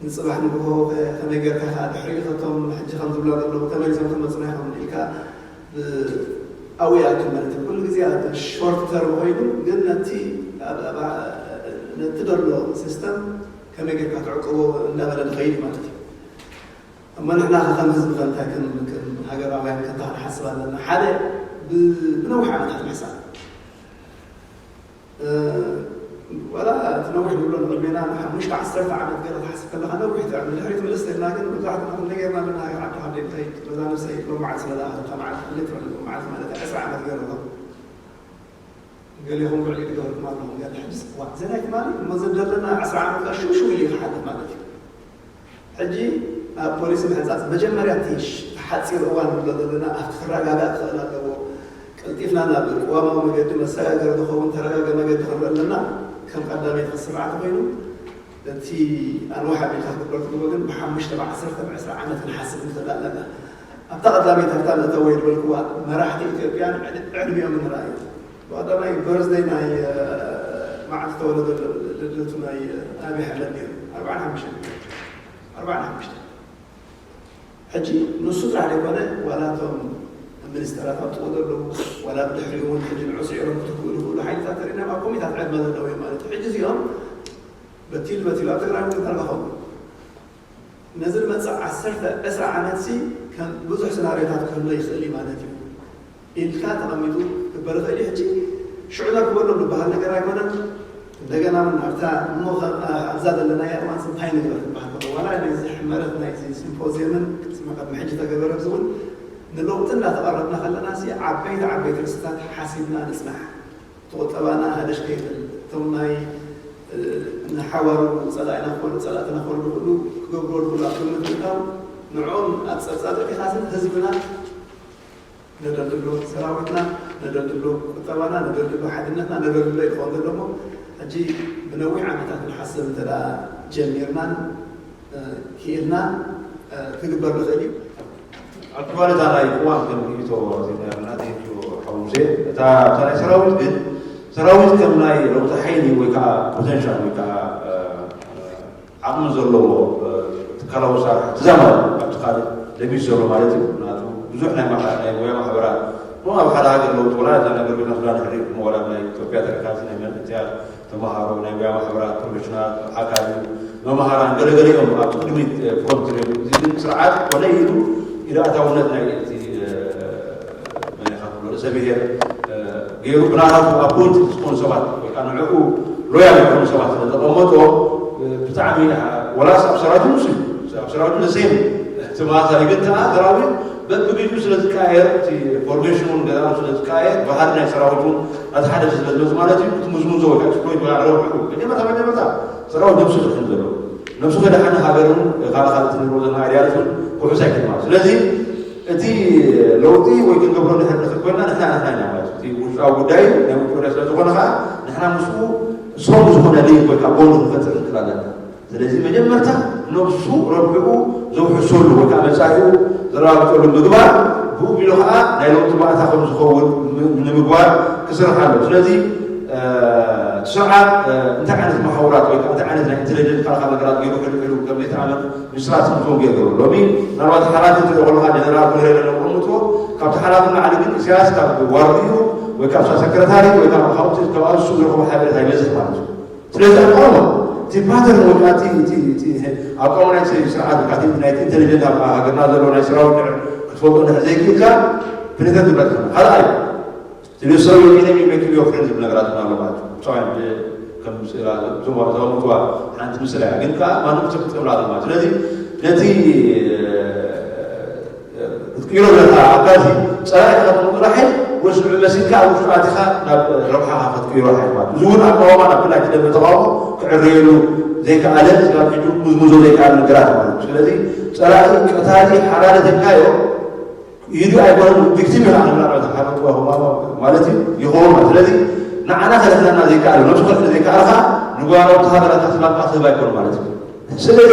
ንጽባሕ ንግሆ ከ-፣ ከመይ ጌርካ ከኣ ድሕሪኡ እቶም ሕጂ ከም ዝብላ ዘለዉ ተመሊሶም ክመጹና ኢኹም ኢልካ ብ-፣ ኣብኡ ይኣቱ ማለት እዩ። ኩሉ ግዜ ኣብ ሾርት ተርም ኮይኑ፣ ግን ነቲ ኣብ፣ ኣብ፣ ነቲ ዘሎ ሲስተም ከመይ ጌርካ ትዕቅቦ እንዳበለ ዝኸይድ ማለት እዩ። እሞ ንሕና ከ ከም ህዝቢ ከ እንታይ ከም ከም ሃገራውያን ከ እንታይ ክንሓስብ ኣለና? ሓደ ብ- ብነዊሕ ዓመታት ምሕሳብ። እ፣ ዋላ እቲ ነዊሕ ንብሎ ንቕድሜና ንሓሙሽተ ዓሰርተ ዓመት ገለ ትሓስብ ከለኻ ነዊሕ ትዕም። ንድሕሪት ምልስ ኢልና ግን መብዛሕትና ክንደይ ጌርና ኣለና? ሃገር ዓዲ ካብ ደይ እንታይ በዛ ነብሰይ ሎም መዓልቲ ስለ ዝኣኸለ እታ መዓልቲ ክልተ ሎም መዓልቲ ማለት ዕስራ ዓመት ገይሩ ኣሎ። ገሌኹም ውዕሊ ዝገበርኩም ኣለኹም። ገለ ሕጅስ እዋ ዘናይ ትማሊ እሞ ዘደለና ዕስራ ዓመት ከኣ ሽው ሽው ኢሉ ይሓልፍ ማለት እዩ። ሕጂ ኣብ ፖሊሲ ምሕጻጽ መጀመርያ እቲ ሽ- ሓጺር እዋን ንብሎ ዘለና ኣብቲ ክረጋጋእ ክኽእል ኣለዎ። ቀልጢፍና ናብ ቅዋማዊ መገዲ መሰጋገሪ ዝኸውን ተረጋገ መገዲ ክንርኢ ኣለና። ከም ቀዳመይቲ ክስራዕ ተኾይኑ እቲ ኣንዋሕ ኣቢልካ ክግበር ትብሎ ግን ብሓሙሽተ ብዓሰርተ ብዕስራ ዓመት ክንሓስብ ንኽእል ኣለና። ኣብታ ቀዳመይቲ ኣብታ መእተወይ ዝበልክዋ መራሕቲ ኢትዮጵያን ዕድ- ዕድሚኦምን ንርኣዮ። ብቐዳማይ በርዝደይ ናይ እ፣ መዓልቲ ተወለደ ልደቱ ናይ እ፣ ኣብይ ኣሕመድ ነይሩ ኣርባዓን ሓሙሽተን ኣርባዓን ሓሙሽተን። ሕጂ ንሱ ጥራሕ ዘይኮነ ዋላ እቶም ሚኒስተራት ኣብጥቑ ዘለዉ ዋላ ብድሕሪኡ እውን ሕጂ ንዑ ስዒሮም ክትክኡ ዝኽእሉ ሓይልታት ተሪእናዮም ኣብ ኮሚታት ዕድመ ዘለዉ እዮም ማለት እዩ። ሕጂ እዚኦም በቲሉ በቲሉ ኣብ ትግራይ እውን ተረኸቡ። ነዚ ዝመፅእ ዓሰርተ ዕስራ ዓመት ሲ ከም ብዙሕ ስናርዮታት ክህሎ ይኽእል እዩ ማለት እዩ ኢልካ ተቐሚጡ ክግበር ይኽእል እዩ። ሕጂ ሽዑ ነርክበሎም ዝበሃል ነገር ኣይኮነን። እንደገና እውን ኣብታ እሞ ከ- ኣብዛ ዘለናያ እዋን ሲ እንታይ ንግበር ዝበሃል ከሎ ዋላ ናይዚ ሕመረት ናይዚ ሲምፖዚየምን ቅድሚ ሕጂ ተገበረ እዚ እውን ንለውጢ እንዳተቐረብና ከለና ሲ ዓበይቲ ዓበይቲ ርስታት ሓሲብና ንፅናሕ። እቲ ቁጠባና ሃደሽ ከይብል እቶም ናይ እ፣ ንሓዋሩ ፀላኢና ክኾኑ ፀላእትና ክኾኑ ዝኽእሉ ክገብርዎ ዝኽእሉ ኣብ ግምት ምእታው ንዕኦም ኣብ ፀብፃብ እቲኻስን ህዝብና ነደልድሎ ሰራዊትና ነደልድሎ ቁጠባና ነደልድሎ ሓድነትና ነደልድሎ ይኸውን ዘሎ እሞ ሕጂ ብነዊሕ ዓመታት ክንሓስብ እንተ ደኣ ጀሚርናን እ፣ ክኢልናን እ፣ ክግበር ዝኽእል እዩ። ኣብ ክፋል እታ ናይ ቅዋም ከም ርእይቶ ዜና ናተይ ሓውዜ እታ እታ ናይ ሰራዊት ግን ሰራዊት ከም ናይ ለውጢ ሓይሊ ወይ ከዓ ፖተንሻል ወይ ከዓ እ፣ ዓቕሚ ዘለዎ እ፣ ትካላዊ ሳርሒ ተዛማዲ ኣብቲ ካልእ ለቢሱ ዘሎ ማለት እዩ። ምክንያቱ ብዙሕ ናይ ማሓ- ናይ ሞያ ማሕበራት እሞ ኣብ ሓደ ሃገር ለውጢ ወላ እዛ ነገር ቤትና ሱዳን ሕሪ እሞ ወላ ናይ ኢትዮጵያ ተረካሲ ናይ መንእሰያት ተምሃሮ ናይ ሞያ ማሕበራት ፕሮፌሽናል ኣካል እዩ። መምሃራን ገለገለ እዮም ኣብ ቅድሚት እ፣ ፍሮንት ሬ እዚ ግን ስርዓት ኮነ ኢሉ ኢድ ኣእታውነት ናይ እቲ እ፣ መን ኢኻ ትብሎ ርእሰ ብሔር እ፣ ገይሩ ብናታቱ ኣፖይንት ዝኾኑ ሰባት ወይ ከዓ ንዕኡ ሎያል ዝኾኑ ሰባት ስለ ዘቐመጦ እ፣ ብጣዕሚ ወላስ ኣብ ሰራዊት ንሱ እዩ ኣብ ሰራዊት ንሴም እቲ ማእሰሪ ግን ከዓ ሰራዊት በብግዜኡ ስለ ዝቀያየር እቲ ፎርሜሽን እውን ገዛኡ ስለ ዝቀያየር ባህሪ ናይ ሰራዊት እውን ኣቲ ሓደ ስለ ዝመፅ ማለት እዩ እቲ ሙዝሙዞ ወይ ከዓ ኤክስፕሎይት ወይ ረብሑ መጀመርታ መጀመርታ ሰራዊት ነብሱ ድሕን ዘሎ ነብሱ ከደሓነ ሃገር እውን ካልእ ካልእ ትንብሮ ዘለና ኣይድያለት እውን ውሑስ ኣይክድማ ስለዚ እቲ ለውጢ ወይ ክንገብሮ ንሕር ንኽእል ኮይና ንሕና ንሕና ኢና ማለት እዩ እቲ ውሽጣዊ ጉዳይ ናይ ውጭ ወደ ስለ ዝኾነ ከዓ ንሕና ምስኡ ስትሮንግ ዝኾነ ሊንክ ወይ ከዓ ቦንድ ንፈጥር ንክእል ኣለና ስለዚ መጀመርታ ነብሱ ረብሕኡ ዘውሕሰሉ ወይ ከዓ መፃኢኡ ዘረጋግፀሉ ምግባር ብኡ ቢሉ ከዓ ናይ ለውጢ ባእታ ከም ዝኸውን ንምግባር ክስራሕ ኣለዎ ስለዚ ስርዓት እንታይ ዓይነት መሓውራት ወይ ከዓ እንታይ ዓይነት ናይ ኢንቴሊጀንስ ካልካ ነገራት ገይሩ ሕልሕሉ ከም ዘይተኣመን ምስራት ስምቶም ገይሩ ሎሚ ምናልባት ሓላፊ ትሪኦ ከለካ ጀነራል ኮሎኔል ኣለዎ ከምፅዎ ካብቲ ሓላፊ ንላዕሊ ግን ኢሳያስ ካብ ዋርድኡ ወይ ካብ ሰክረታሪ ወይ ካብ ካብቲ ካብ ኣሱ ዝረኽቦ ሓበሬታ ይበዝሕ ማለት እዩ ስለዚ ኣቃውማ እቲ ፓተርን ወይ ከዓ እቲ እቲ እቲ ኣቃውማ ናይ ስርዓት ወይ ከዓ እቲ ናይ ኢንቴሊጀንስ ኣብ ሃገርና ዘሎ ናይ ሰራዊት ክትፈልጦ እንድሕር ዘይክኢልካ ፕሬዚደንት ትብለካ ካልኣይ እቲ ንሰብ ኢነ የሚመክር ዮፍሬን ዝብል ነገራት ኣሎ ማለት እዩ ብፀዋይ ከም ስእላ ዘምፅዋ ሓንቲ ምስላ እያ ግን ከዓ ማንም ሰብ ትጥብላ ማለት ስለዚ ነቲ ክትቅይሮ ዘለካ ኣካል ጸላኢ ከተምፅኡ ጥራሕ ወስዑ መሲልካ ኣብ ውሽጡ ኣቲኻ ናብ ረብሓኻ ክትቅይሮ ሓይል ማለት እዚ እውን ኣቃውማ ናብ ክላይ ትደመ ተቃውሞ ክዕረየሉ ዘይከኣለ ስጋብ ሕጂ ሙዝሙዞ ዘይከኣል ነገራት ማለት እዩ ስለዚ ጸላኢ ቀታሊ ሓራለ ተልካዮ ኢዱ ኣይኮነን ቪክቲም ኢና ንብላ ተሓረጥዋ ማለት እዩ ይኸውን ማለት ስለዚ ንዓና ከለክለና ዘይከኣል ነብሱ ከልክለ ዘይከኣልካ ንጓሮት ሃገራት ኣስላምካ ትህብ ኣይኮን ማለት እዩ ስለዚ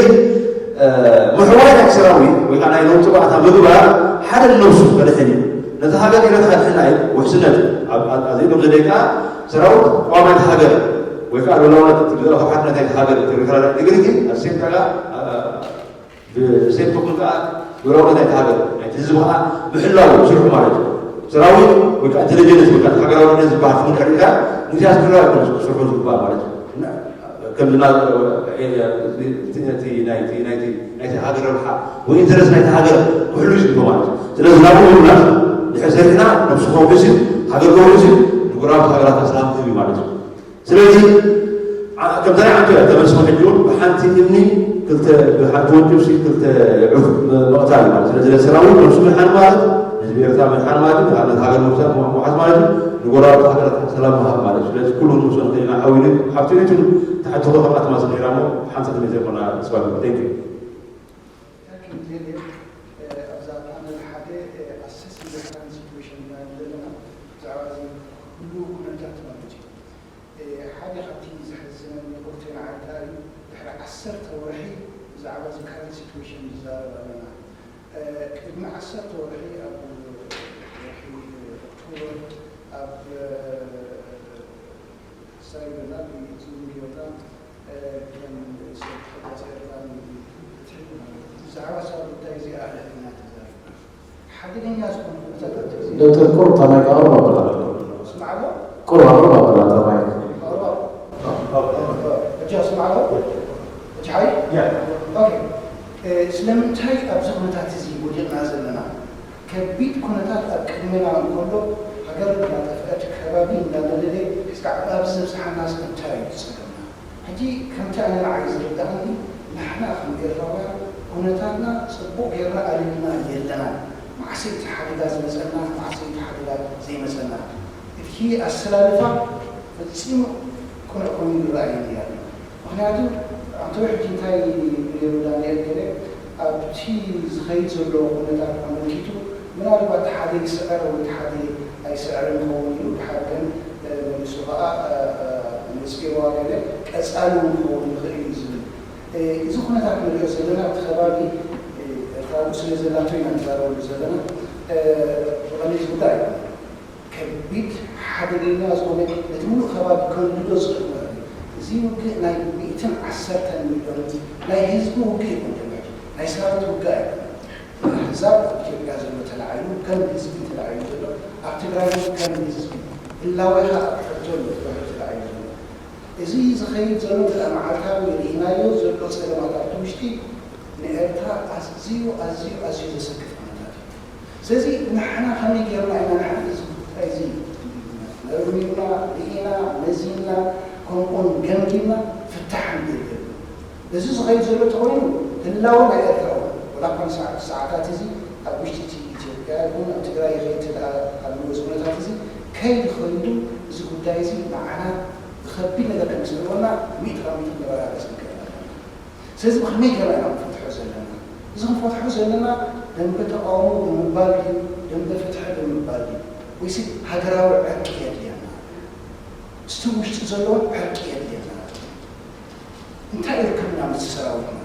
ምሕዋይ ናይ ሰራዊት ወይ ከዓ ናይ ለውጢ ባእታ ምግባር ሓደ ነብሱ ከድሕን እዩ ነቲ ሃገር ኤረትራ ድሕና እዩ ውሕስነት ኣዘይዶም ዘደይ ከዓ ሰራዊት ዋማይ ሃገር ወይ ከዓ ሉላውነት ግዛዊ ሓድነት ናይ ሃገር ቴሪቶሪያል ኢንቴግሪቲ ኣሴም ከዓ ብሴም ቶክን ከዓ ሉላውነት ናይ ሃገር ናይቲ ህዝቢ ከዓ ምሕላው ስርሑ ማለት እዩ ሰራዊት ወይ ከዓ ኢንቴሊጀንስ ወይ ከዓ ሃገራዊ ድሕነት ዝበሃል ፍንድሕር ኢልካ ንዚኣ ዝሕላው ኣይኮነ ስርሑ ዝግባእ ማለት እዩ ከምዚ ናይቲ ናይቲ ናይቲ ሃገር ረብሓ ወይ ኢንተረስ ናይቲ ሃገር ክሕሉ እዩ ዝግብኦ ማለት እዩ። ስለዚ ናብኡ ይብላስ ድሕር ሰሪሕና ነብስኹም ሕዚ ሃገር ክሕሉ እዩ። ንጎረባብቲ ሃገራት ሰላም ክህብ እዩ ማለት እዩ። ስለዚ ከምዛ ዓንቶ እያ ተመልሶ ሕጂ እውን ብሓንቲ እምኒ ክልተ ብሓንቲ ወንጭፍሲ ክልተ ዑፍ ምቕታል ማለት ስለዚ ሰራዊት ነብሱ ምድሓን ማለት ህዝቢ ኤርትራ ምድሓን ማለት ንሓነት ሃገር ምውሳድ ምሓዝ ማለት ንጎረባብቲ ሃገራት ሰላም ምሃብ ማለት ስለዚ ኩሉ ንሱ ንክልና ሓዊሉ ሓብቲሪቱ ተሓትኹ ከም ኣትማስ ነይራ እሞ ሓንሳት ሜ ዘይኮና ስባብ thank you ኣብዛ ፓነል ሓደ ኣሰስ ኢንዱስትሪያል ሲትዌሽን ኢና ዘለና ብዛዕባ እዚ ኩሉ ኩነታት ማለት እዩ ሓደ ካብቲ ዘሕዝነኒ ቁርቴ ንዓይታ እዩ ድሕሪ ዓሰርተ ወርሒ ብዛዕባ እዚ ካረንት ሲትዌሽን ንዛረብ ኣለና ቅድሚ ዓሰርተ ወርሒ ኣብ ወርሒ ኦክቶበር ኣብ ሳይበና ብዝምግዮና ከም ሰብ ሕዳስ ኤርትራ ብዛዕባ እዛ ጉዳይ እዚኣ ኣለና ተዛሪብና ሓደገኛ ዝኾነ ኩነታት ዶክተር ቁሩብ እታ ማይክ ኣቕርብ ኣበላ ስማዕሎ ቁሩብ ኣቕርብ ኣበላ እታ ማይክ ሕጂ ስማዕሎ ሕጂ ሓይ ስለምንታይ ኣብዚ ኩነታት እዚ ወዲቕና ዘለና ከቢድ ኩነታት ኣብ ቅድሜና እንከሎ ሃገር እናጠፍአት ከባቢ እናደለለ እስካዕ ኣብዚ ዘብፅሓናስ እንታይ እዩ ዝፀገምና ሕጂ ከምቲ ኣነ ንዓይ ዝርድኣኒ ንሕና ከም ኤርትራውያን ኩነታትና ፅቡቕ ጌርና ኣሊልና የለናን መዓሰይ እቲ ሓደጋ ዝመፀና መዓሰይ እቲ ሓደጋ ዘይመፀና እቲ ኣሰላልፋ ፈፂሙ ቅኑዕ ኮይኑ ይረኣየኒ ኣሎ ምክንያቱ ኣንተ ሕጂ እንታይ ነይሩ ዳንኤል ገለ ኣብቲ ዝኸይድ ዘሎ ኩነታት ኣመልኪቱ ምናልባት ሓደ ይስዕር ወይ ሓደ ኣይስዕርን ክኸውን እዩ ድሓር ግን መሊሱ ከዓ መፅዋ ገለ ቀፃሊ እውን ክኸውን ይኽእል እዩ ዝብል እዚ ኩነታት ንሪኦ ዘለና ኣብቲ ከባቢ ኤርትራ ስለ ዘላቶ ኢና ንዛረበሉ ዘለና ብቐሊል ዝውዳእ ኣይኮነ ከቢድ ሓደገኛ ዝኾነ ነቲ ሙሉእ ከባቢ ከንድዶ ዝኽእል ማለት እዩ። እዚ ውግእ ናይ ሚእትን ዓሰርተን ሚልዮን ናይ ህዝቢ ውግእ ይኹን ናይ ሰራዊት ውግእ ኣይኮነ። ኣህዛብ ኣብ ኢትዮጵያ ዘሎ ተላዒሉ ከም ህዝቢ ተላዒሉ ዘሎ ኣብ ትግራይ ከም ህዝቢ ህላዌኻ ኣብ ሕቶ ኣሎ ተባሂሉ ተላዒሉ ዘሎ እዚ ዝኸይድ ዘሎ እንተ መዓልታዊ ርኢናዮ ዘሎ ፀገማት ኣብቲ ውሽጢ ንኤርትራ ኣዝዩ ኣዝዩ ኣዝዩ ዘሰክፍ ኩነታት እዩ። ስለዚ ንሕና ከመይ ጌርና ኢና ንሕና እዚ ጉዳይ እዚ መርሚርና፣ ርኢና፣ መዚንና፣ ከምኡውን ገምጊምና ፍታሕ ንደልየሉ። እዚ ዝኸይድ ዘሎ እንተኾይኑ ህላወ ናይ ኤርትራ እውን ወላ እኳ ንሰዓት ሰዓታት እዚ ኣብ ውሽጢ እቲ ኢትዮጵያ ይኹን ኣብ ትግራይ ይኸይድ ተደኣ ኣሎ እዚ ኩነታት እዚ ከይዲ ኸይዱ እዚ ጉዳይ እዚ ንዓና ብኸቢድ ነገር ከም ዝህልወና ሚእቲ ካብ ሚእቲ መረጋገፂ ንክእል ኣለና። ስለዚ ብኸመይ ገይርና ኢና ክንፈትሖ ዘለና? እዚ ክንፈትሖ ዘለና ደንበ ተቃውሞ ብምባል ድዩ ደንበ ፍትሒ ብምባል ድዩ ወይሲ ሃገራዊ ዕርቂ የድልየና? እስቲ ውሽጢ ዘለውን ዕርቂ የድልየና። እንታይ እዩ ርክብና ምስ ሰራዊትና?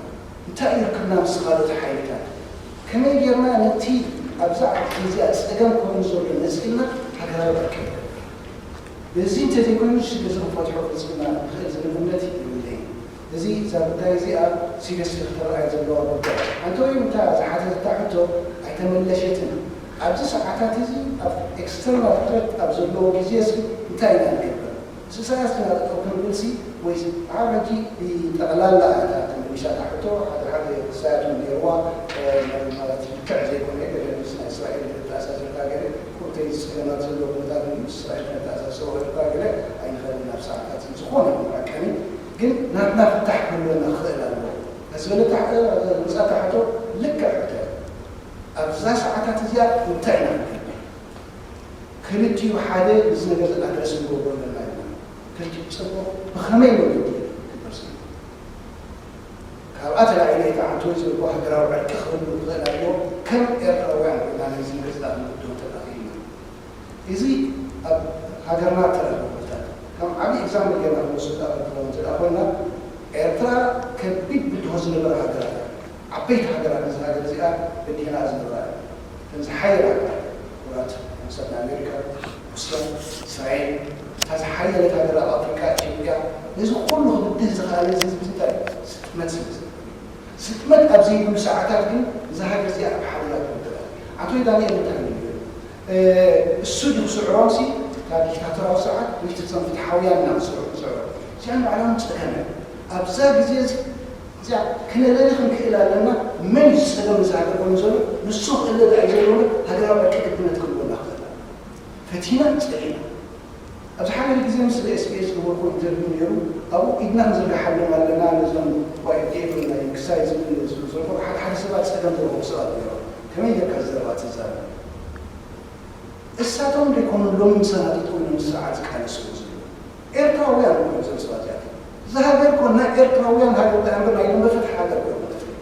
እንታይ እዩ ርክብና ምስ ካልኦት ሓይልታት? ከመይ ጌርና ነቲ ኣብዛ ዓዲ እዚኣ ጸገም ኮይኑ ዘሎ ነጺልና ሃገራዊ ዕርቂ ንገብር? በዚ እንተዘይኮይኑ ሽግር እዚ ክንፈትሖ ፈጺምና ንኽእል ዝብል እምነት የብለይን። እዚ እዛ ጉዳይ እዚኣ ሲሪየስሊ ክትረኣይ ዘለዋ ጉዳይ። ኣንተ ወይ እታ ዝሓተትካ ሕቶ ኣይተመለሸትን። ኣብዚ ሰዓታት እዚ ኣብ ኤክስተርናል ትረት ኣብ ዘለዎ ግዜ እዚ እንታይ ኢና ንገብር? ስሳያስ ናጠጠው ክንብልሲ ወይ ኣብ ሕጂ ብጠቕላላ እታ ተመሊሻ እታ ሕቶ ሓደ ሓደ ክሳያት እውን ነይርዋ ማለት ልክዕ ዘይኮነ ገለ ምስ ናይ እስራኤል ተኣሳሲርካ ገለ ቁርተይ ዝፀገማት ዘለዎ ኩነታት እዩ ምስ እስራኤል ከነተኣሳስሮ ከለካ ገለ ኣይንኸልን ናብ ሰዓታት ዝኾነ ይኹን መዐቀኒ ግን ናትና ፍታሕ ክህልወና ክኽእል ኣለዎ ዝበለታ ምፃ እታ ሕቶ ልክዕ ሕቶ ኣብዛ ሰዓታት እዚኣ እንታይ ኢና ክንገብር ክልቲኡ ሓደ እዚ ነገር ኣድረስ ንገብሮ ኣለና ኢና። ክልቲኡ ፅቡቕ ብኸመይ መገዲ ክበርስ ካብኣ ተላዒለ ኢታ ዓንቶ ዝብልኮ ሃገራዊ ዕርቂ ክህሉ ክኽእል ኣለዎ። ከም ኤርትራውያን ኮይና ነዚ ነገር ዝዳ ክንውድኦ ተባኺልና። እዚ ኣብ ሃገርና ተረፈ ኩነታት ከም ዓብዪ ኤግዛምፕል ጌርና ክንወስድ ኣበልክዎ እንተ ኮይና ኤርትራ ከቢድ ብድሆ ዝነበረ ሃገራት እያ። ዓበይቲ ሃገራት ነዚ ሃገር እዚኣ በዲህና ዝነብራ እያ። ከምዚ ሓየል ሃገራት ኩራት መሰል ኣሜሪካ፣ ሩስያ፣ እስራኤል፣ እታ ዝሓየለት ሃገር ኣብ ኣፍሪቃ ኢትዮጵያ፣ ነዚ ኩሉ ክብድህ ዝኸኣለ እዚ ህዝቢ እንታይ እዩ? ስጥመት ስለ ዘለዎ። ስጥመት ኣብ ዘይብሉ ሰዓታት ግን እዛ ሃገር እዚኣ ኣብ ሓደጋ ትወድቕ እያ። ኣቶ ዳንኤል እንታይ ኢሉ ነይሩ? እሱ ድዩ ክስዕሮም ሲ እታ ዲክታቶራዊ ስርዓት ወይ እቶም ፍትሓውያን ኢና ክስዕሮም ዝስዕሮም። እዚኣን ባዕላውን ጸገም እያ። ኣብዛ ግዜ እዚኣ ክነለሊ ክንክእል ኣለና። መን እዩ ዝጸገም ንዛ ሃገር ኮይኑ ዘሎ? ንሱ ክእለ ደኣ እዩ ዘለዎ። ሃገራዊ ዕርቂ ግድነት ክንብሎ ንኽእል ኣለና። ፈቲና ጸሊና ኣብዚ ሓደ ግዜ ምስ SBS ዝገበርኩ ኢንተርቪው ነይሩ። ኣብኡ ኢድና ክንዝርግሓሎም ኣለና። ነዞም ዋይፒኤፍ ናይ ክሳይ ዝብል ዝብል ዘሎ ሓደ ሓደ ሰባት ጸገም ዘለዎም ሰባት ነይሮም። ከመይ ጌርካ ዘረባ ትዛረብ? እሳቶም ደይኮኑን ሎሚ ምሳና ጠጠው ኢሎም ስርዓት ዝቃለስሉ ዘለዉ? ኤርትራውያን እዮም እዞም ሰባት እዚኣቶም። እዛ ሃገር እኮ ናይ ኤርትራውያን ሃገር እያ እምበር ናይ ደንበ ፍትሒ ሃገር እኮ ኣይኮነትን።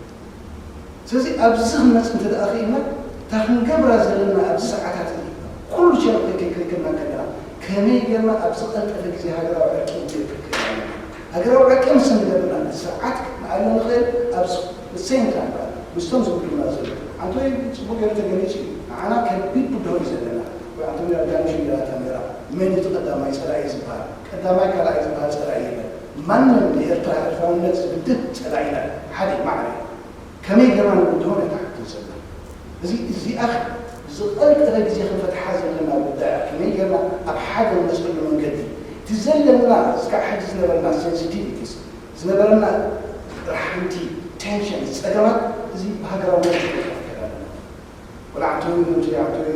ስለዚ ኣብዚ ክንመጽእ እንተ ደኣ ኽኢልና እታ ክንገብራ ዘለና ኣብዚ ሰዓታት እዚ ኩሉ ቸነል ከይከልከልና ከለና ከመይ ጌርና ኣብ ዝቐልጠፈ ግዜ ሃገራዊ ዕርቂ ክንገብር ክእል ኣለና? ሃገራዊ ዕርቂ ምስ እንገብርና ስርዓት ክንኣሉ ንኽእል ኣብ ሴም ታይም ከኣ ምስቶም ዝብሉና ዘለዉ ኣንቶኒ ጽቡቕ ገይሩ ተገሊጹ እዩ። ንዓና ከቢድ ብድሆ እዩ ዘለና። ወይ ኣንቶኒ ኣዳም ሽንግላ ታሜራ መን እዩ እቲ ቀዳማይ ጸላኢ ዝበሃል? ቀዳማይ ካልኣይ ዝበሃል ጸላኢ የለን። ማንም ንኤርትራ ኤርትራውነት ዝብድህ ጸላኢና እዩ። ሓደ እዩ፣ ማዕረ እዩ። ከመይ ጌርና ንብድሆ ነታ ሕቶ ንሰብና። እዚ እዚኣ ዝቐልጠፈ ግዜ ክንፈትሓ ዘለና ጉዳይ እያ። ከመይ ጌርና ኣብ ሓደ ንመጽሉ መንገዲ እቲ ዘለና እስካዕ ሕጂ ዝነበረና ሴንሲቲቪቲስ ዝነበረና ራሕንቲ ቴንሽን ጸገማት እዚ ብሃገራዊ መድረኽ ክንፈትሖ ንኽእል ኣለና። ወላ ኣንቶኒ ከምቲ ኣንቶኒ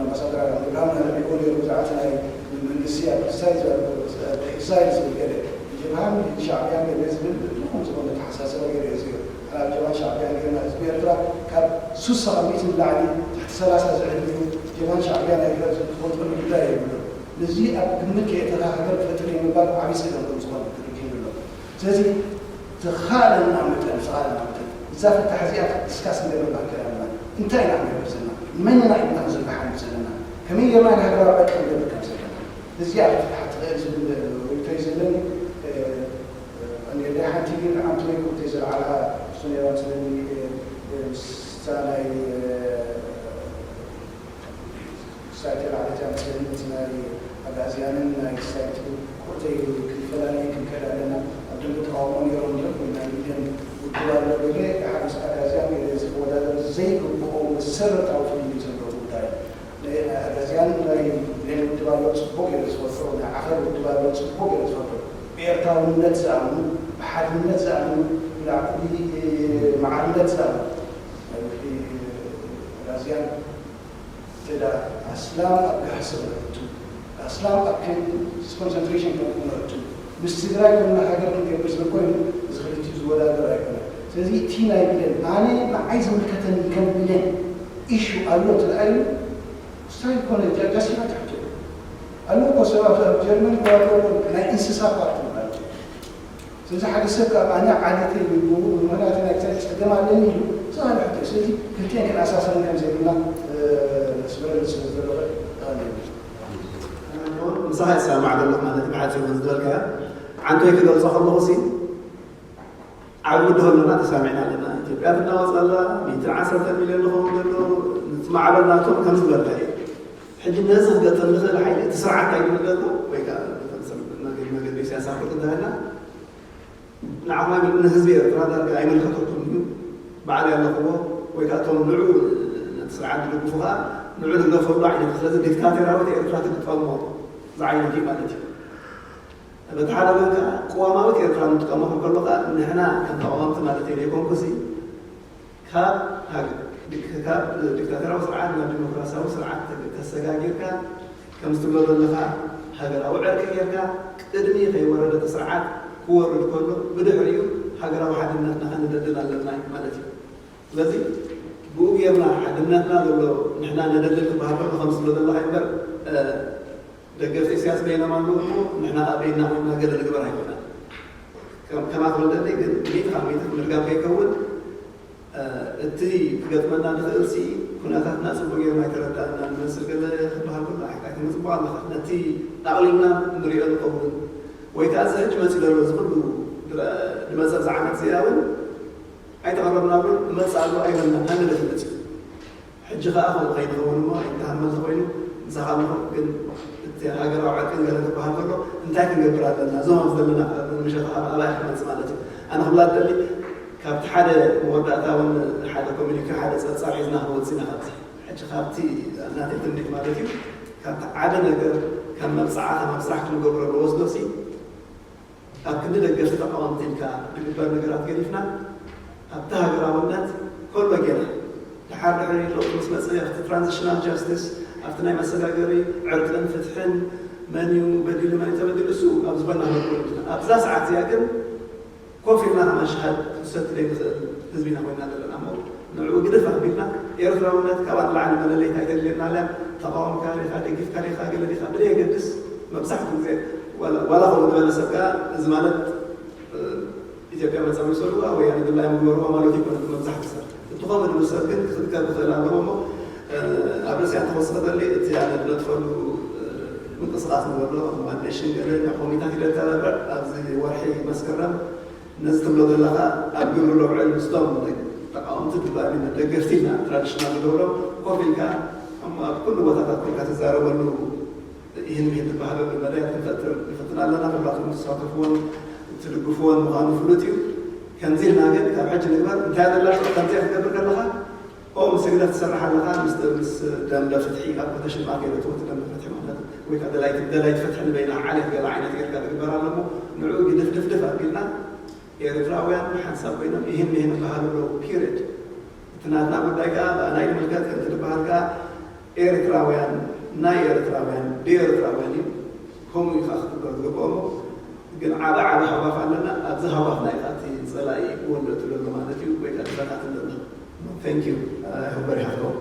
ኣምባሳደር ኣብርሃም ነሪእዎ ነይሩ ብዛዕባ እቲ ናይ መንግስቲ ኣብ ክሪቲሳይዝ ክሪቲሳይዝ ዝብል ገለ ጀብሃን ሻዕብያን ገለ ዝብል ልኹም ዝኾነ ተሓሳሰበ ገለ እዩ ዝብል ኣብ ጀብሃን ሻዕብያን ገለ ህዝቢ ኤርትራ ካብ ሱሳ ካብ ሚእቲ ንላዕሊ ትሕቲ ሰላሳ ዝዕድሚኡ ጀብሃን ሻዕብያን ኣይግበር ዝፈልጠሉ ጉዳይ የብሉን። ነዚ ኣብ ግምት ከየእተኻ ሃገር ክፈጥር እዩ ምባል ዓብዪ ጸገም ከም ዝኾነ ተረዲእኒ ኣሎ። ስለዚ ተኻእለና መጠን ተኻእለና መጠን እዛ ፍታሕ እዚኣ ዲስካስ ንገብር ባህከር ኣለና። እንታይ ኢና ክንገብር ዘለና? መን ኢና ኢድና ክንዝርግሓሉ ዘለና? ከመይ ጌርና ኢና ሃገራዊ ዕርቂ ክንገብር ከም ዘለና? እዚኣ ፍታሕ ትኽእል ዝብል ርእይቶ እዩ ዘለኒ። እንደ ሓንቲ ግን ኣንቶኒ ኮንቴ ዝለዓላ እሱ ነይራ መስለኒ ምስታ ናይ ሳይት የለዓለታ መስለኒ እቲ ናይ ኣግኣዝያንን ናይ ሳይት ኮንቴ ክንፈላለየ ክንክእል ኣለና። ኣብ ደንበ ተቃውሞ ነይሮም እዮም ወይ ናይ ሚድያን ውድብ ኣሎ ገለ ሓደ ምስ ኣግኣዝያን ገለ ዝወዳደር ዘይግብኦ መሰረታዊ ፍልልይ ዘለዎ ጉዳይ ናይ ኣግኣዝያን ናይ ሚድያን ውድብ ኣሎ ጽቡቅ ገለ ዝፈልጦ ናይ ዓፈር ውድብ ኣሎ ጽቡቅ ገለ ዝፈልጦ ብኤርትራውነት ዝኣምኑ ብሓድነት ዝኣምኑ ብላዕሊ ማዕርነት ዝኣምኑ ናይ ውድብ ኣግኣዝያን እንተ ኣስላም ኣብ ጋህሲ ክነእቱ ኣስላም ኣብ ኮንሰንትሬሽን ካምፕ ክነእቱ ምስ ትግራይ ከምና ሃገር ክንገብር ዝብል ኮይኑ እዚ ክልቲኡ ዝወዳደር ኣይኮነን። ስለዚ እቲ ናይ ብለን ኣነ ንዓይ ዝምልከተኒ ከም ብለን ኢሹ ኣሎ ትልኣዩ ስታይ ኮነ ጃሲባ ትሕቶ ኣሎ እኮ ሰባት ኣብ ጀርመን ክዋደሩ ናይ እንስሳ ፓርቲ ማለት ስለዚ ሓደ ሰብ ካብ ኣነ ዓሌተይ ወይ ብምኽንያት ናይ ክሳይ ፀገም ኣለኒ ኢሉ ዝባህል ሕቶ እዩ። ስለዚ ክልቲኤን ክነኣሳሰረን ከም ዘይብልና ስበረሉ ስለ ዝደለኹ ጠቐሚ ምሳኻ ይሰማማዕ ዘለኹ ማለት እዩ። ብሓፂሩ ዝበልካዮ ዓንቶይ ክገልፆ ከለኹ ሲ ዓቢ ውድሆ ኣለና፣ ተሳሚዕና ኣለና። ኢትዮጵያ ትናወፅ ኣላ፣ ሚእትን ዓሰርተን ሚልዮን ንኸውን ዘሎ፣ እቲ ማዕበል ናቶም ከም ዝበልካዮ እዩ። ሕጂ ነዚ ክገጥም ዝኽእል ሓይሊ እቲ ስርዓት እንታይ ይብል ዘሎ ወይ ከዓ መገዲ መገዲ ኢሳያስ ኣፍወርቂ እንተሃልና ንዓኹም ኣይምል ንህዝቢ ኤርትራ ዳርጋ ኣይምልከተኩም እዩ። ባዕል ኣለኽዎ ወይ ከዓ እቶም ንዑ ነቲ ስርዓት ዝድግፉ ከዓ ንዑ ንግደፈሉ ዓይነት ስለዚ ዲክታቶራዊት ኤርትራ ትግጠሞ ዝዓይነት እዩ ማለት እዩ። በቲ ሓደ ወገን ከዓ ቅዋማዊት ኤርትራ ንጥቀመሉ ከሎ ከዓ ንሕና ከም ተቃወምቲ ማለት እየ ዘይኮንኩሲ ካብ ካብ ዲክታቶራዊ ስርዓት ናብ ዲሞክራሲያዊ ስርዓት ተሰጋጊርካ ከም ዝትብሎ ዘለኻ ሃገራዊ ዕርቂ ጌርካ ቅድሚ ከይወረደ እቲ ስርዓት ክወርድ ከሎ ብድሕሪኡ ሃገራዊ ሓድነትና ከነደልድል ኣለና ማለት እዩ። ስለዚ ብኡ ጌርና ሓድነትና ዘሎ ንሕና ነደልድል ክበሃል ከሎ ከም ዝትብሎ ዘለኻ እምበር ደገፍቲ ኢሳያስ በይኖም ኣለዉ እሞ ንሕና ከዓ በይንና ኮይንና ገለ ንግበር ኣይኮነን። ከማ ክብል ደሊ ግን ሚእቲ ካብ ሚእቲ ምድጋም ከይከውን እቲ ክገጥመና ዝኽእል ሲ ኩነታትና ፅቡቅ ጌርና ኣይተረዳእና ንመስል ገለ ክበሃል ከሎ ኣይኮነ ፅቡቅ ኣለኻ ነቲ ኣቕሊልና ንሪኦ ንኸውን ወይ ከዓ እዚ ሕጂ መፂ ዘሎ እዚ ኩሉ ዝመፀ ኣብዚ ዓመት እዚኣ እውን ኣይተቐረብና እውን መፅ ኣሎ ኣይበልና ሃንደበት ይመፅእ ሕጂ ከዓ ከምኡ ከይንኸውን እሞ ኣይተሃመል ተኮይኑ ምሳኻ ኣለኹ ግን እቲ ሃገራዊ ዕርቂ ገለ ክበሃል ከሎ እንታይ ክንገብር ኣለና እዞም ኣብዚ ዘለና ምሸት ከዓ ብኣባይ ክመፅእ ማለት እዩ ኣነ ክብላ ደሊ ካብቲ ሓደ መወዳእታ እውን ሓደ ኮሚኒኬ ሓደ ፀብፃብ ሒዝና ክንወፅእ ኢና ካብዚ ሕጂ ካብቲ ናተይ ትምኒት ማለት እዩ ካብቲ ዓቢ ነገር ከም መብፅዓ ከም ኣብስራሕ ክንገብሮ ንወስዶ ሲ ኣብ ክንዲ ደገፍቲ ተቃወምቲ ኢልካ ዝግበር ነገራት ገዲፍና ኣብቲ ሃገራውነት ከሎ ጌና ድሓር ድሕሪ ለውጢ ምስ መጸ ኣብቲ ትራንዚሽናል ጃስቲስ ኣብቲ ናይ መሰጋገሪ ዕርቅን ፍትሕን መን እዩ በዲሉ መን እዩ ተበዲሉ እሱ ኣብ ዝበና መርኮ ኣብዛ ሰዓት እዚኣ ግን ኮፍ ኢልና ከማን ሻሂ ክንሰቲ ዘይንኽእል ህዝቢ ኢና ኮይና ዘለና እሞ ንዕኡ ግድፍ ኣቢልና ኤርትራውነት ካብኣ ንላዕሊ መለለይታ ኣይተድልየና እያ። ተቃወምካ ዲኻ ደጊፍካ ዲኻ ገለ ዲኻ ብዘየገድስ መብዛሕትኡ ግዜ ዋላ ከምኡ ዝበለ ሰብ ከኣ እዚ ማለት ኢትዮጵያ መጻ ምሰልዋ ወያነ ድላዮም ግበርዋ ማለት ይኮነ መብዛሕትኡ ሰብ እቲ ከምኡ ዝብል ሰብ ግን ክትከብ ክኽእል ኣለዎ እሞ ኣብ ርእሲያ እንተወስኸ ዘሊ እቲ ኣነ ዝነጥፈሉ ምንቅስቃስ ንበሎ ዋን ኔሽን ገለ ኮሚታት ይደተበብዕ ኣብዚ ወርሒ መስከረም ነዚ ትብሎ ዘለኻ ኣብ ግብሪ ለውዕል ምስቶም ተቃወምቲ ድባሚነት ደገፍቲ ኢና ትራዲሽናል ዝገብሮም ኮፍ ኢልካ እሞ ኣብ ኩሉ ቦታታት ኮንካ ትዛረበሉ ይህን ይህን ዝበሃለሉ መዳያት ክንፈጥር ንፍትን ኣለና። ኩላትኩም ትሳተፍዎን ትድግፍዎን ምዃኑ ፍሉጥ እዩ። ከምዚ ኢልና ግን ካብ ሕጂ ንግበር እንታይ ኣደላሽ ከምዚኣ ክትገብር ከለኻ ኦም ስግደት ትሰርሕ ኣለኻ ምስ ምስ ደንበ ፍትሒ ኣብ ኮተሽን ማእከል እትወት ደንበ ፍትሒ ማለት ወይ ከዓ ደላይቲ ደላይቲ ፍትሒ ንበይና ዓሌት ገለ ዓይነት ጌርካ ዝግበር ኣለሞ ንዕኡ ግድፍድፍድፍ ኣቢልና ኤርትራውያን ብሓንሳብ ኮይኖም ይህን ይህን በሃሉ ኣለዉ ፒሪድ እቲ ናትና ጉዳይ ከዓ ብኣናይ ንምልከት ከምቲ ዝበሃል ከዓ ኤርትራውያን ናይ ኤርትራውያን ብኤርትራውያን እዩ ከምኡ እዩ ከዓ ክትግበር ዝግብኦ እሞ ግን ዓበ ዓበ ሃዋፍ ኣለና ኣብዚ ሃዋፍ ናይ እቲ ፀላኢ ክወልድ ዘሎ ማለት እዩ ወይ ከዓ ዝበታትን ዘሎ thank you በሪሃትኩም